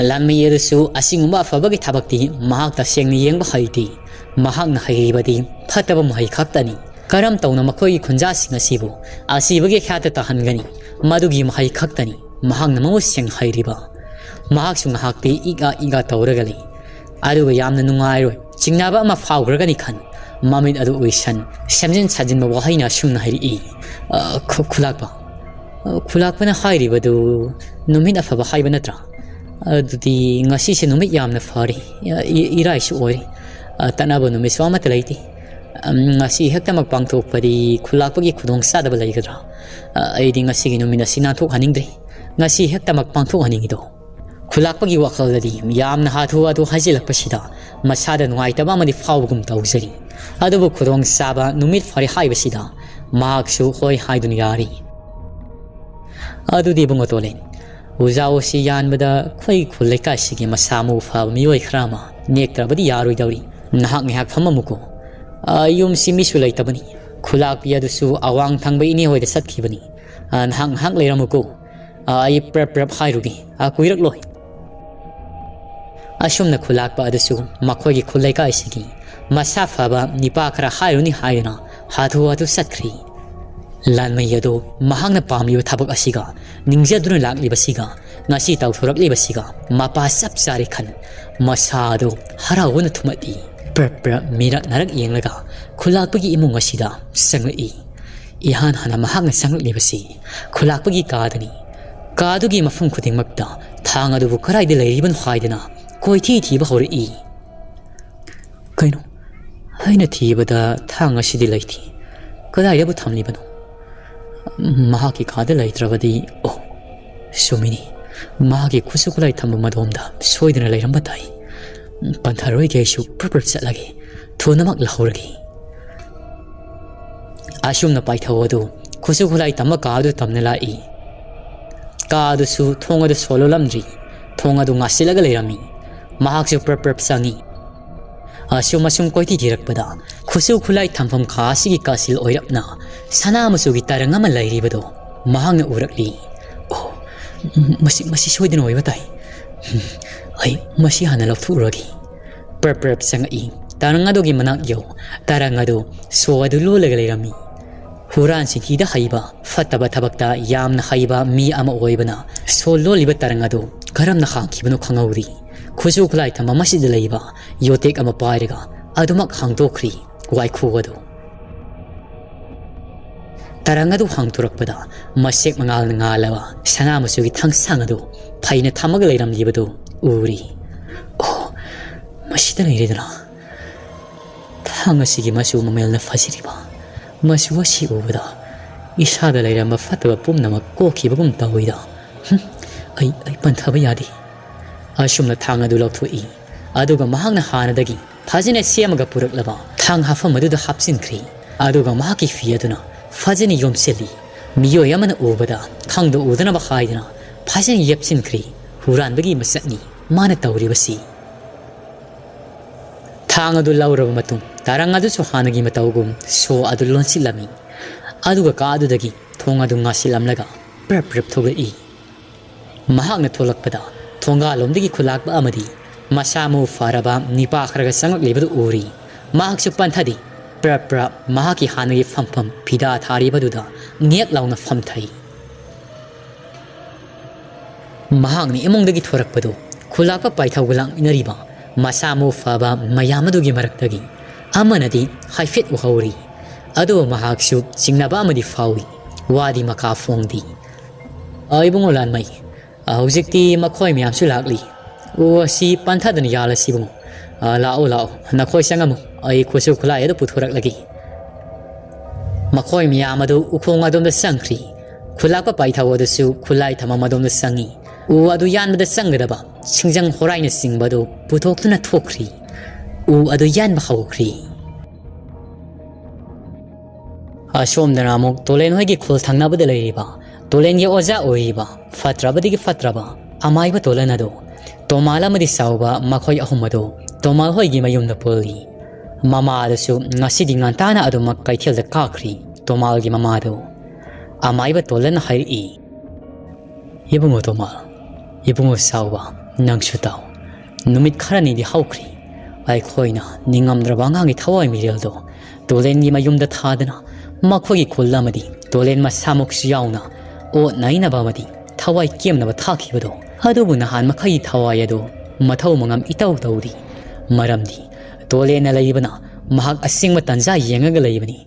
ꯂꯥꯟꯃꯤ ꯑꯗꯨꯁꯨ ꯑꯁꯤꯒꯨꯝꯕ ꯑꯐꯕꯒꯤ ꯊꯕꯛꯇꯤ ꯃꯍꯥꯛ ꯇꯁꯦꯡꯅ ꯌꯦꯡꯕ ꯍꯩꯇꯦ꯫ ꯃꯍꯥꯛꯅ ꯍꯩꯔꯤꯕꯗꯤ ꯐꯠꯇꯕ ꯃꯍꯩ ꯈꯛꯇꯅꯤ꯫ ꯀꯔꯝ ꯇꯧꯅ ꯃꯈꯣꯏꯒꯤ ꯈꯨꯟꯖꯥꯁꯤꯡ ꯑꯁꯤꯕꯨ ꯑꯁꯤꯕꯒꯤ ꯈ꯭ꯌꯥꯠꯇ ꯇꯥꯍꯟꯒꯅꯤ? ꯃꯗꯨꯒꯤ ꯃꯍꯩ ꯈꯛꯇꯅꯤ ꯃꯍꯥꯛꯅ ꯃꯍꯨꯠ ꯁꯦꯡ ꯍꯩꯔꯤꯕ꯫ ꯃꯍꯥꯛꯁꯨ ꯉꯥꯏꯍꯥꯛꯇꯤ ꯏꯛ-ꯑ ꯏꯛ-ꯑ ꯇꯧꯔꯒ ꯂꯩ꯫ ꯑꯗꯨꯒ ꯌꯥꯝꯅ ꯅꯨꯡꯉꯥꯏꯔꯣꯏ, ꯆꯤꯡꯅꯕ ꯑꯃ ꯐꯥꯎꯈ꯭ꯔꯒꯅꯤ ꯈꯟ, ꯃꯃꯤꯠ ꯑꯗꯨ ꯎꯏꯁꯟ, ꯁꯦꯝꯖꯤꯟ ꯁꯥꯖꯤꯟꯕ ꯋꯥꯍꯩꯅ ꯑꯁꯨꯝꯅ ꯍꯥꯏꯔꯛꯏ, "ꯑ, ꯈꯨ-, ꯈꯨꯂꯥꯛꯄ, ꯑ, ꯈꯨꯂꯥꯛꯄꯅ ꯍꯥꯏꯔꯤꯕꯗꯨ ꯅꯨꯃꯤꯠ ꯑꯐꯕ ꯍꯥꯏꯕ ꯅꯠꯇ꯭ꯔꯥ? ꯑꯗꯨꯗꯤ ꯉꯁꯤꯁꯦ ꯅꯨꯃꯤꯠ ꯌꯥꯝꯅ ꯐꯔꯤ, ꯑ, ꯏ-, ꯏꯔꯥꯏꯁꯨ ꯑꯣꯏꯔꯤ, ꯑ, ꯇꯠꯅꯕ ꯅꯨꯃꯤꯠꯁꯨ ꯑꯃꯠꯇ ꯂꯩꯇꯦ꯫ ꯑꯝ, ꯉꯁꯤ ꯍꯦꯛꯇꯃꯛ ꯄꯥꯡꯊꯣꯛꯄꯗꯤ ꯈꯨꯂꯥꯛꯄꯒꯤ ꯈꯨꯗꯣꯡ ꯆꯥꯗꯕ ꯂꯩꯒꯗ꯭ꯔꯥ? ꯑ, ꯑꯩꯗꯤ ꯉꯁꯤꯒꯤ ꯅꯨꯃꯤꯠ ꯑꯁꯤ ꯅꯥꯟꯊꯣꯛꯍꯟꯅꯤꯡꯗ꯭ꯔꯤ꯫ ꯉꯁꯤ ꯍꯦꯛꯇꯃꯛ ꯄꯥꯡꯊꯣꯛꯍꯟꯅꯤꯡꯉꯤꯗꯣ꯫" ꯈꯨꯂꯥꯛꯄꯒꯤ ꯋꯥꯈꯜꯗꯗꯤ ꯌꯥꯝꯅ ꯍꯥꯊꯨ ꯍꯥꯊꯨ ꯍꯥꯏꯖꯤꯜꯂꯛꯄꯁꯤꯗ ꯃꯁꯥꯗ ꯅꯨꯡꯉꯥꯏꯇꯕ ꯑꯃꯗꯤ ꯐꯥꯎꯕꯒꯨꯝ ꯇꯧꯖꯔꯤ꯫ ꯑꯗꯨꯕꯨ ꯈꯨꯗꯣꯡ ꯆꯥꯕ ꯅꯨꯃꯤꯠ ꯐꯔꯦ ꯍꯥꯏꯕꯁꯤꯗ ꯃꯍꯥꯛꯁꯨ ꯍꯣꯏ ꯍꯥꯏꯗꯨꯅ ꯌꯥꯔꯤ꯫ "ꯑꯗꯨꯗꯤ ꯏꯕꯨꯡꯉꯣ ꯇꯣꯂꯦꯟ, ꯎꯖꯥꯎ ꯑꯁꯤ ꯌꯥꯟꯕꯗ ꯑꯩꯈꯣꯏ ꯈꯨꯜ ꯂꯩꯀꯥꯏꯁꯤꯒꯤ ꯃꯁꯥ ꯃꯎ ꯐꯕ ꯃꯤꯑꯣꯏ ꯈꯔ ꯑꯃ ꯅꯦꯛꯇ꯭ꯔꯕꯗꯤ ꯌꯥꯔꯣꯏꯗꯧꯔꯤ꯫ ꯅꯍꯥꯛ ꯉꯥꯏꯍꯥꯛ ꯐꯝꯃꯝꯃꯨꯀꯣ꯫ ꯑ, ꯌꯨꯝꯁꯤ ꯃꯤꯁꯨ ꯂꯩꯇꯕꯅꯤ꯫ ꯈꯨꯂꯥꯛꯄꯤ ꯑꯗꯨꯁꯨ ꯑꯋꯥꯡ ꯊꯪꯕ ꯏꯅꯦ ꯍꯣꯏꯗ ꯆꯠꯈꯤꯕꯅꯤ꯫ ꯑ, ꯅꯍꯥꯛ ꯉꯥꯏꯍꯥꯛ ꯂꯩꯔꯝꯃꯨꯀꯣ꯫ ꯑ, ꯑꯩ ꯄ꯭ꯔꯞ ꯄ꯭ꯔꯞ ꯍꯥꯏꯔꯨꯒꯦ꯫ ꯑ, ꯀꯨꯏꯔꯛꯂꯣꯏ꯫" ꯑꯁꯨꯝꯅ ꯈꯨꯂꯥꯛꯄ ꯑꯗꯨꯁꯨ ꯃꯈꯣꯏꯒꯤ ꯈꯨꯜ ꯂꯩꯀꯥꯏꯁꯤꯒꯤ ꯃꯁꯥ ꯐꯕ ꯅꯤꯄꯥ ꯈꯔ ꯍꯥꯏꯔꯨꯅꯤ ꯍꯥꯏꯗꯨꯅ ꯍꯥꯊꯨ ꯍꯥꯊꯨ ꯆꯠꯈ꯭ꯔꯤ꯫ ꯂꯥꯟꯃꯩ ꯑꯗꯨ ꯃꯍꯥꯛꯅ ꯄꯥꯝꯂꯤꯕ ꯊꯕꯛ ꯑꯁꯤꯒ ꯅꯤꯡꯖꯗꯨꯅ ꯂꯥꯛꯂꯤꯕꯁꯤꯒ ꯉꯁꯤ ꯇꯧꯊꯣꯔꯛꯂꯤꯕꯁꯤꯒ ꯃꯄꯥ ꯆꯞ ꯆꯥꯔꯦ ꯈꯟ ꯃꯁꯥ ꯑꯗꯨ ꯍꯔꯥꯎꯕꯅ ꯊꯨꯝꯍꯠꯂꯤ꯫ ꯄ꯭ꯔꯞ ꯄ꯭ꯔꯞ ꯃꯤꯔꯛ ꯅꯥꯔꯛ ꯌꯦꯡꯂꯒ ꯈꯨꯂꯥꯛꯄꯒꯤ ꯏꯃꯨꯡ ꯑꯁꯤꯗ ꯆꯪꯂꯛꯏ꯫ ꯏꯍꯥꯟ ꯍꯥꯟꯅ ꯃꯍꯥꯛꯅ ꯆꯪꯂꯛꯂꯤꯕꯁꯤ ꯈꯨꯂꯥꯛꯄꯒꯤ ꯀꯥꯗꯅꯤ꯫ ꯀꯥꯗꯨꯒꯤ ꯃꯐꯝ ꯈꯨꯗꯤꯡꯃꯛꯇ ꯊꯥꯡ ꯑꯗꯨꯕꯨ ꯀꯗꯥꯏꯗ ꯂꯩꯔꯤꯕꯅꯣ ꯍꯥꯏꯗꯅ ꯀꯣꯏꯊꯤ ꯊꯤꯕ ꯍꯧꯔꯛꯏ꯫ "ꯀꯩꯅꯣ? ꯑꯩꯅ ꯊꯤꯕꯗ ꯊꯥꯡ ꯑꯁꯤꯗꯤ ꯂꯩꯇꯦ꯫ ꯀꯗꯥꯏꯗꯕꯨ ꯊꯝꯂꯤꯕꯅꯣ? ꯃꯍꯥꯛꯀꯤ ꯀꯥꯗ ꯂꯩꯇ꯭ꯔꯕꯗꯤ, ꯑꯣ, ꯆꯨꯝꯃꯤꯅꯤ, ꯃꯍꯥꯛꯀꯤ ꯈꯨꯠꯁꯨ ꯈꯨꯠꯂꯥꯏ ꯊꯝꯕ ꯃꯗꯣꯝꯗ ꯁꯣꯏꯗꯅ ꯂꯩꯔꯝꯕ ꯇꯥꯏ꯫ ꯄꯟꯊꯔꯣꯏꯒꯦ, ꯑꯩꯁꯨ ꯄ꯭ꯔꯞ ꯄ꯭ꯔꯞ ꯆꯠꯂꯒꯦ, ꯊꯨꯅꯃꯛ ꯂꯧꯍꯧꯔꯒꯦ"꯫ ꯑꯁꯨꯝꯅ ꯄꯥꯏꯊꯧ ꯑꯗꯨ ꯈꯨꯠꯁꯨ ꯈꯨꯠꯂꯥꯏ ꯇꯝꯕ ꯀꯥ ꯑꯗꯨ ꯇꯝꯅ ꯂꯥꯛꯏ꯫ ꯀꯥ ꯑꯗꯨꯁꯨ ꯊꯣꯡ ꯑꯗꯨ ꯁꯣ ꯂꯣꯜꯂꯝꯗ꯭ꯔꯤ꯫ ꯊꯣꯡ ꯑꯗꯨ ꯉꯥꯁꯤꯜꯂꯒ ꯂꯩꯔꯝꯃꯤ꯫ ꯃꯍꯥꯛꯁꯨ ꯄ꯭ꯔꯞ ꯄ꯭ꯔꯞ ꯆꯪꯏ꯫ ꯑꯁꯨꯝ ꯑꯁꯨꯝ ꯀꯣꯏꯊꯤ ꯊꯤꯔꯛꯄꯗ ꯈꯨꯠꯁꯨ ꯈꯨꯠꯂꯥꯏ ꯊꯝꯐꯝ ꯀꯥ ꯑꯁꯤꯒꯤ ꯀꯥꯆꯤꯜ ꯑꯣꯏꯔꯞꯅ ꯁꯅꯥ ꯃꯆꯨꯒꯤ ꯇꯔꯪ ꯑꯃ ꯂꯩꯔꯤꯕꯗꯣ ꯃꯍꯥꯛꯅ ꯎꯔꯛꯂꯤ꯫ "ꯑꯣ, ꯃꯁꯤ, ꯃꯁꯤ ꯁꯣꯏꯗꯅ ꯑꯣꯏꯕ ꯇꯥꯏ꯫ ꯑꯩ ꯃꯁꯤ ꯍꯥꯟꯅ ꯂꯧꯊꯣꯛꯎꯔꯒꯦ"꯫ ꯄ꯭ꯔꯞ ꯄ꯭ꯔꯞ ꯆꯪꯉꯛꯏ꯫ ꯇꯔꯪ ꯑꯗꯨꯒꯤ ꯃꯅꯥꯛ ꯌꯧ꯫ ꯇꯔꯪ ꯑꯗꯨ ꯁꯣ ꯑꯗꯨ ꯂꯣꯜꯂꯒ ꯂꯩꯔꯝꯃꯤ꯫ ꯍꯨꯔꯥꯟ ꯆꯤꯟꯊꯤꯗ ꯍꯩꯕ, ꯐꯠꯇꯕ ꯊꯕꯛꯇ ꯌꯥꯝꯅ ꯍꯩꯕ ꯃꯤ ꯑꯃ ꯑꯣꯏꯕꯅ ꯁꯣ ꯂꯣꯜꯂꯤꯕ ꯇꯔꯪ ꯑꯗꯨ ꯀꯔꯝꯅ ꯍꯥꯡꯈꯤꯕꯅꯣ ꯈꯪꯍꯧꯗꯦ꯫ ꯈꯨꯠꯁꯨ ꯈꯨꯠꯂꯥꯏ ꯊꯝꯐꯝ ꯑꯁꯤꯗ ꯂꯩꯕ ꯌꯣꯇꯦꯛ ꯑꯃ ꯄꯥꯏꯔꯒ ꯑꯗꯨꯃꯛ ꯍꯥꯡꯗꯣꯛꯈ꯭ꯔꯤ ꯋꯥꯏꯈꯨ ꯑꯗꯨ꯫ ꯇꯔꯪ ꯑꯗꯨ ꯍꯥꯡꯗꯣꯔꯛꯄꯗ ꯃꯁꯦꯛ ꯃꯉꯥꯜꯅ ꯉꯥꯜꯂꯕ ꯁꯅꯥ ꯃꯆꯨꯒꯤ ꯊꯥꯡꯁꯥꯡ ꯑꯗꯨ ꯐꯩꯅ ꯊꯝꯃꯒ ꯂꯩꯔꯝꯂꯤꯕꯗꯨ ꯎꯔꯤ꯫ "ꯑꯣ, ꯃꯁꯤꯗ ꯂꯩꯔꯦꯗꯅ꯫ ꯊꯥꯡ ꯑꯁꯤꯒꯤ ꯃꯆꯨ ꯃꯃꯦꯜꯅ ꯐꯖꯔꯤꯕ ꯃꯆꯨ ꯑꯁꯤ ꯎꯕꯗ ꯏꯁꯥꯗ ꯂꯩꯔꯝꯕ ꯐꯠꯇꯕ ꯄꯨꯝꯅꯃꯛ ꯀꯣꯛꯈꯤꯕꯒꯨꯝ ꯇꯧꯏꯗ꯫ ꯍꯨꯝ, ꯑꯩ, ꯑꯩ ꯄꯟꯊꯕ ꯌꯥꯗꯦ"꯫ ꯑꯁꯨꯝꯅ ꯊꯥꯡ ꯑꯗꯨ ꯂꯧꯊꯣꯛꯏ꯫ ꯑꯗꯨꯒ ꯃꯍꯥꯛꯅ ꯍꯥꯟꯅꯗꯒꯤ ꯐꯖꯅ ꯁꯦꯝꯃꯒ ꯄꯨꯔꯛꯂꯕ ꯊꯥꯡ ꯍꯥꯞꯐꯝ ꯑꯗꯨꯗ ꯍꯥꯞꯆꯤꯟꯈ꯭ꯔꯤ꯫ ꯑꯗꯨꯒ ꯃꯍꯥꯛꯀꯤ ꯐꯤ ꯑꯗꯨꯅ ꯐꯖꯅ ꯌꯣꯝꯁꯤꯜꯂꯤ꯫ ꯃꯤꯑꯣꯏ ꯑꯃꯅ ꯎꯕꯗ ꯈꯪꯗ ꯎꯗꯅꯕ ꯍꯥꯏꯗꯨꯅ ꯐꯖꯅ ꯌꯦꯞꯁꯤꯟꯈ꯭ꯔꯤ꯫ ꯍꯨꯔꯥꯟꯕꯒꯤ ꯃꯁꯛꯅꯤ ꯃꯥꯅ ꯇꯧꯔꯤꯕꯁꯤ꯫ ꯊꯥꯡ ꯑꯗꯨ ꯂꯧꯔꯕ ꯃꯇꯨꯡ ꯇꯔꯪ ꯑꯗꯨꯁꯨ ꯍꯥꯟꯅꯒꯤ ꯃꯇꯧꯒꯨꯝ ꯁꯣ ꯑꯗꯨ ꯂꯣꯟꯁꯤꯜꯂꯝꯃꯤ꯫ ꯑꯗꯨꯒ ꯀꯥ ꯑꯗꯨꯗꯒꯤ ꯊꯣꯡ ꯑꯗꯨ ꯉꯥꯁꯤꯜꯂꯝꯂꯒ ꯄ꯭ꯔꯞ ꯄ꯭ꯔꯞ ꯊꯣꯛꯂꯛꯏ꯫ ꯃꯍꯥꯛꯅ ꯊꯣꯛꯂꯛꯄꯗ ꯊꯣꯡꯒꯥꯜꯂꯣꯝꯗꯒꯤ ꯈꯨꯂꯥꯛꯄ ꯑꯃꯗꯤ ꯃꯁꯥ ꯃꯎ ꯐꯔꯕ ꯅꯤꯄꯥ ꯈꯔꯒ ꯆꯪꯂꯛꯂꯤꯕꯗꯨ ꯎꯔꯤ꯫ ꯃꯍꯥꯛꯁꯨ ꯄꯟꯊꯗꯦ꯫ ꯄ꯭ꯔꯞ ꯄ꯭ꯔꯞ ꯃꯍꯥꯛꯀꯤ ꯍꯥꯟꯅꯒꯤ ꯐꯝꯐꯝ ꯐꯤꯗꯥ ꯊꯥꯔꯤꯕꯗꯨꯗ ꯉꯦꯛ ꯂꯥꯎꯅ ꯐꯝꯊꯩ꯫ ꯃꯍꯥꯛꯅ ꯏꯃꯨꯡꯗꯒꯤ ꯊꯣꯔꯛꯄꯗꯨ ꯈꯨꯂꯥꯛꯄ ꯄꯥꯏꯊꯧꯒ ꯂꯥꯛꯃꯤꯟꯅꯔꯤꯕ ꯃꯁꯥ ꯃꯎ ꯐꯕ ꯃꯌꯥꯝ ꯑꯗꯨꯒꯤ ꯃꯔꯛꯇꯒꯤ ꯑꯃꯅꯗꯤ ꯍꯥꯏꯐꯦꯠ ꯎꯍꯧꯔꯤ꯫ ꯑꯗꯨꯕꯨ ꯃꯍꯥꯛꯁꯨ ꯆꯤꯡꯅꯕ ꯑꯃꯗꯤ ꯐꯥꯎꯏ꯫ ꯋꯥꯗꯤ ꯃꯀꯥ ꯐꯣꯡꯗꯦ꯫ "ꯑ, ꯏꯕꯨꯡꯉꯣ ꯂꯥꯟꯃꯩ, ꯑ, ꯍꯧꯖꯤꯛꯇꯤ ꯃꯈꯣꯏ ꯃꯌꯥꯝꯁꯨ ꯂꯥꯛꯂꯤ꯫ ꯎ ꯑꯁꯤ ꯄꯟꯊꯗꯅ ꯌꯥꯜꯂꯁꯤ ꯏꯕꯨꯡꯉꯣ꯫ ꯑ, ꯂꯥꯛꯑꯣ, ꯂꯥꯛꯑꯣ, ꯅꯈꯣꯏ ꯆꯪꯉꯝꯃꯨ, ꯑꯩ ꯈꯨꯠꯁꯨ ꯈꯨꯠꯂꯥꯏ ꯑꯗꯨ ꯄꯨꯊꯣꯔꯛꯂꯒꯦ꯫" ꯃꯈꯣꯏ ꯃꯌꯥꯝ ꯑꯗꯨ ꯎꯈꯣꯡ ꯑꯗꯣꯝꯗ ꯆꯪꯈ꯭ꯔꯤ꯫ ꯈꯨꯂꯥꯛꯄ ꯄꯥꯏꯊꯧ ꯑꯗꯨꯁꯨ ꯈꯨꯠꯂꯥꯏ ꯊꯝꯐꯝ ꯑꯗꯣꯝꯗ ꯆꯪꯉꯤ꯫ ꯎ ꯑꯗꯨ ꯌꯥꯟꯕꯗ ꯆꯪꯒꯗꯕ ꯁꯤꯡꯖꯪ ꯍꯣꯔꯥꯏꯅꯆꯤꯡꯕ ꯑꯗꯨ ꯄꯨꯊꯣꯛꯇꯨꯅ ꯊꯣꯛꯈ꯭ꯔꯤ꯫ ꯎ ꯑꯗꯨ ꯌꯥꯟꯕ ꯍꯧꯈ꯭ꯔꯤ꯫ ꯑꯁꯣꯝꯗꯅ ꯑꯃꯨꯛ ꯇꯣꯂꯦꯟ ꯍꯣꯏꯒꯤ ꯈꯨꯜ ꯊꯪꯅꯕꯗ ꯂꯩꯔꯤꯕ, ꯇꯣꯂꯦꯟꯒꯤ ꯑꯣꯖꯥ ꯑꯣꯏꯔꯤꯕ ꯐꯠꯇ꯭ꯔꯕꯗꯒꯤ ꯐꯠꯇ꯭ꯔꯕ ꯑꯃꯥꯏꯕ ꯇꯣꯂꯟ ꯑꯗꯨ ꯇꯣꯃꯥꯜ ꯑꯃꯗꯤ ꯆꯥꯎꯕ ꯃꯈꯣꯏ ꯑꯍꯨꯝ ꯑꯗꯨ ꯇꯣꯃꯥꯜ ꯍꯣꯏꯒꯤ ꯃꯌꯨꯝꯗ ꯄꯨꯜꯂꯤ꯫ ꯃꯃꯥ ꯑꯗꯨꯁꯨ ꯉꯁꯤꯗꯤ ꯉꯟꯇꯥꯅ ꯑꯗꯨꯃꯛ ꯀꯩꯊꯦꯜꯗ ꯀꯥꯈ꯭ꯔꯤ꯫ ꯇꯣꯃꯥꯜꯒꯤ ꯃꯃꯥꯗꯨ ꯑꯃꯥꯏꯕ ꯇꯣꯂꯟꯅ ꯍꯥꯏꯔꯛꯏ, "ꯏꯕꯨꯡꯉꯣ ꯇꯣꯃꯥꯜ, ꯏꯕꯨꯡꯉꯣ ꯆꯥꯎꯕ, ꯅꯪꯁꯨ ꯇꯥꯎ꯫ ꯅꯨꯃꯤꯠ ꯈꯔꯅꯤꯗꯤ ꯍꯧꯈ꯭ꯔꯤ꯫ ꯑꯩꯈꯣꯏꯅ ꯅꯤꯡꯉꯝꯗ꯭ꯔꯕ ꯑꯉꯥꯡꯒꯤ ꯊꯋꯥꯏ ꯃꯤꯔꯦꯜꯗꯣ ꯇꯣꯂꯦꯟꯒꯤ ꯃꯌꯨꯝꯗ ꯊꯥꯗꯅ ꯃꯈꯣꯏꯒꯤ ꯈꯨꯜ ꯑꯃꯗꯤ ꯇꯣꯂꯦꯟ ꯃꯁꯥꯃꯛꯁꯨ ꯌꯥꯎꯅ ꯑꯣꯠ ꯅꯩꯅꯕ ꯑꯃꯗꯤ ꯊꯋꯥꯏ ꯀꯦꯝꯅꯕ ꯊꯥꯈꯤꯕꯗꯣ꯫ ꯑꯗꯨꯕꯨ ꯅꯍꯥꯟ ꯃꯈꯩ ꯊꯋꯥꯏ ꯑꯗꯨ ꯃꯊꯧ ꯃꯉꯝ ꯏꯇꯧ ꯇꯧꯔꯤ꯫ ꯃꯔꯝꯗꯤ ꯇꯣꯂꯦꯟꯅ ꯂꯩꯕꯅ ꯃꯍꯥꯛ ꯑꯁꯦꯡꯕ ꯇꯟꯖꯥ ꯌꯦꯡꯉꯒ ꯂꯩꯕꯅꯤ꯫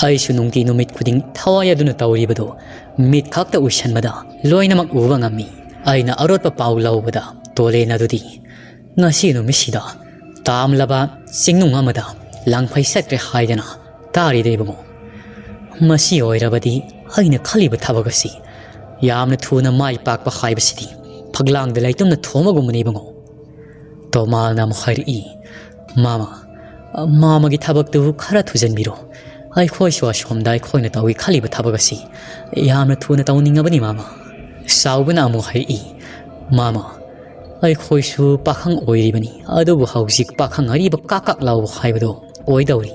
ꯑꯩꯁꯨ ꯅꯨꯡꯇꯤ ꯅꯨꯃꯤꯠ ꯈꯨꯗꯤꯡ ꯊꯋꯥꯏ ꯑꯗꯨꯅ ꯇꯧꯔꯤꯕꯗꯨ ꯃꯤꯠ ꯈꯛꯇ ꯎꯏꯁꯟꯕꯗ ꯂꯣꯏꯅꯃꯛ ꯎꯕ ꯉꯝꯃꯤ꯫ ꯑꯩꯅ ꯑꯔꯣꯠꯄ ꯄꯥꯎ ꯂꯧꯕꯗ ꯇꯣꯂꯦꯟ ꯑꯗꯨꯗꯤ ꯉꯁꯤ ꯅꯨꯃꯤꯠꯁꯤꯗ ꯇꯥꯝꯂꯕ ꯆꯤꯡꯅꯨꯡ ꯑꯃꯗ ꯂꯥꯡꯐꯩ ꯆꯠꯈ꯭ꯔꯦ ꯍꯥꯏꯗꯅ ꯇꯥꯔꯤꯗ ꯏꯕꯨꯡꯉꯣ꯫ ꯃꯁꯤ ꯑꯣꯏꯔꯕꯗꯤ ꯑꯩꯅ ꯈꯜꯂꯤꯕ ꯊꯕꯛ ꯑꯁꯤ ꯌꯥꯝꯅ ꯊꯨꯅ ꯃꯥꯏ ꯄꯥꯛꯄ ꯍꯥꯏꯕꯁꯤꯗꯤ ꯐꯛꯂꯥꯡꯗ ꯂꯩꯇꯨꯝꯅ ꯊꯣꯝꯕꯒꯨꯝꯕꯅꯤ ꯏꯕꯨꯡꯉꯣ꯫" ꯇꯣꯃꯥꯜꯅ ꯑꯃꯨꯛ ꯍꯥꯏꯔꯛꯏ, "ꯃꯥꯃ, ꯃꯥꯃꯒꯤ ꯊꯕꯛꯇꯨ ꯈꯔ ꯊꯨꯖꯟꯕꯤꯔꯣ꯫ ꯑꯩꯈꯣꯏꯁꯨ ꯑꯁꯣꯝꯗ ꯑꯩꯈꯣꯏꯅ ꯇꯧꯏ ꯈꯜꯂꯤꯕ ꯊꯕꯛ ꯑꯁꯤ ꯌꯥꯝꯅ ꯊꯨꯅ ꯇꯧꯅꯤꯡꯉꯕꯅꯤ ꯃꯥꯃ꯫" ꯆꯥꯎꯕꯅ ꯑꯃꯨꯛ ꯍꯥꯏꯔꯛꯏ, "ꯃꯥꯃ, ꯑꯩꯈꯣꯏꯁꯨ ꯄꯥꯈꯪ ꯑꯣꯏꯔꯤꯕꯅꯤ, ꯑꯗꯨꯕꯨ ꯍꯧꯖꯤꯛ ꯄꯥꯈꯪ ꯑꯔꯤꯕ ꯀꯥꯛ ꯀꯥꯛ ꯂꯥꯎꯕ ꯍꯥꯏꯕꯗꯣ ꯑꯣꯏꯗꯧꯔꯤ꯫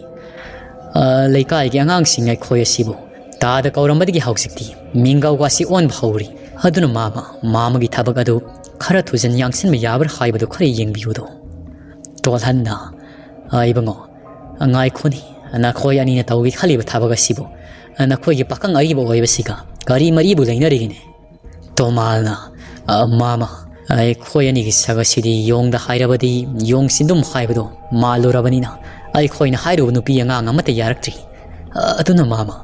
ꯑ, ꯂꯩꯀꯥꯏꯒꯤ ꯑꯉꯥꯡꯁꯤꯡ ꯑꯩꯈꯣꯏ ꯑꯁꯤꯕꯨ ꯇꯥꯗ ꯀꯧꯔꯝꯕꯗꯒꯤ ꯍꯧꯖꯤꯛꯇꯤ ꯃꯤꯡꯒꯧꯒꯁꯤ ꯑꯣꯟꯕ ꯍꯧꯔꯤ꯫ ꯑꯗꯨꯅ ꯃꯥꯃ, ꯃꯥꯃꯒꯤ ꯊꯕꯛ ꯑꯗꯨ ꯈꯔ ꯊꯨꯖꯟ ꯌꯥꯡꯁꯤꯟꯕ ꯌꯥꯕ꯭ꯔꯥ ꯍꯥꯏꯕꯗꯨ ꯈꯔ ꯌꯦꯡꯕꯤꯌꯨꯗꯣ꯫" ꯇꯣꯜꯍꯟꯅ, "ꯑ, ꯏꯕꯨꯡꯉꯣ, ꯉꯥꯏꯈꯣꯅꯤ, ꯅꯈꯣꯏ ꯑꯅꯤꯅ ꯇꯧꯒꯦ ꯈꯜꯂꯤꯕ ꯊꯕꯛ ꯑꯁꯤꯕꯨ ꯅꯈꯣꯏꯒꯤ ꯄꯥꯈꯪ ꯑꯔꯤꯕ ꯑꯣꯏꯕꯁꯤꯒ ꯀꯔꯤ ꯃꯔꯤꯕꯨ ꯂꯩꯅꯔꯤꯒꯦꯅꯦ?" ꯇꯣꯃꯥꯜꯅ, "ꯑ, ꯃꯥꯃ, ꯑꯩꯈꯣꯏ ꯑꯅꯤꯒꯤ ꯁꯛ ꯑꯁꯤꯗꯤ ꯌꯣꯡꯗ ꯍꯥꯏꯔꯕꯗꯤ ꯌꯣꯡ ꯆꯤꯟꯗꯨꯝ ꯍꯥꯏꯕꯗꯣ ꯃꯥꯜꯂꯨꯔꯕꯅꯤꯅ, ꯑꯩꯈꯣꯏꯅ ꯍꯥꯏꯔꯨꯕ ꯅꯨꯄꯤ ꯑꯉꯥꯡ ꯑꯃꯠꯇ ꯌꯥꯔꯛꯇ꯭ꯔꯤ꯫ ꯑꯗꯨꯅ ꯃꯥꯃ,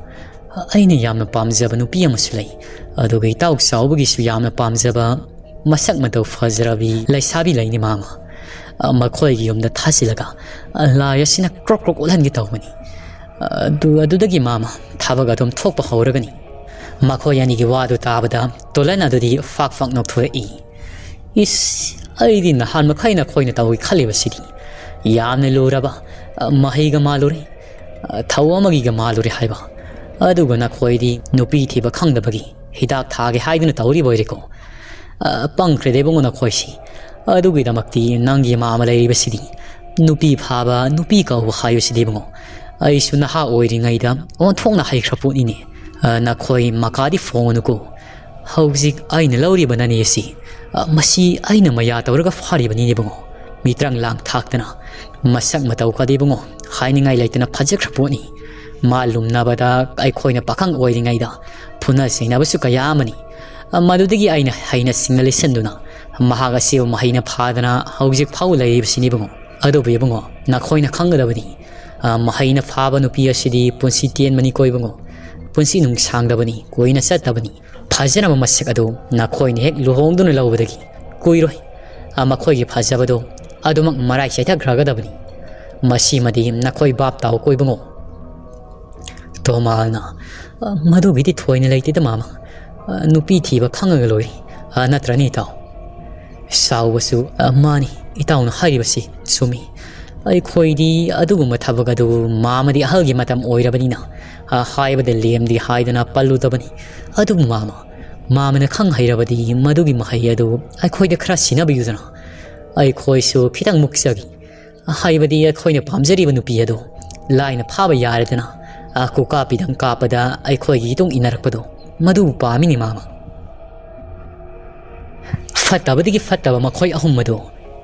ꯑꯩꯅ ꯌꯥꯝꯅ ꯄꯥꯝꯖꯕ ꯅꯨꯄꯤ ꯑꯃꯁꯨ ꯂꯩ꯫ ꯑꯗꯨꯒ ꯏꯇꯥꯎ ꯆꯥꯎꯕꯒꯤꯁꯨ ꯌꯥꯝꯅ ꯄꯥꯝꯖꯕ ꯃꯁꯛ ꯃꯇꯧ ꯐꯖꯔꯕꯤ ꯂꯩꯁꯥꯕꯤ ꯂꯩꯅꯤ ꯃꯥꯃ꯫ ꯃꯈꯣꯏꯒꯤ ꯌꯨꯝꯗ ꯊꯥꯖꯤꯜꯂꯒ ꯂꯥꯏ ꯑꯁꯤꯅ ꯀ꯭ꯔꯣꯛ ꯀ꯭ꯔꯣꯛ ꯑꯣꯠꯍꯟꯒꯦ ꯇꯧꯕꯅꯤ꯫ ꯑꯗꯨ, ꯑꯗꯨꯗꯒꯤ ꯃꯥꯃ ꯊꯕꯛ ꯑꯗꯨꯝ ꯊꯣꯛꯄ ꯍꯧꯔꯒꯅꯤ꯫ ꯃꯈꯣꯏ ꯑꯅꯤꯒꯤ ꯋꯥꯗꯨ ꯇꯥꯕꯗ ꯇꯣꯂꯟ ꯑꯗꯨꯗꯤ ꯐꯥꯛ ꯐꯥꯛ ꯅꯣꯛꯊꯣꯔꯛꯏ꯫ "ꯏꯁ, ꯑꯩꯗꯤ ꯅꯍꯥꯟ ꯃꯈꯩ ꯅꯈꯣꯏꯅ ꯇꯧꯏ ꯈꯜꯂꯤꯕꯁꯤꯗꯤ ꯌꯥꯝꯅ ꯂꯨꯔꯕ, ꯑ, ꯃꯍꯩꯒ ꯃꯥꯜꯂꯨꯔꯦ, ꯑ, ꯊꯧ ꯑꯃꯒꯤꯒ ꯃꯥꯜꯂꯨꯔꯦ ꯍꯥꯏꯕ꯫ ꯑꯗꯨꯒ ꯅꯈꯣꯏꯗꯤ ꯅꯨꯄꯤ ꯊꯤꯕ ꯈꯪꯗꯕꯒꯤ ꯍꯤꯗꯥꯛ ꯊꯥꯒꯦ ꯍꯥꯏꯗꯨꯅ ꯇꯧꯔꯤꯕ ꯑꯣꯏꯔꯦꯀꯣ꯫ ꯑ, ꯄꯪꯈ꯭ꯔꯦꯗ ꯏꯕꯨꯡꯉꯣ ꯅꯈꯣꯏꯁꯤ꯫ ꯑꯗꯨꯒꯤꯗꯃꯛꯇꯤ ꯅꯪꯒꯤ ꯃꯥꯃ ꯂꯩꯔꯤꯕꯁꯤꯗꯤ ꯅꯨꯄꯤ ꯐꯥꯕ, ꯅꯨꯄꯤ ꯀꯧꯕ ꯍꯥꯏꯕꯁꯤꯗꯤ ꯏꯕꯨꯡꯉꯣ, ꯑꯩꯁꯨ ꯅꯍꯥ ꯑꯣꯏꯔꯤꯉꯩꯗ ꯑꯣꯟꯊꯣꯛꯅ ꯍꯩꯈ꯭ꯔ ꯄꯣꯠꯅꯤꯅꯦ꯫ ꯑ, ꯅꯈꯣꯏ ꯃꯀꯥꯗꯤ ꯐꯣꯡꯉꯅꯨꯀꯣ꯫ ꯍꯧꯖꯤꯛ ꯑꯩꯅ ꯂꯧꯔꯤꯕ ꯅꯅꯦ ꯑꯁꯤ, ꯑ, ꯃꯁꯤ ꯑꯩꯅ ꯃꯌꯥ ꯇꯧꯔꯒ ꯐꯥꯔꯤꯕꯅꯤꯅꯦ ꯏꯕꯨꯡꯉꯣ꯫ ꯃꯤꯇ꯭ꯔꯪ ꯂꯥꯡ ꯊꯥꯛꯇꯅ ꯃꯁꯛ ꯃꯇꯧ ꯀꯗꯤ ꯏꯕꯨꯡꯉꯣ ꯍꯥꯏꯅꯤꯡꯉꯥꯏ ꯂꯩꯇꯅ ꯐꯖꯈ꯭ꯔ ꯄꯣꯠꯅꯤ꯫ ꯃꯥ ꯂꯨꯝꯅꯕꯗ ꯑꯩꯈꯣꯏꯅ ꯄꯥꯈꯪ ꯑꯣꯏꯔꯤꯉꯩꯗ ꯐꯨꯅ ꯆꯩꯅꯕꯁꯨ ꯀꯌꯥ ꯑꯃꯅꯤ꯫ ꯑ, ꯃꯗꯨꯗꯒꯤ ꯑꯩꯅ ꯍꯩꯅ ꯁꯤꯡꯅ ꯂꯤꯁꯤꯟꯗꯨꯅ ꯃꯍꯥꯛ ꯑꯁꯤꯕꯨ ꯃꯍꯩꯅ ꯐꯥꯗꯅ ꯍꯧꯖꯤꯛ ꯐꯥꯎ ꯂꯩꯔꯤꯕꯁꯤꯅꯤ ꯏꯕꯨꯡꯉꯣ꯫ ꯑꯗꯨꯕꯨ ꯏꯕꯨꯡꯉꯣ, ꯅꯈꯣꯏꯅ ꯈꯪꯒꯗꯕꯅꯤ, ꯑ, ꯃꯍꯩꯅ ꯐꯥꯕ ꯅꯨꯄꯤ ꯑꯁꯤꯗꯤ ꯄꯨꯟꯁꯤ ꯇꯦꯟꯕꯅꯤꯀꯣ ꯏꯕꯨꯡꯉꯣ꯫ ꯄꯨꯟꯁꯤ ꯅꯨꯡꯁꯥꯡꯗꯕꯅꯤ, ꯀꯨꯏꯅ ꯆꯠꯇꯕꯅꯤ꯫ ꯐꯖꯔꯕ ꯃꯁꯛ ꯑꯗꯨ ꯅꯈꯣꯏꯅ ꯍꯦꯛ ꯂꯨꯍꯣꯡꯗꯨꯅ ꯂꯧꯕꯗꯒꯤ ꯀꯨꯏꯔꯣꯏ꯫ ꯑ, ꯃꯈꯣꯏꯒꯤ ꯐꯖꯕꯗꯨ ꯑꯗꯨꯃꯛ ꯃꯔꯥꯏ ꯆꯥꯏꯊꯈ꯭ꯔꯒꯗꯕꯅꯤ꯫ ꯃꯁꯤꯃꯗꯤ ꯅꯈꯣꯏ ꯚꯥꯞ ꯇꯥꯎꯀꯣ ꯏꯕꯨꯡꯉꯣ꯫ ꯇꯣꯃꯥꯜꯅ, "ꯑ, ꯃꯗꯨꯒꯤꯗꯤ ꯊꯣꯏꯅ ꯂꯩꯇꯦꯗ ꯃꯥꯃ꯫ ꯑ, ꯅꯨꯄꯤ ꯊꯤꯕ ꯈꯪꯉꯒ ꯂꯣꯏꯔꯦ꯫ ꯑ, ꯅꯠꯇ꯭ꯔꯅꯤ ꯏꯇꯥꯎ?" ꯁꯥꯎꯕꯁꯨ, "ꯑ, ꯃꯥꯅꯤ, ꯏꯇꯥꯎꯅ ꯍꯥꯏꯔꯤꯕꯁꯤ ꯆꯨꯝꯃꯤ꯫ ꯑꯩꯈꯣꯏꯗꯤ ꯑꯗꯨꯒꯨꯝꯕ ꯊꯕꯛ ꯑꯗꯨ ꯃꯥꯃꯗꯤ ꯑꯍꯜꯒꯤ ꯃꯇꯝ ꯑꯣꯏꯔꯕꯅꯤꯅ, ꯑ, ꯍꯥꯏꯕꯗ ꯂꯦꯝꯗꯦ ꯍꯥꯏꯗꯅ ꯄꯜꯂꯨꯗꯕꯅꯤ꯫ ꯑꯗꯨꯕꯨ ꯃꯥꯃ, ꯃꯥꯃꯅ ꯈꯪ ꯍꯩꯔꯕꯗꯤ ꯃꯗꯨꯒꯤ ꯃꯍꯩ ꯑꯗꯨ ꯑꯩꯈꯣꯏꯗ ꯈꯔ ꯁꯤꯟꯅꯕꯤꯌꯨꯗꯅ꯫ ꯑꯩꯈꯣꯏꯁꯨ ꯈꯤꯇꯪ ꯃꯨꯛꯆꯒꯦ꯫ ꯍꯥꯏꯕꯗꯤ ꯑꯩꯈꯣꯏꯅ ꯄꯥꯝꯖꯔꯤꯕ ꯅꯨꯄꯤ ꯑꯗꯨ ꯂꯥꯏꯅ ꯐꯥꯕ ꯌꯥꯔꯦꯗꯅ꯫ ꯑ, ꯀꯨꯀꯥ ꯄꯤꯗꯪ ꯀꯥꯞꯄꯗ ꯑꯩꯈꯣꯏꯒꯤ ꯏꯇꯨꯡ ꯏꯟꯅꯔꯛꯄꯗꯣ, ꯃꯗꯨꯕꯨ ꯄꯥꯝꯃꯤꯅꯦ ꯃꯥꯃ꯫ ꯐꯠꯇꯕꯗꯒꯤ ꯐꯠꯇꯕ ꯃꯈꯣꯏ ꯑꯍꯨꯝ ꯑꯗꯨ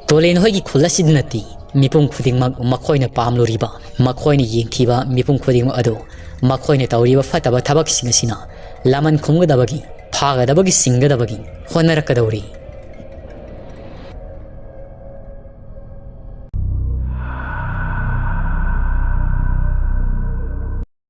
ꯇꯣꯂꯦꯟ ꯍꯣꯏꯒꯤ ꯈꯨꯜ ꯑꯁꯤꯗ ꯅꯠꯇꯦ, ꯃꯤꯄꯨꯝ ꯈꯨꯗꯤꯡꯃꯛ ꯃꯈꯣꯏꯅ ꯄꯥꯝꯂꯨꯔꯤꯕ, ꯃꯈꯣꯏꯅ ꯌꯦꯡꯈꯤꯕ ꯃꯤꯄꯨꯝ ꯈꯨꯗꯤꯡꯃꯛ ꯑꯗꯨ ꯃꯈꯣꯏꯅ ꯇꯧꯔꯤꯕ ꯐꯠꯇꯕ ꯊꯕꯛꯁꯤꯡ ꯑꯁꯤꯅ ꯂꯃꯟ ꯈꯨꯝꯒꯗꯕꯒꯤ, ꯐꯥꯒꯗꯕꯒꯤ, ꯆꯤꯡꯒꯗꯕꯒꯤ ꯍꯣꯠꯅꯔꯛꯀꯗꯧꯔꯤ꯫